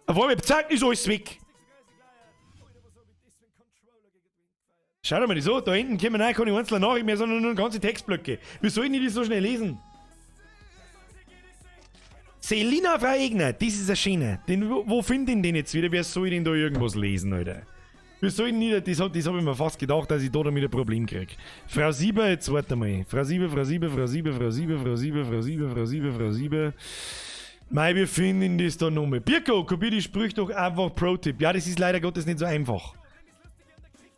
Auf einmal, zack, ist alles weg. Schau dir mal das an, da hinten kommen auch keine einzelne Nachricht mehr, sondern nur ganze Textblöcke. Wie soll ich das so schnell lesen? Selina Frau Egner, das ist eine schöne. Den, wo finde ich den jetzt wieder? Wer soll denn da irgendwas lesen, Alter? Wie soll ich denn das hab ich mir fast gedacht, dass ich da damit ein Problem krieg. Frau Sieber, jetzt warte mal. Frau Sieber, Frau Sieber, Frau Sieber, Frau Sieber, Frau Sieber, Frau Sieber, Frau Sieber, Frau Sieber. Mei, wir finden das da nochmal. Birko, kopier die Sprüche doch einfach Pro-Tipp. Ja, das ist leider Gottes nicht so einfach.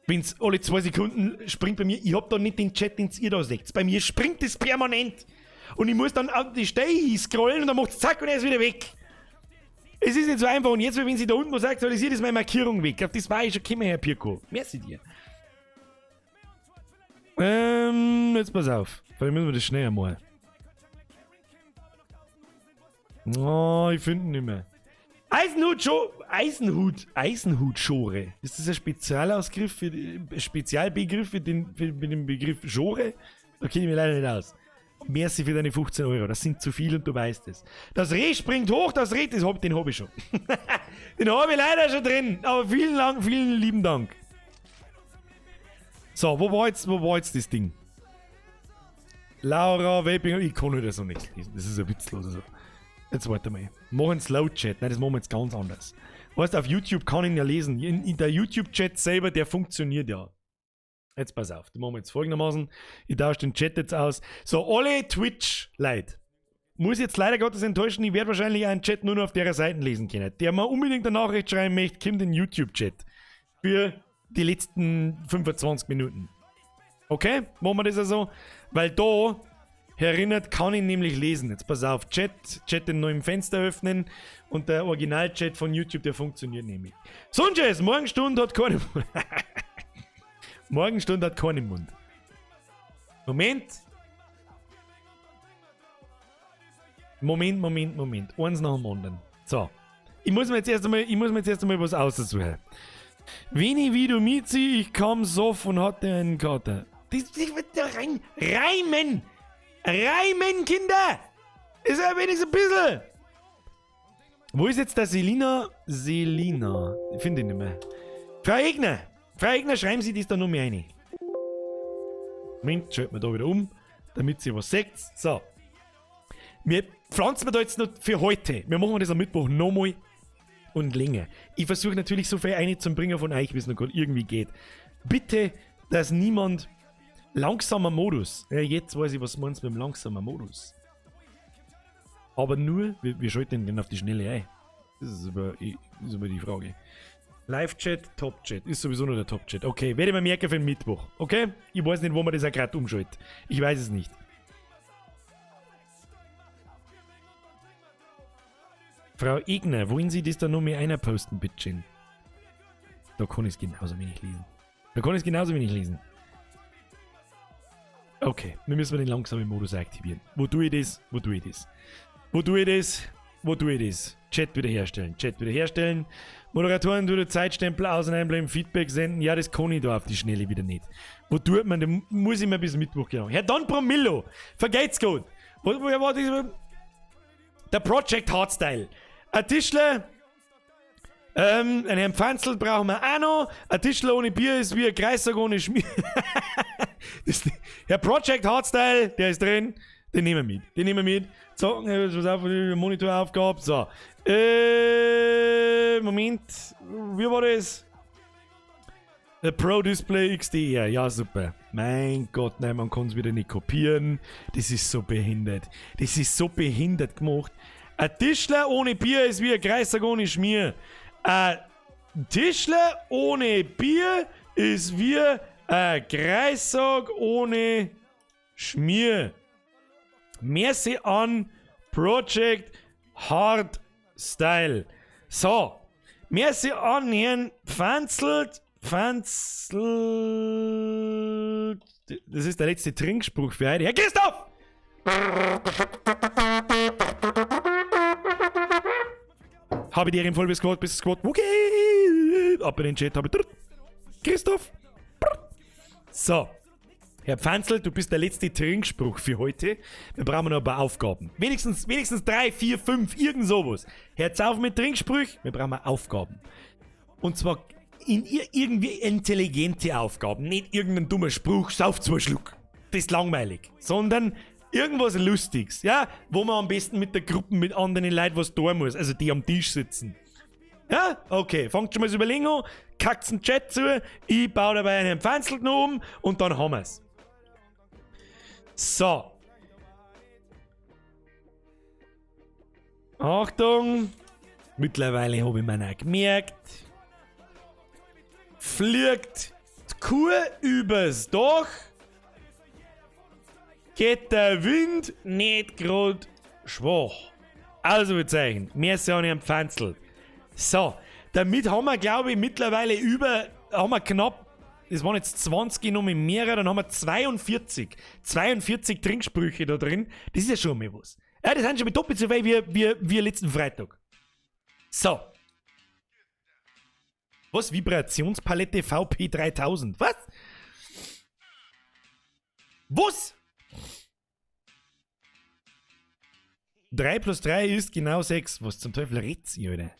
Wenn's alle 2 Sekunden springt bei mir, ich hab da nicht den Chat, den ihr da seht. Bei mir springt es permanent. Und ich muss dann auf die Stelle scrollen und dann macht's zack und er ist wieder weg. Es ist nicht so einfach. Und jetzt, wenn sie da unten was sagt, aktualisiert ist meine Markierung weg. Auf das war ich schon gekommen, Herr Pirko. Merci dir. Jetzt pass auf. Vielleicht müssen wir das schneller machen. Oh, ich finde ihn nicht mehr. Eisenhut-Schore. Ist das ein Spezialausgriff für die, Spezialbegriff für den, für den Begriff Schore? Da kenne ich mich leider nicht aus. Merci für deine 15 Euro. Das sind zu viel und du weißt es. Das Reh springt hoch, das Reh, das hab, den hab ich schon. Den hab ich leider schon drin. Aber vielen Dank, vielen lieben Dank. So, wo war jetzt das Ding? Laura, Vaping, ich kann wieder so nichts lesen. Das ist ja witzlos. Also. Jetzt warte mal. Machen einen Slow-Chat. Nein, das machen wir jetzt ganz anders. Weißt du, auf YouTube kann ich ihn ja lesen. In der YouTube-Chat selber, der funktioniert ja. Jetzt pass auf, das machen wir jetzt folgendermaßen. Ich tausche den Chat jetzt aus. So, alle Twitch-Leute. Muss jetzt leider Gottes enttäuschen, ich werde wahrscheinlich einen Chat nur noch auf der Seite lesen können. Der mal unbedingt eine Nachricht schreiben möchte, kommt in den YouTube-Chat. Für die letzten 25 Minuten. Okay? Machen wir das also? Weil da erinnert, kann ich nämlich lesen. Jetzt pass auf, Chat in neuem Fenster öffnen und der Original-Chat von YouTube, der funktioniert nämlich. Sonches, Morgenstund hat keinen Mund. Morgenstund hat keinen Mund. Moment. Moment, Moment, Moment. Eins nach dem anderen. So. Ich muss mir jetzt erst einmal, was aussuchen. Veni Vido Mizi, ich kam soff und hatte einen Kater. Das wird da rein. Reimen! Reimen, Kinder! Ist ja wenigstens ein bisschen. Wo ist jetzt der Selina? Selina. Ich finde ihn nicht mehr. Frau Egner! Frau Egner, schreiben Sie das da noch mehr rein. Moment, schalten wir da wieder um, damit sie was sagt. So. Wir pflanzen da jetzt noch für heute. Wir machen das am Mittwoch nochmal und länger. Ich versuche natürlich so viel einzubringen von euch, wie es noch gerade irgendwie geht. Bitte, dass niemand... Langsamer Modus. Ja, jetzt weiß ich, was meinst du mit dem langsamen Modus. Aber nur, wir schalten den auf die Schnelle ein. Das ist aber die Frage. Live-Chat, Top-Chat. Ist sowieso nur der Top-Chat. Okay, werde ich mir merken für den Mittwoch. Okay? Ich weiß nicht, wo man das auch gerade umschaltet. Ich weiß es nicht. Frau Egner, wollen Sie das da noch mehr einer posten, bitteschön? Da kann ich es genauso wenig lesen. Da kann ich es genauso wenig lesen. Okay, wir müssen den langsamen Modus aktivieren. Wo tue ich das? Wo tue ich das? Wo tue ich das? Wo tue ich das? Chat wiederherstellen. Chat wiederherstellen. Moderatoren tun den Zeitstempel aus- und einblenden, Feedback senden. Ja, das kann ich da auf die Schnelle wieder nicht. Wo tut man? Da muss ich mir bis Mittwoch genau. Herr Don Promillo, vergeht's gut. Wo war das? Der Project Hardstyle. Ein Tischler, einen Herrn Pfanzl brauchen wir auch noch. Ein Tischler ohne Bier ist wie ein Kreissack ohne Schmier. Das, Herr Project Hardstyle, der ist drin. Den nehmen wir mit. Den nehmen wir mit. So, pass auf, Monitoraufgabe. So. Moment. Wie war das? Der Pro Display XDR. Ja, super. Mein Gott, nein, man kann es wieder nicht kopieren. Das ist so behindert. Das ist so behindert gemacht. Ein Tischler ohne Bier ist wie ein Kreissack ohne Schmier. Ein Tischler ohne Bier ist wie ein Kreissack ohne Schmier. Merci an Project Hard Style. So. Merci an Herrn Pfanzelt. Pfanzelt. Das ist der letzte Trinkspruch für heute. Herr Christoph! Habe dir im voll bis Squad, bis Squad. Okay. Ab in den Chat habe ich. Christoph. So. Herr Pfanzl, du bist der letzte Trinkspruch für heute. Wir brauchen noch ein paar Aufgaben. Wenigstens 3, 4, 5, irgend sowas. Hört's auf mit Trinksprüch, wir brauchen Aufgaben. Und zwar in irgendwie intelligente Aufgaben. Nicht irgendein dummer Spruch, sauf 2 Schluck. Das ist langweilig. Sondern irgendwas Lustiges, ja? Wo man am besten mit der Gruppe, mit anderen Leuten was tun muss. Also die am Tisch sitzen. Ja? Okay, fangt schon mal das Überlegen an, kackt's den Chat zu, ich baue dabei einen Pfanzl noch um und dann haben wir's. So. Achtung. Mittlerweile habe ich mir auch gemerkt. Fliegt die Kuh übers Dach, geht der Wind nicht grad schwach. Also wir zeigen, mehr sind am Pfanzl. So, damit haben wir, glaube ich, mittlerweile über, haben wir knapp, das waren jetzt 20 noch mit mehreren, dann haben wir 42. 42 Trinksprüche da drin. Das ist ja schon mal was. Ja, das sind schon mal doppelt so viel wie letzten Freitag. So. Was? Vibrationspalette VP3000. Was? Was? 3 plus 3 ist genau 6. Was zum Teufel red's ihr, Alter?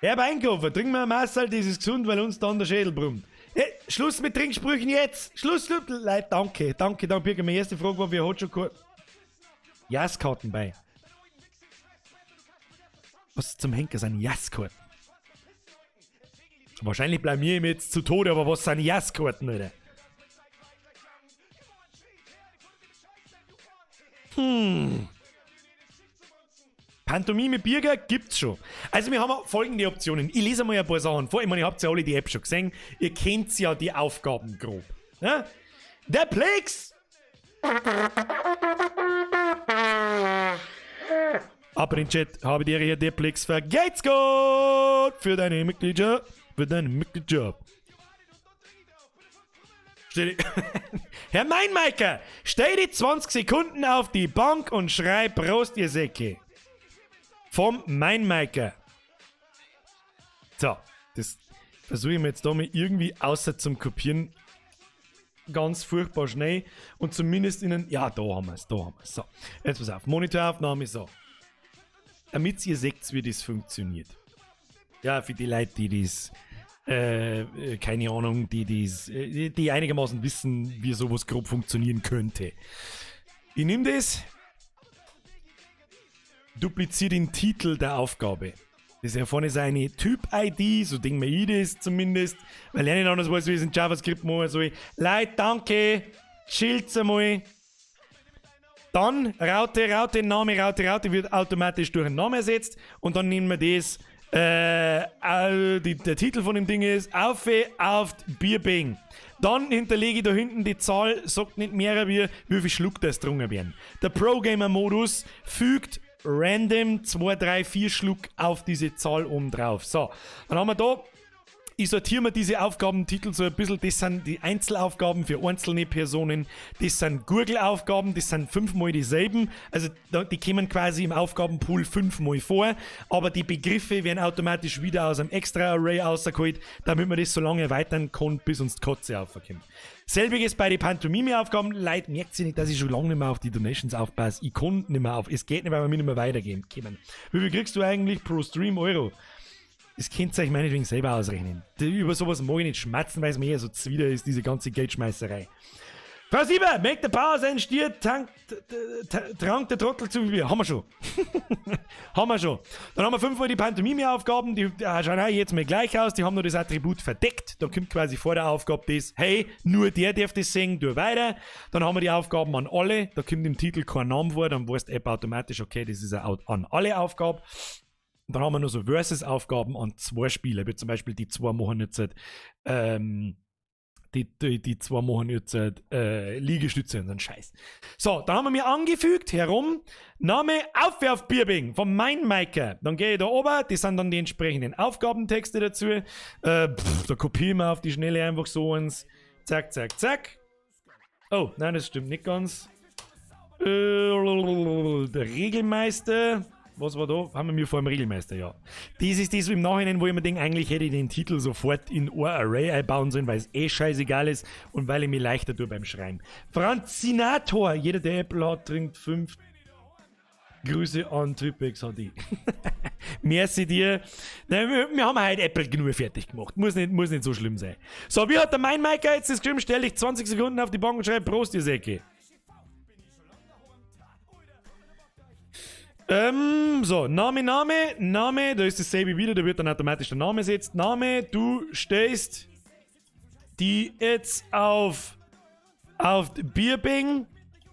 Herr Weinkofer, trink mal ein Maßerl, das ist gesund, weil uns dann der Schädel brummt. Hey, Schluss mit Trinksprüchen jetzt! Schluss, Schluss! Leute, danke, danke, danke, Birger. Meine erste Frage war, wer hat schon Jasskarten bei? Was zum Henker sind Jasskarten? Wahrscheinlich bleiben wir ihm jetzt zu Tode, aber was sind Jasskarten, Alter? Pantomime Birger gibt's schon. Also wir haben folgende Optionen. Ich lese mal ein paar Sachen vor. Ich meine, ihr habt ja alle die App schon gesehen. Ihr kennt ja die Aufgaben grob. Ja? Der Plex! Aber im Chat habe ich dir hier der Plex vergeht's gut für deine Mitgliedschaft. Für deine Mitgliedschaft. Stell Herr Meinmeiker, stell die 20 Sekunden auf die Bank und schrei Prost, ihr Säcke. Vom Meinmeiker. So, das versuche ich mir jetzt da mal irgendwie außer zum Kopieren ganz furchtbar schnell und zumindest in einen, ja, da haben wir's, da haben wir's. So, jetzt pass auf, Monitoraufnahme, so. Damit ihr seht, wie das funktioniert. Ja, für die Leute, die das, keine Ahnung, die das, die einigermaßen wissen, wie sowas grob funktionieren könnte. Ich nehme das, dupliziere den Titel der Aufgabe. Das ist ja vorne seine Typ-ID, so denke mir ich das zumindest, weil ich nicht anders weiß, wie es in JavaScript machen soll. Leute, danke, chillt's einmal. Dann Raute, Raute, Name, Raute, Raute wird automatisch durch einen Namen ersetzt und dann nehmen wir das, der Titel von dem Ding ist Aufe auf Bierbing. Dann hinterlege ich da hinten die Zahl, sagt nicht mehr wie, wie viel Schluck das getrunken werden. Der Pro-Gamer-Modus fügt random 2, 3, 4 Schluck auf diese Zahl oben drauf. So, dann haben wir da, ich sortiere mir diese Aufgabentitel so ein bisschen, das sind die Einzelaufgaben für einzelne Personen, das sind Gurgelaufgaben, das sind fünfmal dieselben, also die kommen quasi im Aufgabenpool fünfmal vor, aber die Begriffe werden automatisch wieder aus einem extra Array rausgeholt, damit man das so lange erweitern kann, bis uns die Kotze aufkommt. Selbiges bei den Pantomime-Aufgaben. Leute, merkt ihr nicht, dass ich schon lange nicht mehr auf die Donations aufpasse? Ich kann nicht mehr auf. Es geht nicht, weil wir mir nicht mehr weitergehen können. Wie viel kriegst du eigentlich pro Stream Euro? Das könnt ihr euch meinetwegen selber ausrechnen. Über sowas mag ich nicht schmatzen, weil es mir eher so zwider ist, diese ganze Geldschmeißerei. Frau Sieber, merkt der Bauer seinen Stier, tankt, trank der Trottel zu viel. Haben wir schon. Haben wir schon. Dann haben wir fünfmal die Pantomime-Aufgaben, die schauen auch jetzt mal gleich aus, die haben nur das Attribut verdeckt. Da kommt quasi vor der Aufgabe das, hey, nur der darf das sehen, tu weiter. Dann haben wir die Aufgaben an alle, da kommt im Titel kein Name vor, dann weiß die App automatisch, okay, das ist eine an alle Aufgabe. Und dann haben wir noch so Versus-Aufgaben an zwei Spieler, wie zum Beispiel die zwei machen jetzt, die zwei machen jetzt Liegestütze und so ein Scheiß. So, dann haben wir mir angefügt, herum, Name Aufwerfbierbing vom Mainmaker. Dann gehe ich da oben, das sind dann die entsprechenden Aufgabentexte dazu. Da kopieren wir auf die Schnelle einfach so eins. Zack, zack, zack. Oh, nein, das stimmt nicht ganz. Der Regelmeister. Was war da? Haben wir mir vor dem Regelmeister, ja. Das ist das im Nachhinein, wo ich mir denke, eigentlich hätte ich den Titel sofort in ein Array einbauen sollen, weil es eh scheißegal ist und weil ich mich leichter tue beim Schreiben. Franzinator! Jeder, der Apple hat, trinkt 5. Grüße an Tripex HD. Merci dir. Nein, wir haben heute Apple genug fertig gemacht. Muss nicht so schlimm sein. So, wie hat der mein Maiker jetzt das geschrieben? Stell dich 20 Sekunden auf die Bank und schreib Prost, ihr Säcke. So, Name, Name, Name, da ist dasselbe wieder, da wird dann automatisch der Name gesetzt. Name, du stellst die jetzt auf Bierbing,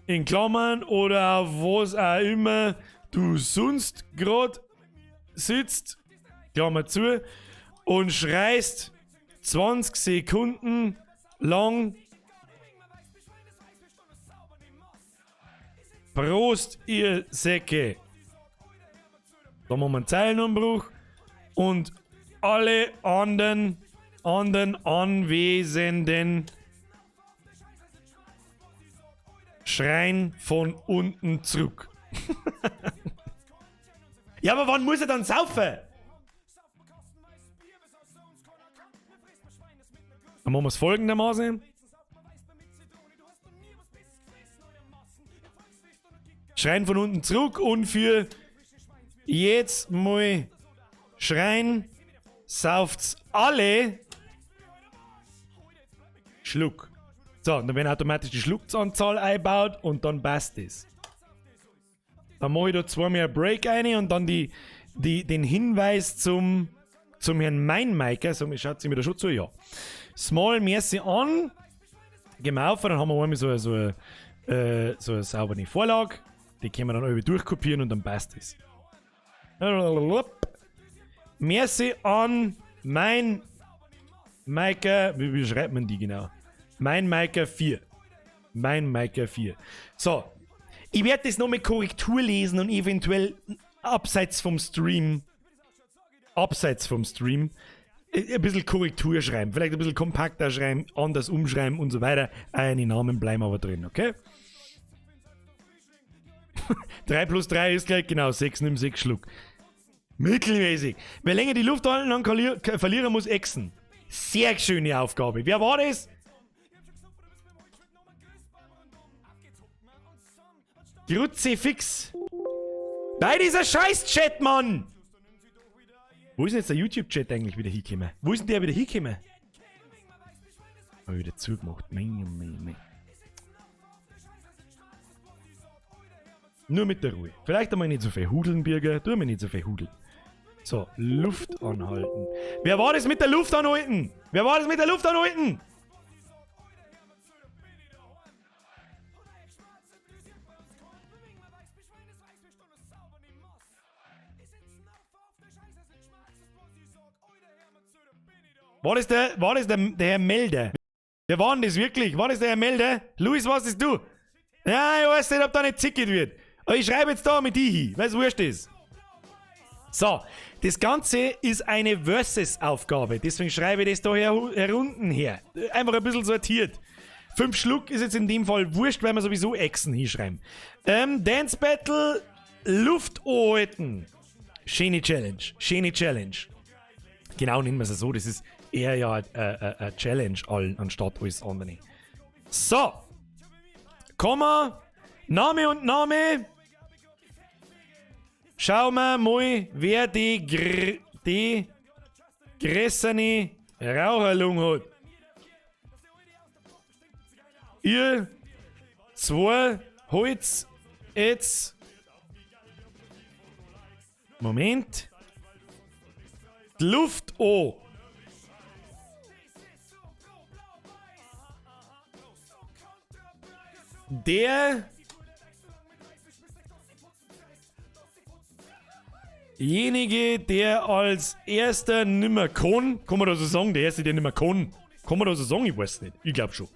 in Klammern, oder auf was auch immer du sonst grad sitzt, Klammer zu, und schreist 20 Sekunden lang Prost, ihr Säcke. Da machen wir einen Zeilenumbruch und alle anderen Anwesenden schreien von unten zurück. Ja, aber wann muss er dann saufen? Dann machen wir es folgendermaßen. Schreien von unten zurück und für jetzt mal schreien, sauft's alle Schluck. So, dann werden automatisch die Schlucksanzahl eingebaut und dann passt es. Dann mache ich da zweimal einen Break rein und dann den Hinweis zum Herrn Mainmeiker. So, schaut sie mir da schon zu? Ja. Small, merci an. Gehen wir auf, dann haben wir einmal so eine saubere Vorlage. Die können wir dann alle durchkopieren und dann passt es. Merci an mein Maiker. Wie schreibt man die genau? Mein Maiker 4. Mein Maiker 4. So. Ich werde das noch mit Korrektur lesen und eventuell abseits vom Stream ein bisschen Korrektur schreiben. Vielleicht ein bisschen kompakter schreiben, anders umschreiben und so weiter. Die Namen bleiben aber drin, okay? 3 plus 3 ist gleich genau 6, nimm 6 Schluck. Mittelmäßig. Wer länger die Luft halten kann, Verlierer muss exen. Sehr schöne Aufgabe. Wer war das? Kruzifix. Bei dieser Scheiß-Chat, Mann! Wo ist denn jetzt der YouTube-Chat eigentlich wieder hingekommen? Wo ist denn der wieder hingekommen? Hab ich wieder zugemacht. Mein. Nur mit der Ruhe. Vielleicht einmal nicht so viel hudeln, Birger. Tu mir nicht so viel hudeln. So, Luft anhalten. Wer war das mit der Luft anhalten? Wer war das mit der Luft anhalten? War das der Herr Melder? Wer war denn das wirklich? War das der Herr Melder? Luis, was bist du? Ja, ich weiß nicht, ob da nicht zickert wird. Aber ich schreibe jetzt da mit die hin, weil es wurscht ist. So, das Ganze ist eine Versus-Aufgabe. Deswegen schreibe ich das da herunten her. Einfach ein bisschen sortiert. 5 Schluck ist jetzt in dem Fall wurscht, weil wir sowieso Echsen hinschreiben. Dance Battle, Luft anhalten. Schöne Challenge. Schöne Challenge. Genau, nennen wir es so. Das ist eher ja eine Challenge anstatt alles andere. So. Komma. Name und Name. Schauen wir mal, wer die größere Raucherlunge hat. Ihr zwei holt's jetzt. Moment. Die Luft an. Derjenige, der als erster nimmer kann, kann man da so sagen, der erste, der nimmer kann, kann man da so sagen, ich weiß nicht, ich glaub schon.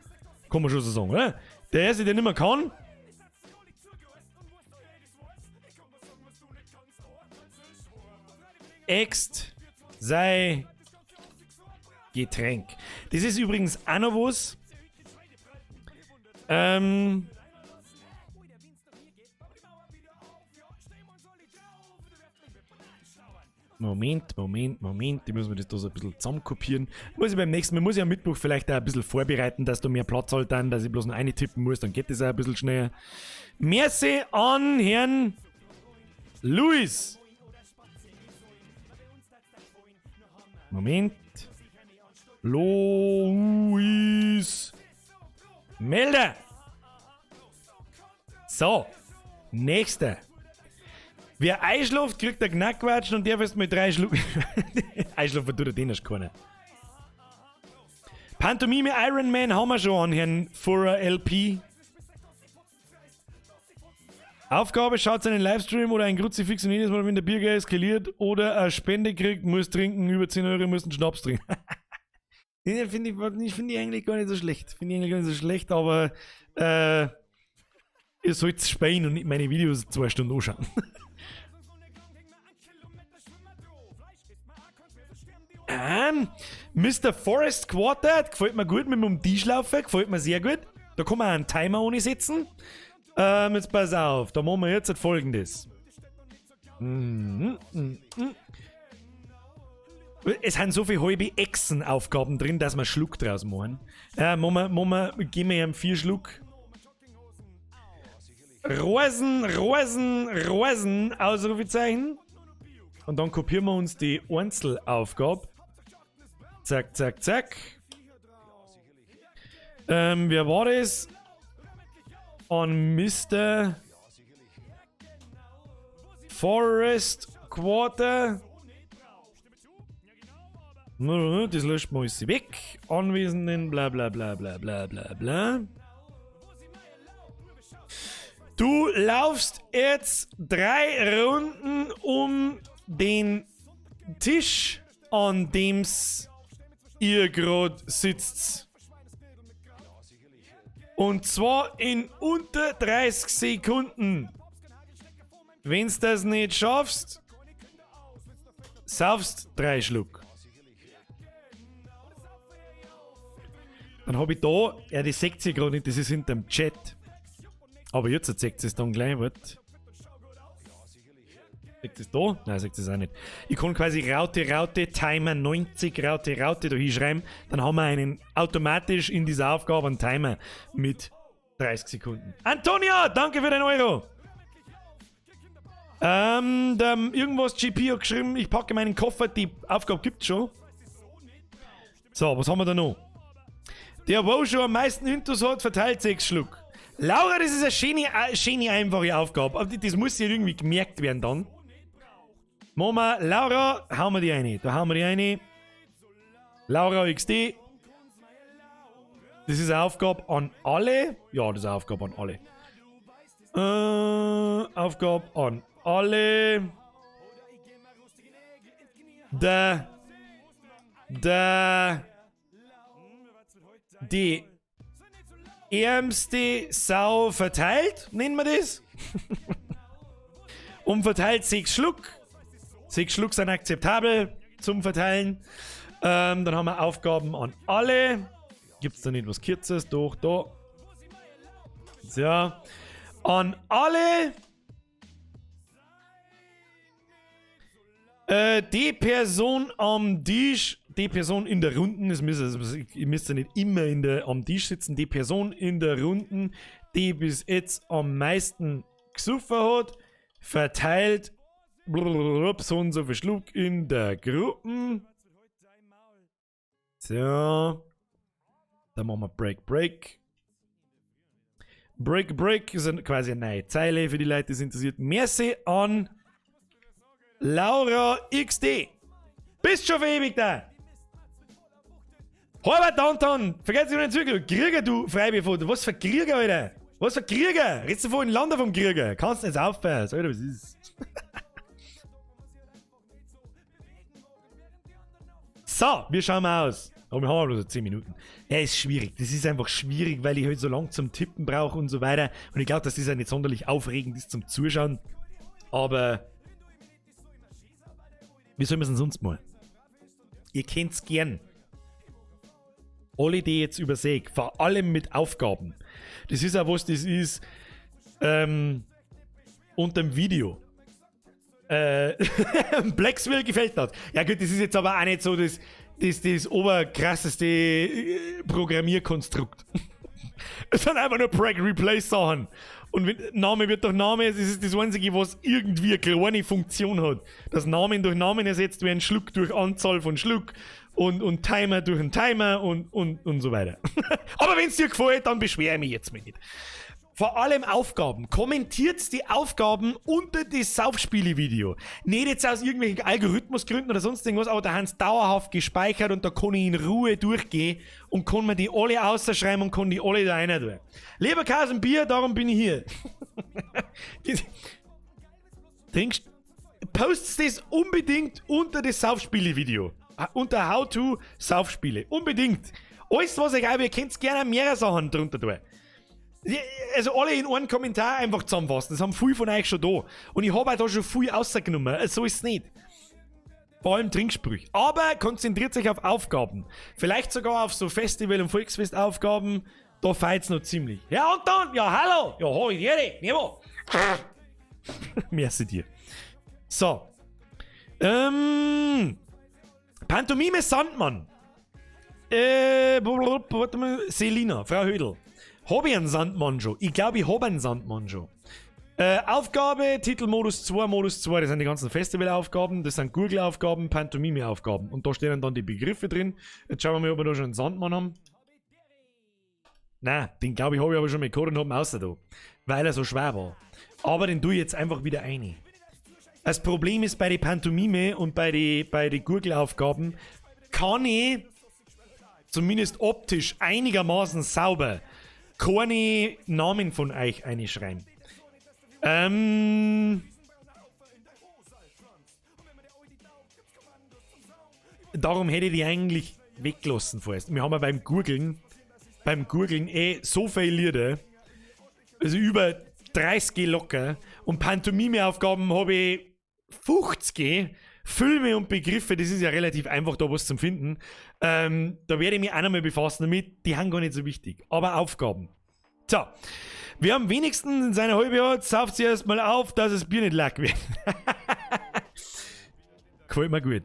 Kann man schon so sagen, oder? Der erste, der nimmer kann, äxt sei Getränk. Das ist übrigens auch noch was. Moment, Moment, Moment. Ich muss mir das da so ein bisschen zusammenkopieren. Muss ich beim nächsten Mal, muss ich am Mittwoch vielleicht auch ein bisschen vorbereiten, dass da mehr Platz halt dann, dass ich bloß noch eine tippen muss, dann geht das auch ein bisschen schneller. Merci an Herrn Luis. Moment. Luis Melder. So, nächster. Wer einschläft, kriegt der Knackwatschen und der wirst mit 3 Schluck. Einschlafen tut er den erst keiner. Pantomime Iron Man haben wir schon an Herrn Furrer LP. Aufgabe, schaut einen Livestream oder ein Kruzifix und jedes Mal, wenn der Biergeil eskaliert oder eine Spende kriegt, muss trinken, über 10 Euro muss einen Schnaps trinken. Den finde ich, find ich eigentlich gar nicht so schlecht. Finde ich eigentlich gar nicht so schlecht, aber ihr sollt spielen und nicht meine Videos 2 Stunden anschauen. Mr. Forest Quartet gefällt mir gut mit dem Tisch laufen, gefällt mir sehr gut. Da kann man auch einen Timer ohne setzen. Jetzt pass auf, da machen wir jetzt halt Folgendes. Es sind so viele halbe Echsenaufgaben drin, dass wir Schluck draus machen. Geben wir ihm 4 Schluck. Rosen, Rosen, Rosen, Ausrufezeichen. Und dann kopieren wir uns die Einzelaufgabe. Zack, zack, zack. Wer war das? An Mr. Forest Quarter. Das löscht man alles weg. Anwesenden, bla bla bla bla bla bla bla. Du laufst jetzt 3 Runden um den Tisch, an dem's ihr grad sitzt. Und zwar in unter 30 Sekunden. Wenn's das nicht schaffst, saufst 3 Schluck. Dann hab ich da, ja, die seht ihr grad nicht, das ist hinterm Chat. Aber jetzt seht ihr es dann gleich, warte. Seht ihr es da? Nein, seht ihr es auch nicht. Ich kann quasi Raute, Raute, Timer 90, Raute, Raute da hinschreiben. Dann haben wir einen automatisch in dieser Aufgabe einen Timer mit 30 Sekunden. Antonia, danke für den Euro! Der, irgendwas GP hat geschrieben, ich packe meinen Koffer, die Aufgabe gibt's schon. So, was haben wir da noch? Der, wo schon am meisten Intus hat, verteilt 6 Schluck. Laura, das ist eine schöne, schöne einfache Aufgabe. Aber das muss ja irgendwie gemerkt werden dann. Mama, Laura, hauen wir die rein. Da hauen wir die rein. Laura XD. Das ist eine Aufgabe an alle. Ja, das ist eine Aufgabe an alle. Aufgabe an alle. Die ärmste Sau verteilt, nennen wir das. Und verteilt 6 Schluck. 6 Schluck sind akzeptabel zum Verteilen. Dann haben wir Aufgaben an alle. Gibt's da nicht was Kürzes? Doch, da. So. An alle. Die Person am Tisch, die Person in der Runden, das müsst, also, ihr müsst ja nicht immer am Tisch sitzen, die Person in der Runden, die bis jetzt am meisten gesoffen hat, verteilt blablabla, so und so viel Schluck in der Gruppe. So. Dann machen wir Break, Break. Break, Break ist quasi eine neue Zeile für die Leute, die es interessiert. Merci an Laura XD. Bist schon für ewig da. Herbert Anton, vergesst nicht den Zügel. Krieger, du Freibefoto. Was für Krieger, Alter? Was für Krieger? Redst du von Lander vom Krieger? Kannst du nicht aufhören. Alter, was ist? So, wir schauen mal aus. Aber wir haben aber bloß 10 Minuten. Ja, ist schwierig. Das ist einfach schwierig, weil ich halt so lang zum Tippen brauche und so weiter. Und ich glaub, dass das ja nicht sonderlich aufregend ist zum Zuschauen. Aber wie sollen wir's denn sonst mal? Ihr kennt's gern. Alle, die jetzt übersehe, vor allem mit Aufgaben. Das ist auch was, das ist unterm Video. Blacksville gefällt das. Ja gut, das ist jetzt aber auch nicht so das oberkrasseste Programmierkonstrukt. Es sind einfach nur Break-Replace-Sachen. Und wenn, Name wird durch Name, es ist das Einzige, was irgendwie eine kleine Funktion hat. Dass Namen durch Namen ersetzt werden, Schluck durch Anzahl von Schluck und Timer durch einen Timer und so weiter. Aber wenn's dir gefällt, dann beschwere ich mich jetzt mal nicht. Vor allem Aufgaben. Kommentiert die Aufgaben unter das Saufspiele-Video. Nicht jetzt aus irgendwelchen Algorithmusgründen oder sonst irgendwas, aber da haben sie dauerhaft gespeichert und da kann ich in Ruhe durchgehen und kann mir die alle ausschreiben und kann die alle da rein tun. Leberkäse und Bier, darum bin ich hier. Trinkst, posts das unbedingt unter das Saufspiele-Video. Unter How to Saufspiele. Unbedingt. Alles, was ich auch, ihr könnt gerne mehrere Sachen drunter tun. Ja, also alle in einem Kommentar einfach zusammenfassen. Das haben viele von euch schon da. Und ich hab auch da schon viel rausgenommen. Also so ist es nicht. Vor allem Trinksprüche. Aber konzentriert sich auf Aufgaben. Vielleicht sogar auf so Festival- und Volksfestaufgaben. Da feilt's noch ziemlich. Ja, Anton! Ja, hallo! Ja, hoi, Jerry! Nemo! Merci dir. So. Pantomime Sandmann. Blablabla, warte mal. Selina, Frau Hödel. Hab ich einen Sandmann schon? Ich glaub, ich hab einen Sandmann schon. Aufgabe, Titel Modus 2, Modus 2, das sind die ganzen Festivalaufgaben, das sind Gurgelaufgaben, Pantomime-Aufgaben. Und da stehen dann die Begriffe drin. Jetzt schauen wir mal, ob wir da schon einen Sandmann haben. Nein, den glaub ich, hab ich aber schon mit gehabt und hab ihn außer da. Weil er so schwer war. Aber den tue ich jetzt einfach wieder rein. Das Problem ist, bei den Pantomime und bei den Gurgelaufgaben kann ich zumindest optisch einigermaßen sauber keine Namen von euch einschreiben. Darum hätte ich die eigentlich weggelassen vorerst. Wir haben ja beim Gurgeln eh so viele Lieder, also über 30 locker, und Pantomime-Aufgaben habe ich 50 Filme und Begriffe, das ist ja relativ einfach, da was zum Finden. Da werde ich mich auch nochmal befassen damit, die sind gar nicht so wichtig. Aber Aufgaben. So, wer am wenigsten in seiner halben hat, sauft sich erstmal auf, dass das Bier nicht leck wird. Gefällt mir gut.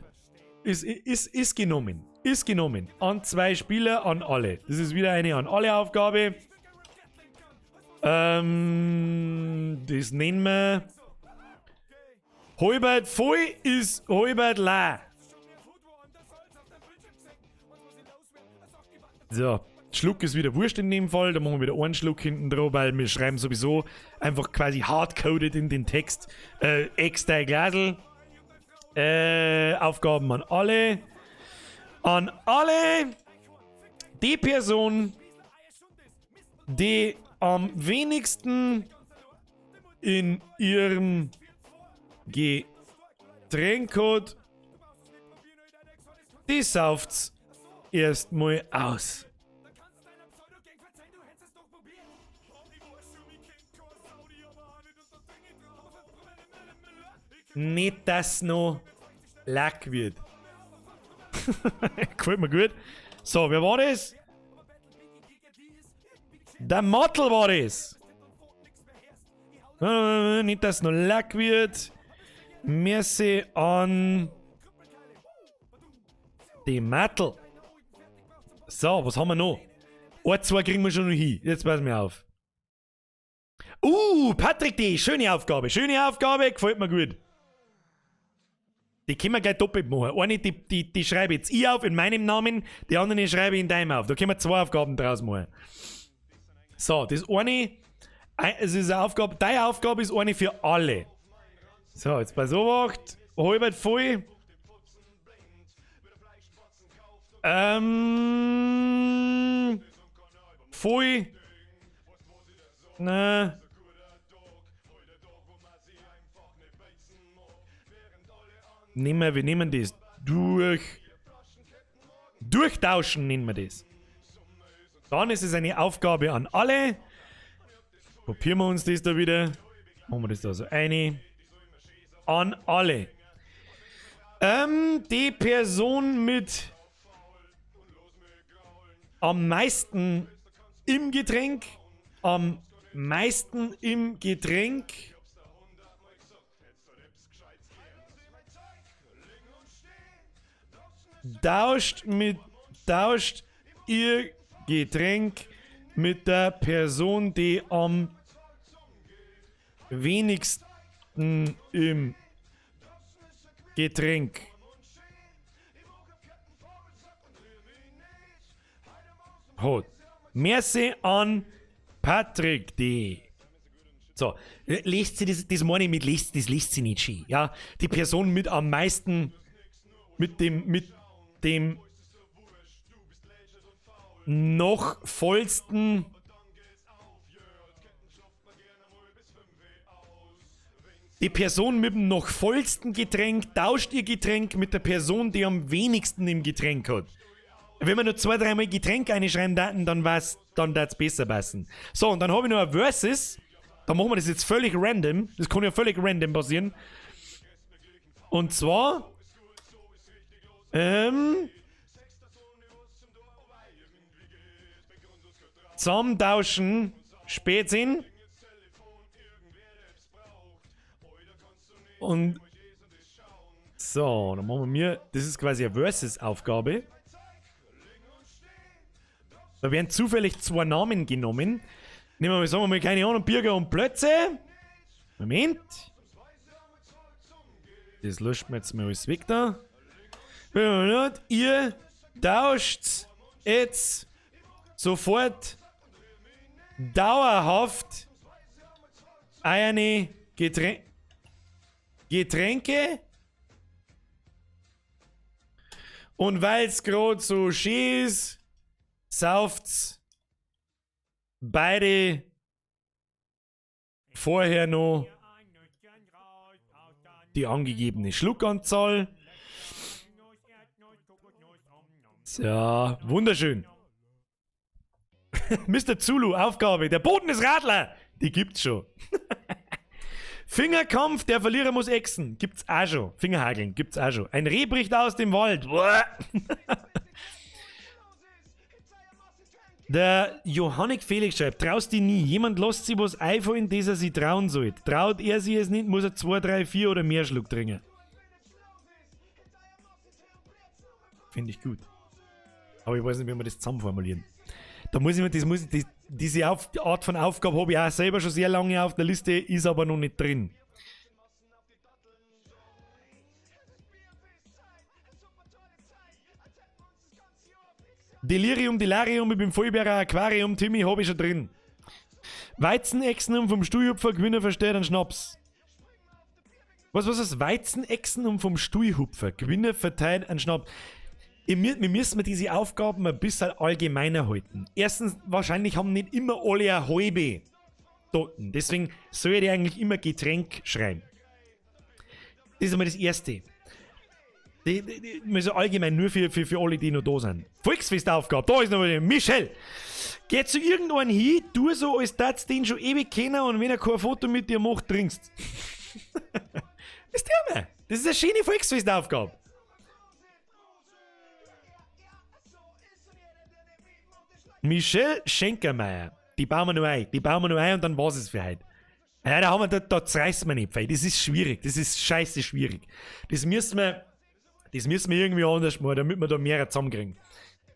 Ist genommen. Ist genommen. An 2 Spieler, an alle. Das ist wieder eine an alle Aufgabe. Das nennen wir Halbert voll ist halbert leer. So, Schluck ist wieder wurscht in dem Fall. Da machen wir wieder einen Schluck hinten drauf, weil wir schreiben sowieso einfach quasi hardcoded in den Text. Extra Glasl. Aufgaben an alle. An alle. Die Person, die am wenigsten in ihrem Getränk hat, die sauft's erstmal aus. Nicht, dass noch lack wird. Gefällt mir gut. So, wer war das? Der Mottel war das. Nicht, dass noch lack wird. Merci an die Mattel. So, was haben wir noch? Ein, zwei kriegen wir schon noch hin. Jetzt pass mir auf. Patrick D. Schöne Aufgabe. Schöne Aufgabe, gefällt mir gut. Die können wir gleich doppelt machen. Eine, die schreibe jetzt ich auf in meinem Namen, die andere schreibe ich in deinem auf. Da können wir zwei Aufgaben draus machen. So, das eine, es ist eine Aufgabe, deine Aufgabe ist eine für alle. So, jetzt pass auf, halb voll. Voll. Na. Wir nehmen das durch. Durchtauschen nennen wir das. Dann ist es eine Aufgabe an alle. Kopieren wir uns das da wieder. Machen wir das da so eine. An alle. Die Person mit am meisten im Getränk. Am meisten im Getränk. Tauscht ihr Getränk mit der Person, die am wenigsten im Getränk hat. Merci an Patrick D. So, lest sie das, das meine ich mit lest, das liest sie nicht schön. Ja, die Person mit am meisten, mit dem noch vollsten Die Person mit dem noch vollsten Getränk tauscht ihr Getränk mit der Person, die am wenigsten im Getränk hat. Wenn wir nur 2, 3 Mal Getränk einschreiben daten, dann war's, dann darf's besser passen. So, und dann habe ich noch ein Versus. Da machen wir das jetzt völlig random. Das kann ja völlig random passieren. Und zwar zusammentauschen Spätsinn und so, dann machen wir mir, das ist quasi eine Versus-Aufgabe. Da werden zufällig 2 Namen genommen. Nehmen wir mal, sagen wir mal, keine Ahnung, Birger und Plötze. Moment. Das löscht mir jetzt mal alles weg da. Ihr tauscht jetzt sofort dauerhaft eine Getränke. Und weil's grad so schön ist, sauft's beide vorher noch die angegebene Schluckanzahl. So, wunderschön. Mr. Zulu, Aufgabe. Der Boden ist Radler. Die gibt's schon. Fingerkampf, der Verlierer muss exen. Gibt's auch schon. Fingerhageln, gibt's auch schon. Ein Reh bricht aus dem Wald. Der Johannik Felix schreibt, traust dich nie. Jemand lässt sich was einfallen, das er sich trauen sollte. Traut er sich es nicht, muss er 2, 3, 4 oder mehr Schluck trinken. Finde ich gut. Aber ich weiß nicht, wie wir das zusammenformulieren. Da muss ich mir, das muss ich, diese Art von Aufgabe habe ich auch selber schon sehr lange auf der Liste, ist aber noch nicht drin. Delirium, Delarium, ich bin Vollbärer, Aquarium, Timmy, hab ich schon drin. Weizenechsen und vom Stuhlhupfer, Gewinner versteht einen Schnaps. Was ist das? Weizenechsen und vom Stuhlhupfer, Gewinner verteilt einen Schnaps. Wir müssen diese Aufgaben ein bisschen allgemeiner halten. Erstens, wahrscheinlich haben nicht immer alle eine halbe Toten. Deswegen soll ich eigentlich immer Getränk schreiben. Das ist einmal das Erste. Die, so allgemein nur für alle, die noch da sind. Volksfestaufgabe, da ist noch mal Michel. Geh zu irgendwann hin, tu so, als würdest du den schon ewig kennen und wenn er kein Foto mit dir macht, trinkst. Das tun wir. Das ist eine schöne Volksfestaufgabe. Michelle Schenkermeier. Die bauen wir noch ein. Die bauen wir noch ein und dann war's es für heute. Ja, da haben wir, da zerreißen wir nicht, weil das ist schwierig. Das ist scheiße schwierig. Das müssen wir irgendwie anders machen, damit wir da mehr zusammenkriegen.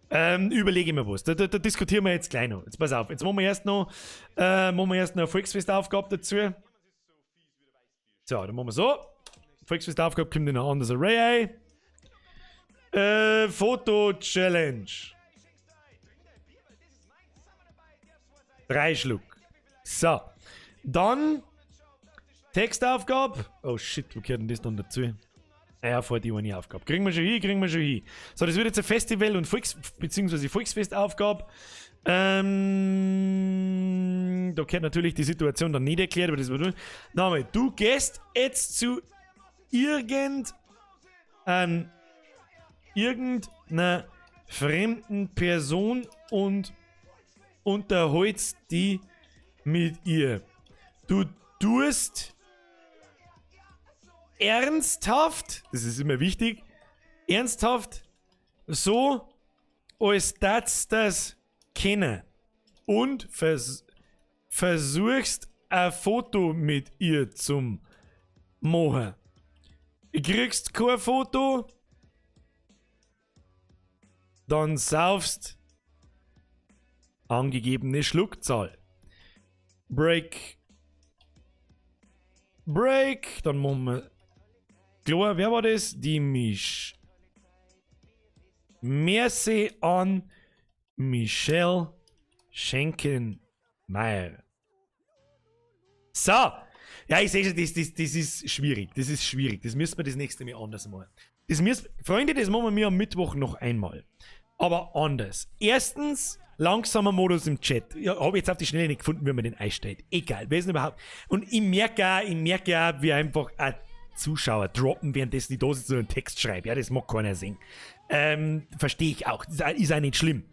Überlege ich mir was. Da diskutieren wir jetzt gleich noch. Jetzt pass auf. Jetzt machen wir erst noch eine Volksfestaufgabe dazu. So, dann machen wir so. Volksfestaufgabe kommt in ein anderes Array ein. Foto-Challenge. 3 Schluck. So. Dann Textaufgabe. Oh shit, wo gehört denn das dann dazu? Ja, vor die eine Aufgabe. Kriegen wir schon hin, kriegen wir schon hin. So, das wird jetzt ein Festival- und Volks-, beziehungsweise Volksfestaufgabe. Da gehört natürlich die Situation dann nicht erklärt, aber das wird. Name, du gehst jetzt zu irgendeiner fremden Person und unterhältst die mit ihr. Du tust ernsthaft, das ist immer wichtig, ernsthaft so, als dass das kennen und versuchst ein Foto mit ihr zum machen. Kriegst kein Foto, dann saufst angegebene Schluckzahl. Break. Break. Dann machen wir. Klar, wer war das? Die Mich. Merci an Michelle Schenkenmeier. So. Ja, ich sehe schon, das ist schwierig. Das ist schwierig. Das müssen wir das nächste Mal anders machen. Das müssen, Freunde, das machen wir am Mittwoch noch einmal. Aber anders. Erstens, langsamer Modus im Chat. Ja, hab ich jetzt auf die Schnelle nicht gefunden, wie man den einstellt. Egal, wer ist denn überhaupt? Und ich merke auch, wie einfach auch Zuschauer droppen, währenddessen ich da sitze und einen Text schreibe. Ja, das mag keiner sehen. Verstehe ich auch. Das ist auch nicht schlimm.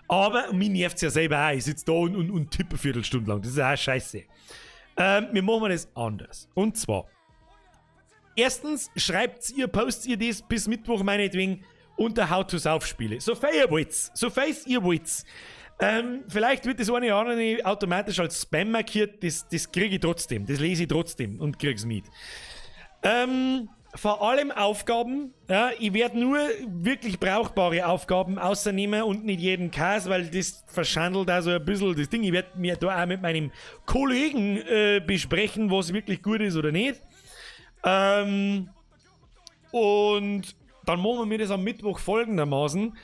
Aber mich nervt's ja selber auch. Ich sitze da und tippe eine Viertelstunde lang. Das ist auch scheiße. Wir machen das anders. Und zwar, erstens schreibt ihr, postet ihr das bis Mittwoch meinetwegen unter How to Saufspiele. So viel ihr wollt. So viel ihr wollt. Vielleicht wird das eine oder andere automatisch als Spam markiert. Das kriege ich trotzdem. Das lese ich trotzdem und krieg's mit. Vor allem Aufgaben. Ja, ich werde nur wirklich brauchbare Aufgaben außernehmen und nicht jeden Kass, weil das verschandelt da so ein bisschen das Ding. Ich werde mir da auch mit meinem Kollegen besprechen, was wirklich gut ist oder nicht. Und dann machen wir das am Mittwoch folgendermaßen,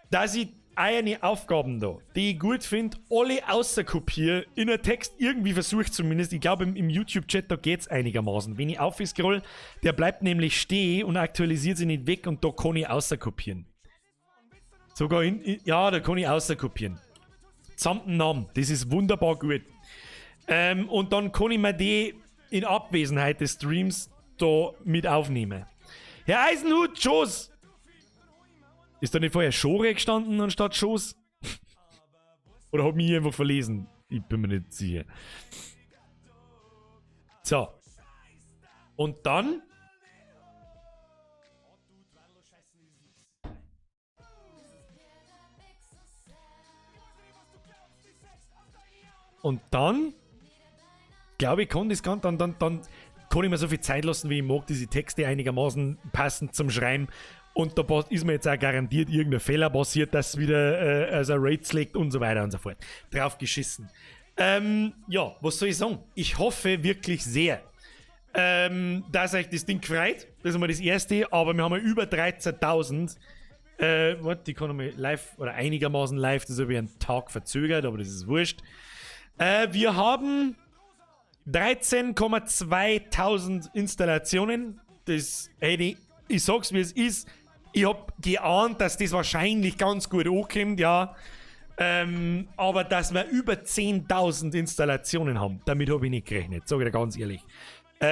dass ich eine Aufgaben da, die ich gut find, alle außerkopiere, in der Text irgendwie versuche zumindest. Ich glaube, im YouTube-Chat, da geht's einigermaßen. Wenn ich aufscroll, der bleibt nämlich stehen und aktualisiert sich nicht weg und da kann ich außerkopieren. Sogar in, ja, da kann ich außerkopieren. Samt dem Namen, das ist wunderbar gut. Und dann kann ich mir die in Abwesenheit des Streams da mit aufnehmen. Herr Eisenhut, Schoß! Ist da nicht vorher Schore gestanden anstatt Schoß? Oder hab mich einfach verlesen? Ich bin mir nicht sicher. So. Und dann? Und dann? Glaube ich, kann das ganz, dann kann ich mir so viel Zeit lassen, wie ich mag, diese Texte einigermaßen passend zum Schreiben. Und da ist mir jetzt auch garantiert irgendein Fehler passiert, dass wieder also Raids legt und so weiter und so fort. Drauf geschissen. Ja, was soll ich sagen? Ich hoffe wirklich sehr, dass euch das Ding gefreut. Das ist mal das erste, aber wir haben ja über 13.000. Warte, die kann ich mal live oder einigermaßen live, das habe ich einen Tag verzögert, aber das ist wurscht. Wir haben 13,2 Installationen. Das hätte ich, ich sag's wie es ist. Ich hab geahnt, dass das wahrscheinlich ganz gut ankommt, ja. Aber dass wir über 10.000 Installationen haben, damit hab ich nicht gerechnet, sag ich dir ganz ehrlich.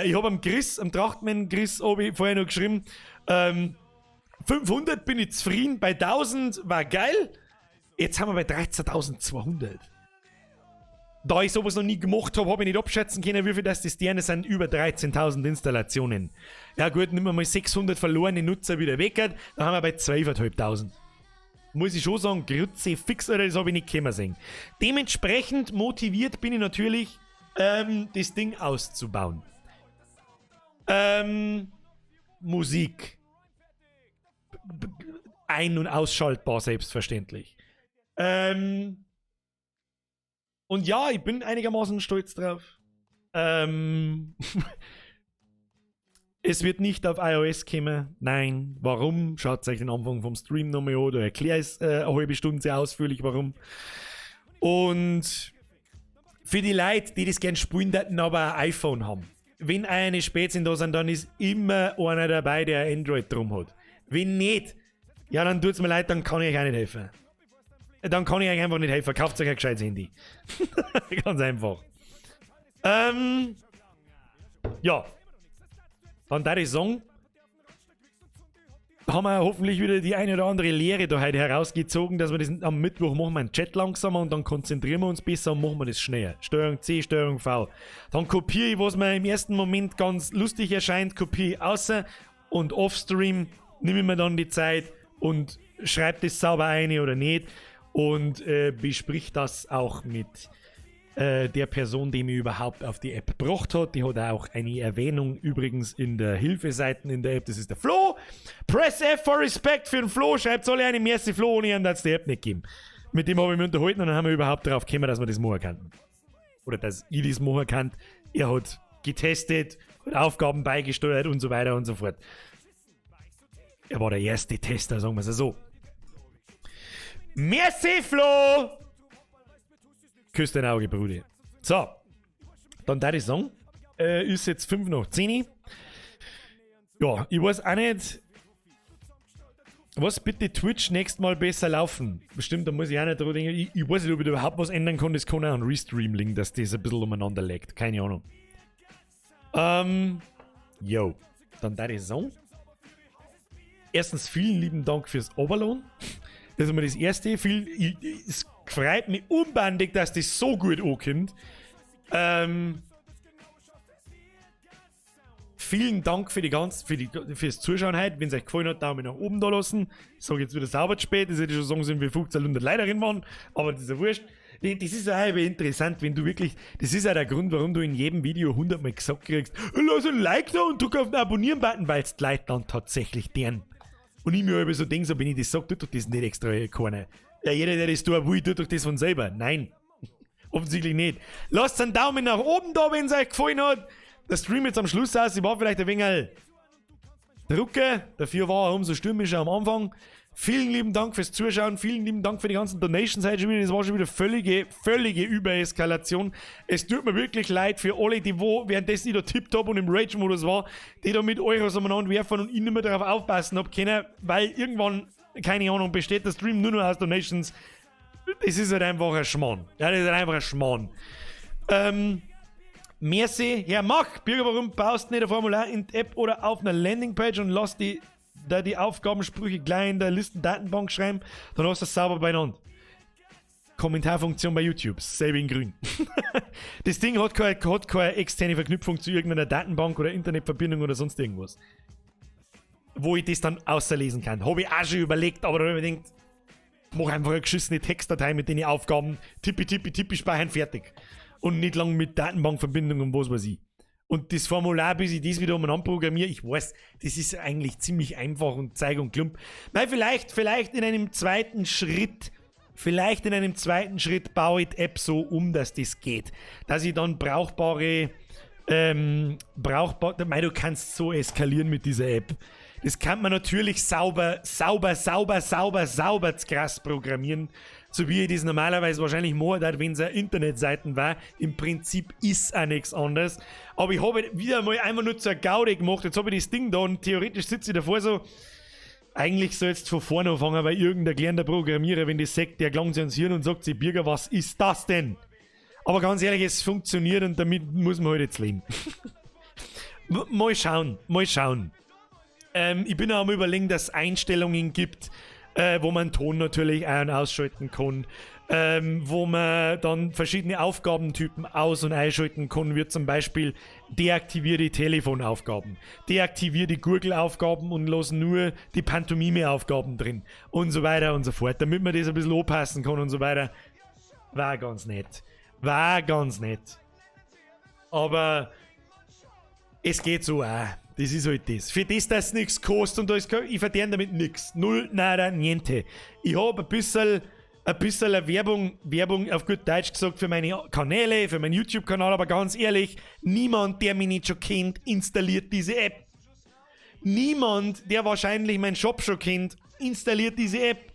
Ich hab am Chris, am Trachtmann Chris, hab ich vorher noch geschrieben, 500 bin ich zufrieden, bei 1000 war geil. Jetzt haben wir bei 13.200. Da ich sowas noch nie gemacht habe, habe ich nicht abschätzen können, wie viel das deren sind. Über 13.000 Installationen. Ja gut, nehmen wir mal 600 verlorene Nutzer wieder weg, dann haben wir bei 12.500. Muss ich schon sagen, Grütze fix, oder das habe ich nicht kommen sehen. Dementsprechend motiviert bin ich natürlich, das Ding auszubauen. Musik. Ein- und ausschaltbar, selbstverständlich. Und ja, ich bin einigermaßen stolz drauf. Es wird nicht auf iOS kommen. Nein. Warum? Schaut euch den Anfang vom Stream nochmal an. Da erkläre ich es eine halbe Stunde sehr ausführlich, warum. Und für die Leute, die das gern spielen würden, aber ein iPhone haben. Wenn eine Spätzchen da sind, dann ist immer einer dabei, der ein Android drum hat. Wenn nicht, ja, dann tut's mir leid, dann kann ich euch auch nicht helfen. Dann kann ich euch einfach nicht helfen. Kauft euch ein gescheites Handy. Ganz einfach. Ja. Dann tät ich sagen, haben wir hoffentlich wieder die eine oder andere Lehre da heute herausgezogen, dass wir das am Mittwoch machen wir einen Chat langsamer und dann konzentrieren wir uns besser und machen wir das schneller. Steuerung C, Steuerung V. Dann kopiere ich, was mir im ersten Moment ganz lustig erscheint, kopiere ich außer und offstream nehme ich mir dann die Zeit und schreibe das sauber ein oder nicht und besprich das auch mit der Person, die mich überhaupt auf die App gebracht hat. Die hat auch eine Erwähnung übrigens in der Hilfeseiten in der App. Das ist der Flo. Press F for Respect für den Flo. Schreibt alle eine Merci Flo, ohne ihn die App nicht geben. Mit dem habe ich mich unterhalten und dann haben wir überhaupt darauf gekommen, dass wir das machen könnten. Oder dass ich das machen kann. Er hat getestet, hat Aufgaben beigesteuert und so weiter und so fort. Er war der erste Tester, sagen wir es so. Merci, Flo! Küss dein Auge, Bruder. So, dann tät ich sagen, ist jetzt 5 nach 10. Ja, ich weiß auch nicht, was bitte Twitch nächstes Mal besser laufen. Bestimmt, da muss ich auch nicht drüber denken. Ich weiß nicht, ob ich da überhaupt was ändern kann. Das kann auch an Restream liegen, dass das ein bisschen umeinander legt. Keine Ahnung. Yo. Dann tät ich sagen. Erstens vielen lieben Dank fürs Oberlohn. Das ist immer das Erste. Es freut mich unbandig, dass das so gut ankommt. Vielen Dank für die ganz, für die, fürs Zuschauen heute. Wenn es euch gefallen hat, Daumen nach oben da lassen. Ich sage jetzt wieder sauber zu spät. Das hätte ich schon sagen sollen, wie 1500 Leute drin waren. Aber das ist ja wurscht. Das ist auch interessant, wenn du wirklich, das ist auch der Grund, warum du in jedem Video 100 Mal gesagt kriegst, lass ein Like da und drück auf den Abonnieren-Button, weil es die Leute dann tatsächlich deren. Und ich mir aber so denke, so, wenn ich das sage, tut doch das nicht extra keiner. Ja, jeder, der das tut will, tut doch das von selber. Nein. Offensichtlich nicht. Lasst einen Daumen nach oben da, wenn es euch gefallen hat. Der Stream jetzt am Schluss aus, ich war vielleicht ein wenig drucke, dafür war er umso stürmischer am Anfang. Vielen lieben Dank fürs Zuschauen, vielen lieben Dank für die ganzen Donations heute schon wieder. Das war schon wieder völlige, völlige Übereskalation. Es tut mir wirklich leid für alle, die wo währenddessen ich da tiptop und im Rage-Modus war, die da mit Euros umeinander werfen und ich nicht mehr darauf aufpassen hab können, weil irgendwann, keine Ahnung, besteht der Stream nur noch aus Donations. Das ist halt einfach ein Schmarrn. Ja, das ist halt einfach ein Schmarrn. Merci, Herr Mach. Birger, warum baust du nicht ein Formular in die App oder auf einer Landingpage und lass die da die Aufgabensprüche gleich in der Listendatenbank schreiben, dann hast du das sauber beieinander. Kommentarfunktion bei YouTube, selbe in grün. Das Ding hat keine externe Verknüpfung zu irgendeiner Datenbank oder Internetverbindung oder sonst irgendwas. Wo ich das dann außerlesen kann. Habe ich auch schon überlegt, aber da habe ich mir gedacht, mach einfach eine geschissene Textdatei mit den Aufgaben, tippi, tippi, tippi, speichern, fertig. Und nicht lang mit Datenbankverbindung und was weiß ich. Und das Formular, bis ich das wieder umeinander programmiere, ich weiß, das ist eigentlich ziemlich einfach und Zeig und Klump. Nein, vielleicht in einem zweiten Schritt baue ich die App so um, dass das geht. Dass ich dann brauchbar, mei, du kannst so eskalieren mit dieser App. Das kann man natürlich sauber, sauber, sauber, sauber, sauber krass programmieren. So wie ich das normalerweise wahrscheinlich machen würde, wenn es eine Internetseiten war. Im Prinzip ist auch nichts anderes. Aber ich habe wieder mal einfach nur zur Gaudi gemacht. Jetzt habe ich das Ding da und theoretisch sitze ich davor so. Eigentlich sollst du von vorne anfangen, weil irgendein gelernter Programmierer, wenn das sagt, der klangt sich ans Hirn und sagt sich, Birger, was ist das denn? Aber ganz ehrlich, es funktioniert und damit muss man halt jetzt leben. Mal schauen, mal schauen. Ich bin auch am Überlegen, dass es Einstellungen gibt, Wo man Ton natürlich ein- und ausschalten kann, wo man dann verschiedene Aufgabentypen aus- und einschalten kann, wie zum Beispiel deaktiviere die Telefonaufgaben, deaktiviere die Gurgelaufgaben und lass nur die Pantomime-Aufgaben drin und so weiter und so fort, damit man das ein bisschen anpassen kann und so weiter. War ganz nett. War ganz nett. Aber es geht so auch. Das ist halt das. Für das, dass es nichts kostet und da ist kein, ich verdiene damit nichts. Null, nada, niente. Ich habe ein bisschen eine Werbung auf gut Deutsch gesagt für meine Kanäle, für meinen YouTube-Kanal, aber ganz ehrlich, niemand, der mich nicht schon kennt, installiert diese App. Niemand, der wahrscheinlich meinen Shop schon kennt, installiert diese App.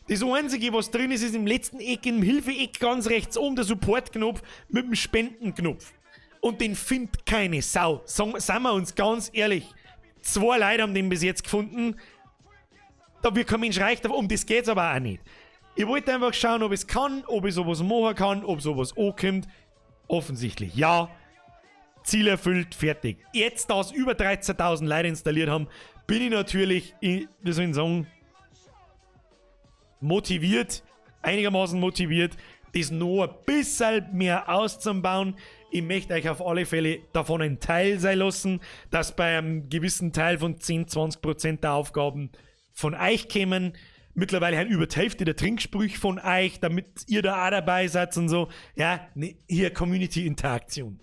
Das Einzige, was drin ist, ist im letzten Eck, im Hilfe-Eck ganz rechts oben der Support-Knopf mit dem Spendenknopf. Und den findet keine Sau. Sagen, sind wir uns ganz ehrlich. Zwei Leute haben den bis jetzt gefunden. Da wird kein Mensch reich, um das geht's aber auch nicht. Ich wollte einfach schauen, ob es kann, ob ich sowas machen kann, ob sowas ankommt. Offensichtlich ja. Ziel erfüllt, fertig. Jetzt, da es über 13.000 Leute installiert haben, bin ich natürlich, wie soll ich sagen, motiviert, einigermaßen motiviert, das noch ein bisschen mehr auszubauen. Ich möchte euch auf alle Fälle davon ein Teil sein lassen, dass bei einem gewissen Teil von 10, 20% der Aufgaben von euch kämen. Mittlerweile haben über die Hälfte der Trinksprüche von euch, damit ihr da auch dabei seid und so. Ja, ne, hier Community-Interaktion.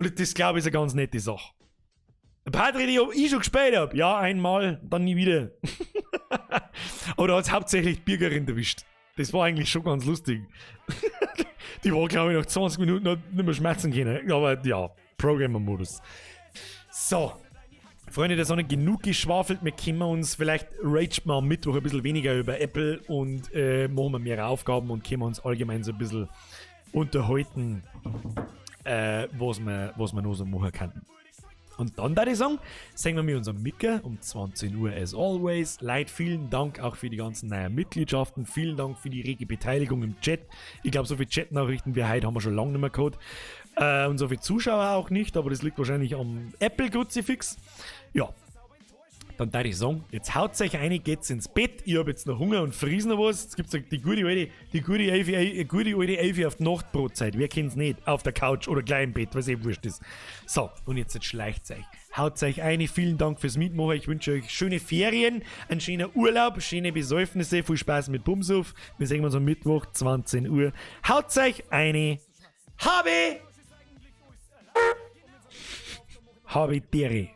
Und das, glaube ich, ist eine ganz nette Sache. Patrick, die ich schon gespielt habe. Ja, einmal, dann nie wieder. Oder hat es hauptsächlich die Birgerin erwischt. Das war eigentlich schon ganz lustig. Die war, glaube ich, nach 20 Minuten nicht mehr schmatzen können. Aber ja, Programmer-Modus. So. Freunde der Sonne, genug geschwafelt. Wir können uns, vielleicht ragen wir am Mittwoch ein bisschen weniger über Apple und machen wir mehr Aufgaben und können wir uns allgemein so ein bisschen unterhalten, was wir noch so machen kann. Und dann würde ich sagen, sehen wir uns am Mittwoch um 20 Uhr as always. Leute, vielen Dank auch für die ganzen neuen Mitgliedschaften. Vielen Dank für die rege Beteiligung im Chat. Ich glaube, so viele Chat-Nachrichten wie heute haben wir schon lange nicht mehr gehabt. Und so viele Zuschauer auch nicht, aber das liegt wahrscheinlich am Apple-Kruzifix. Ja, dann würde ich sagen, jetzt haut euch eine, geht's ins Bett. Ich habe jetzt noch Hunger und friss noch was. Jetzt gibt's die gute alte Elfi auf die Nachtbrotzeit. Wer kennt's nicht? Auf der Couch oder gleich im Bett, was eh wurscht ist. So, und jetzt schleicht's euch. Haut euch eine. Vielen Dank fürs Mitmachen. Ich wünsche euch schöne Ferien, einen schönen Urlaub, schöne Besäufnisse, viel Spaß mit Bumsuf. Wir sehen uns am Mittwoch, 20 Uhr. Haut euch eine. Habe! Habe d'Ehre.